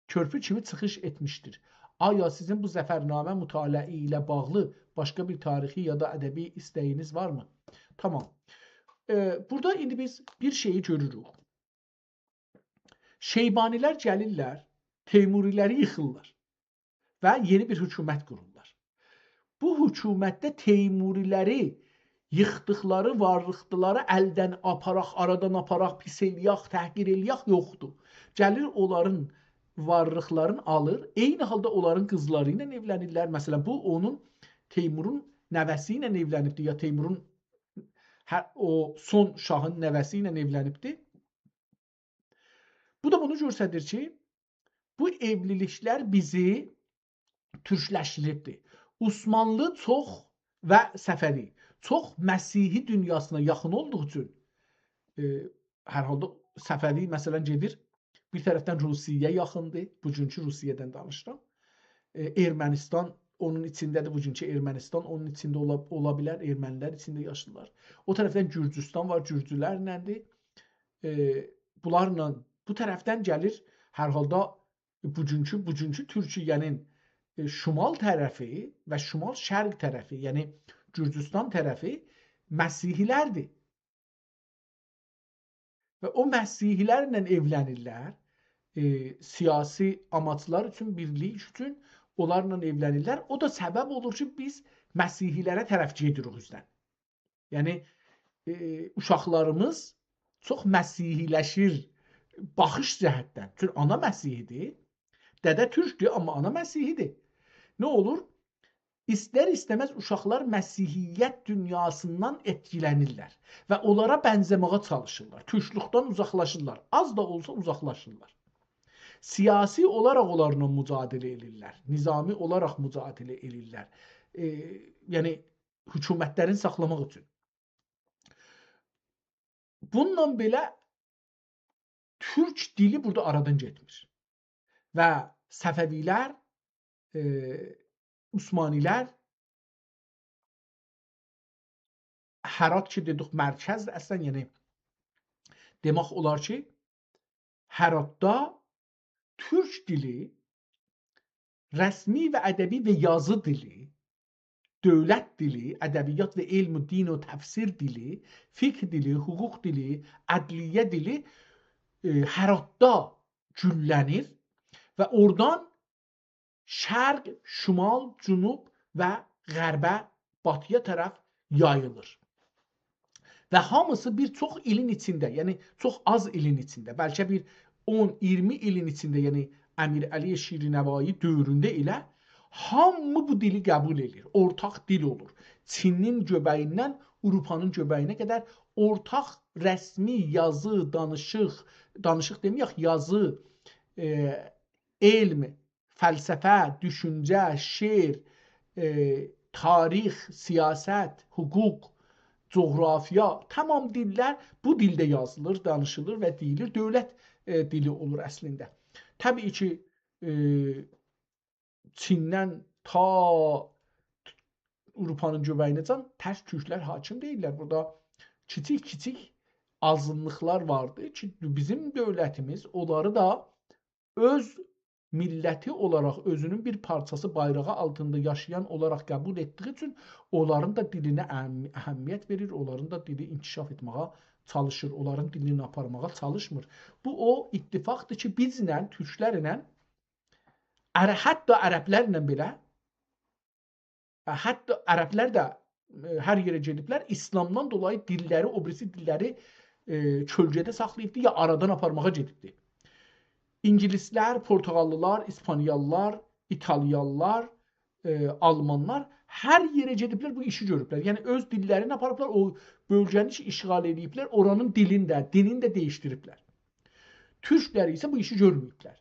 کؤرپو کیمی چیخیش ائتمیشدیر. آیا سیزین بو ظفرنامه مطالعه‌ای ایله باغلی باشقا بیر تاریخی یا دا ادبی ایسته‌یینیز وارمی؟ تامام. ائ، بورادا ایندی بیز بیر شئیی گؤروروک. شیبانی‌لر گلیرلر، تیموری‌لری ییخیرلار و یئنی بیر حکومت قورورلار. بو حکومتده تیموری‌لری ییخدیقلاری، وارلیقلاری الدن آپاراق، آرادان آپاراق، پیس ائله‌یک، تحقیر ائله‌یک، یوخدور. گلیر اونلارین وارلیقلارینی آلیر، عینی حالدا اونلارین قیزلاری ایله ائولنیرلر. مثلا، بو اونون، تیمورون نوه‌سی ایله ائولنیبدی، یا تیمورون هه-، او سون شاهین نوه‌سی ایله ائولنیبدی. بو دا بونو گؤستریر کی، بو ائولیلیکلر بیزی تورکلشدیریبدیر. عثمانلی چوخ و صفوی چوخ مسیحی دونیاسینا یاخین اولدوغو اوچون، ائ، هر حالدا صفوی، مثلا، گئدیر، بیر طرفدن روسیه‌یه یاخیندیر، بوگونکو روسیه‌دن دانیشیرام. ائ، ارمنستان اونون ایچینده‌دیر، بوگونکو ارمنستان اونون ایچینده اولا، اولا بیلر، ارمنی‌لر ایچینده یاشاییرلار. او طرفدن گورجوستان وار، گورجولرله‌دیر. ائ، بونلارلا، بو طرفدن گلیر، هر حالدا بوگونکو، بوگونکو تورکیه‌نین، ائ، شمال طرفی و شمال شرق طرفی، یعنی گورجوستان طرفی مسیحی‌لردیر. و او مسیحی‌لرله ائولنیرلر، ائ، سیاسی آماجلار اوچون، بیرلیک اوچون اونلارلا ائولنیرلر. او دا سبب اولور کی، بیز مسیحی‌لره طرف گئدیریک اوزدن. یعنی، ائ، اوشاقلاریمیز چوخ مسیحی‌لشیر باخیش جهتدن. چونکی آنا مسیحی‌دیر، دده تورکدور، آمما آنا مسیحی‌دیر. نه اولور؟ ایستر-ایسته‌مز اوشاقلار مسیحیت دونیاسیندان ائتکیلنیرلر و اونلارا بنزه‌مه‌یه چالیشیرلار. تورکلوکدن اوزاقلاشیرلار. آز دا اولسا اوزاقلاشیرلار. سیاسی اولاراق اونلارلا مجادله ائدیرلر. نظامی اولاراق مجادله ائدیرلر. ائ، یعنی حکومتلرین ساخلاماق اوچون. بونونلا بئله تورک دیلی بورادا آرادان گئتمیر. و صفوی‌لر، ائ، عثمانی‌لر، هرات کی دئدیک مرکزدیر اصلا، یعنی دئمک اولار کی، هراتدا تورک دیلی، رسمی و ادبی و یازی دیلی، دؤولت دیلی، ادبیات و علم و دین و تفسیر دیلی، فقه دیلی، حقوق دیلی، عدلیه دیلی، ائ، هراتدا گوللنیر و اورادان شرق، شمال، جنوب و غربه، باتی‌یا طرف یاییلیر. و هامیسی بیر چوخ ایلین ایچینده، یعنی چوخ آز ایلین ایچینده، بلکه بیر اون، اییرمی ایلین ایچینده، یعنی امیرعلی شیرنوایی دؤورونده ائله هامی بو دیلی قبول ائدیر. اورتاق دیل اولور. چینین گؤبه‌ییندن آوروپانین گؤبه‌یینه قدر اورتاق رسمی یازی، دانیشیق، دانیشیق دئمه‌یک، یازی، ائ، علم، فلسفه، دوشونجه، شعر، ائ، تاریخ، سیاست، حقوق، جغرافیا، تمام دیللر بو دیلده یازیلیر، دانیشیلیر و دئییلیر. دؤولت، ائ، دیلی اولور اصلینده. طبیعی کی، ائ، چیندن تا آوروپانین گؤبه‌یینه‌جن تک تورکلر حاکم دئییللر. بورادا کیچیک-کیچیک آزینلیقلار واردی کی، بیزیم دؤولتیمیز اونلاری دا اؤز میللتی اولاراق، اؤزونون بیر پارچاسی، بایراغی آلتیندا یاشایان اولاراق قبول ائتدیگی اوچون اونلارین دا دیلینه اهم-، اهمیت وئریر، اونلارین دا دیلی انکشاف ائتمه‌یه چالیشیر، اونلارین دیلینی آپارماغا چالیشمیر. بو او اتفاقدیر کی، بیزله، تورکلرله، عر-، حتی عربلرله بئله، ائ، حتی عربلر ده، ائ، هر یئره گئدیبلر، ایسلامدان دولایی دیللری، او بیریسی دیللری، ائ، کؤلگه‌ده ساخلاییبدی، یا آرادان آپارماغا گئدیبدی. اینگیلیسلر، پرتغاللیلار، ایسپانیالیلار، ایتالیالیلار، ائ، آلمانلار هر یئره گئدیبلر، بو ایشی گؤروبلر. یعنی اؤز دیللرینی آپاریبلار، او بؤلگه‌نی کی، اشغال ائله‌ییبلر، اورانین دیلینی ده، دینینی ده دییشدیریبلر. تورکلر ایسه بو ایشی گؤرمه‌ییبلر.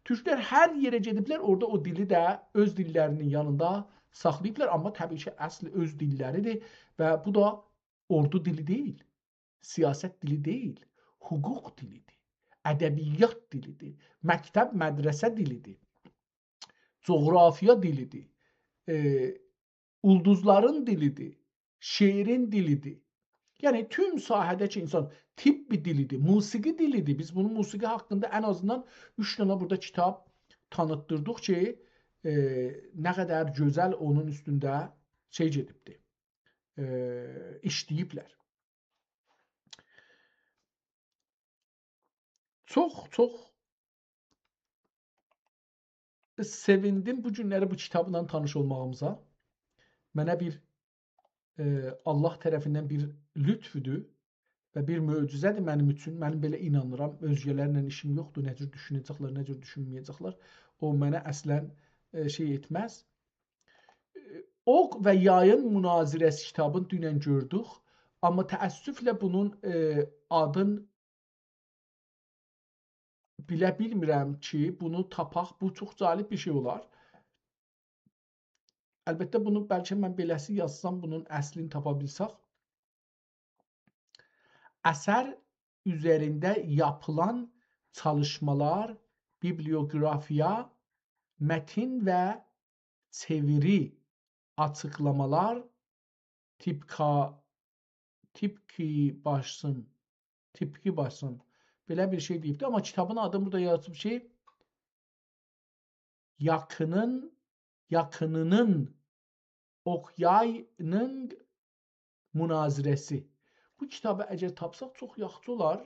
تورکلر هر یئره گئدیبلر، اورادا او دیلی ده اؤز دیللرینین یانیندا ساخلاییبلار، آمما طبیعی کی، اصلی اؤز دیللریدیر و بو دا اوردو دیلی دئییل، سیاست دیلی دئییل، حقوق دیلیدیر، ادبیات دیلیدیر، مکتب، مدرسه دیلیدیر، جغرافیا دیلیدیر، ائ، اولدوزلارین دیلیدیر، شعرین دیلیدیر. یعنی، توم ساحه‌ده کی، اینسان، طب دیلیدیر، موسیقی دیلیدیر. بیز بونون موسیقی حاقیندا ان آزیندان اوچ دنه بورادا کیتاب تانیتدیردیق کی، ائ، نه قدر گؤزل اونون اوستونده شئی گئدیبدی، ائ، ایشله‌ییبلر. چوخ، چوخ سئویندیم بو گونلری بو کیتابلا تانیش اولماغیمیزا. منه بیر، ائ، الله طرفیندن بیر لطفودور و بیر معجزه‌دیر منیم اوچون. منیم بئله اینانیرام. اؤزگه‌لرله ایشیم یوخدور. نه جور دوشونه‌جکلر، نه جور دوشونمه‌یه‌جکلر. او منه اصلا، ائ، شئی ائتمز. ائ، اوق و یایین مناظره‌سی کیتابینی دونن گؤردوک. آمما تأسفله بونون، ائ، آدین بیله بیلمیرم کی، بونو تاپاق، بو چوخ جالب بیر شئی اولار. البته، بونو بلکه من بئله‌سی یازسام، بونون اصلینی تاپا بیلسک. اثر üzerinde yapılan çalışmalar, bibliografya, metin ve çeviri açıklamalar, tipka-, tipki başsın, tipki başsın. بئله بیر شئی دئییبدی. آمما کیتابین آدینی بورادا یازیب کی، یاخینین، یاخینینین، اوقیایینین مناظره‌سی. بو کیتابی اگر تاپساق چوخ یاخشی اولار.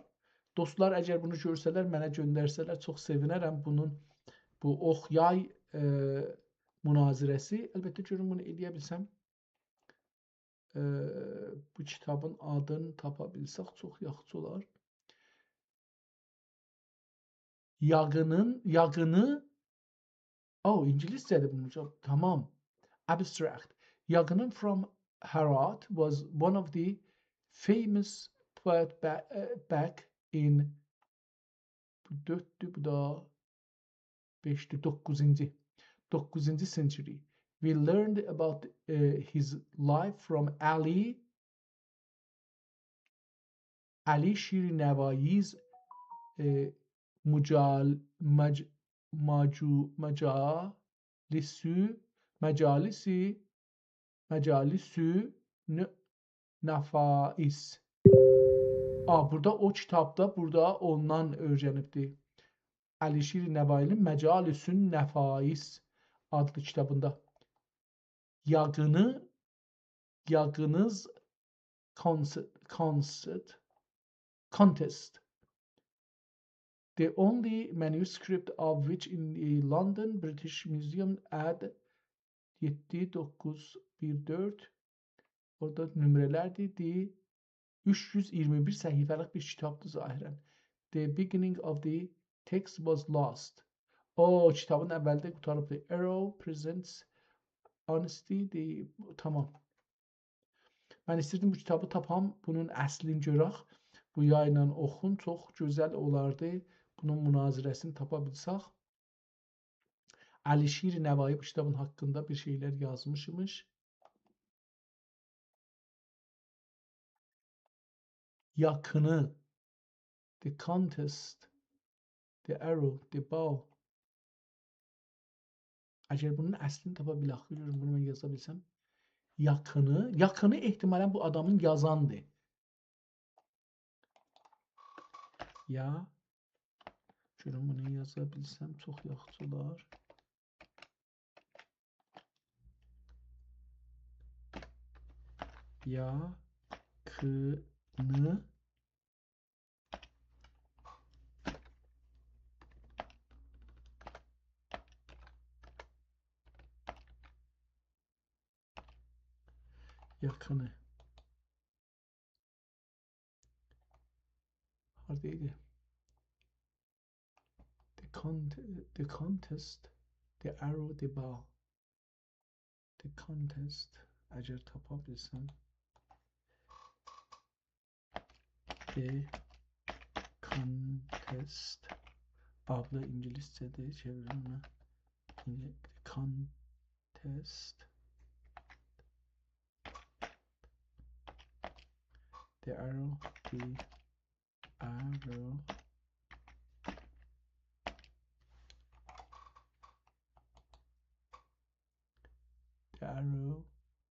دوستلار، اگر بونو گؤرسه‌لر، منه گؤندرسه‌لر، چوخ سئوینرم. بونون، بو اوقیای، ائ، مناظره‌سی. البته، گؤروم بونو ائله‌یه بیلسم. ائ، بو کیتابین آدینی تاپا بیلسک، چوخ یاخشی اولار. یاغینین، یاغینی، او، اینگیلیسجه‌دیر بونون جاوابی. تامام. Abstract. Yagının from Herat was one of the famous poet ba-, ائ، back in، بو دؤرددور، بو دا بئشدیر، دوققوزونجو. Doxxuzuncu century. We learned about uh, his life from Ali. علی شیرنوایی‌ز، ائ، مجال-، مج-، ماجو-، مجالسو، مجالسی، مجالسو ن-، نفایس. آ، بورادا او کیتابدا، بورادا اوندان اؤیرنیبدی. علی شیرنوایی‌نین مجالس النفایس آدلی کیتابیندا. یاغینی، یاغینیز concert, concert, contest. The only manuscript of which in the London British Museum at یئددی، دوققوز، بیر، دؤرد. اورادا نمره‌لردیر. اوچ یوز اییرمی بیر صفحه‌لیک بیر کیتابدیر ظاهراً. The beginning of the text was lost. او، کیتابین اولی ده قوتاریبدی. Arrow presents honesty, the، تامام. من ایستیردیم بو کیتابی تاپام، بونون اصلینی گؤرک. بو یایلا اوخون، چوخ گؤزل اولاردی. بونون مناظره‌سینی تاپا بیلسک. علی شیرنوایی بو کیتابین حاقیندا بیر شئیلر یازمیشمیش. یاغینی، the contest, the arrow, the bow. اگر بونون اصلینی تاپا بیلک، گؤرون بونو من یازا بیلسم. یاغینی، یاغینی احتمالاً بو آدامین یازاندیر. یا، گؤرون بونو یازا بیلسم، چوخ یاخشی اولار. یاغینی. یاغینی. هاردا ایدی؟ The con-, the contest, the arrow, the bow. The contest، اگر تاپا بیلسم. The contest. آدلی اینگیلیسجه‌دیر، چئویریم بونو. The contest. The arrow, the arrow. The arrow,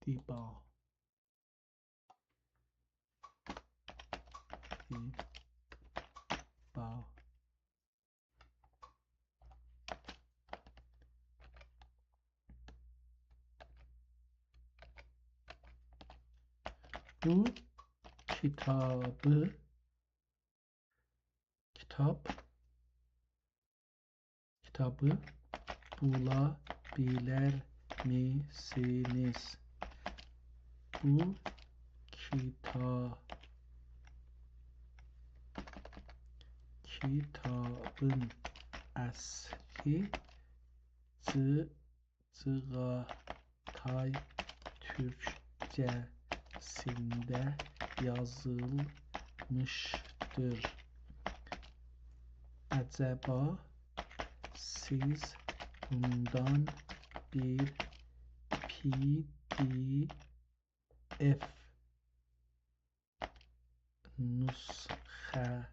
the bow. The bow. بو کیتابی، کیتاب، کیتابی بولا بیلرمیسینیز؟ بو کیتا-، کیتابین اصلی چی-، چیغاتای تورکجه‌سینده یازیلمیشدیر. عجبا سیز بوندان بیر PDF نسخه‌سین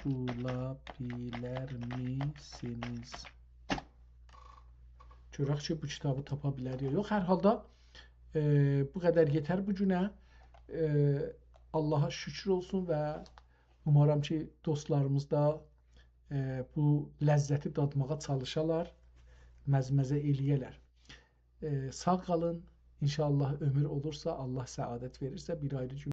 بولا بیلرمیسینیز؟ گؤرک کی، بو کیتابی تاپا بیلر یا یوخ. هر حالدا، ائ، بو قدر یئتر بو گونه. ائ، آللاها شوکور اولسون و اومارام کی، دوستلاریمیز دا، ائ، بو لذتی دادماغا چالیشالار، مزمزه ائله‌یه‌لر. ائ، ساغ قالین. ان‌شاءالله عؤمور اولورسا، آللاه سعادت وئریرسه، بیر آیری گون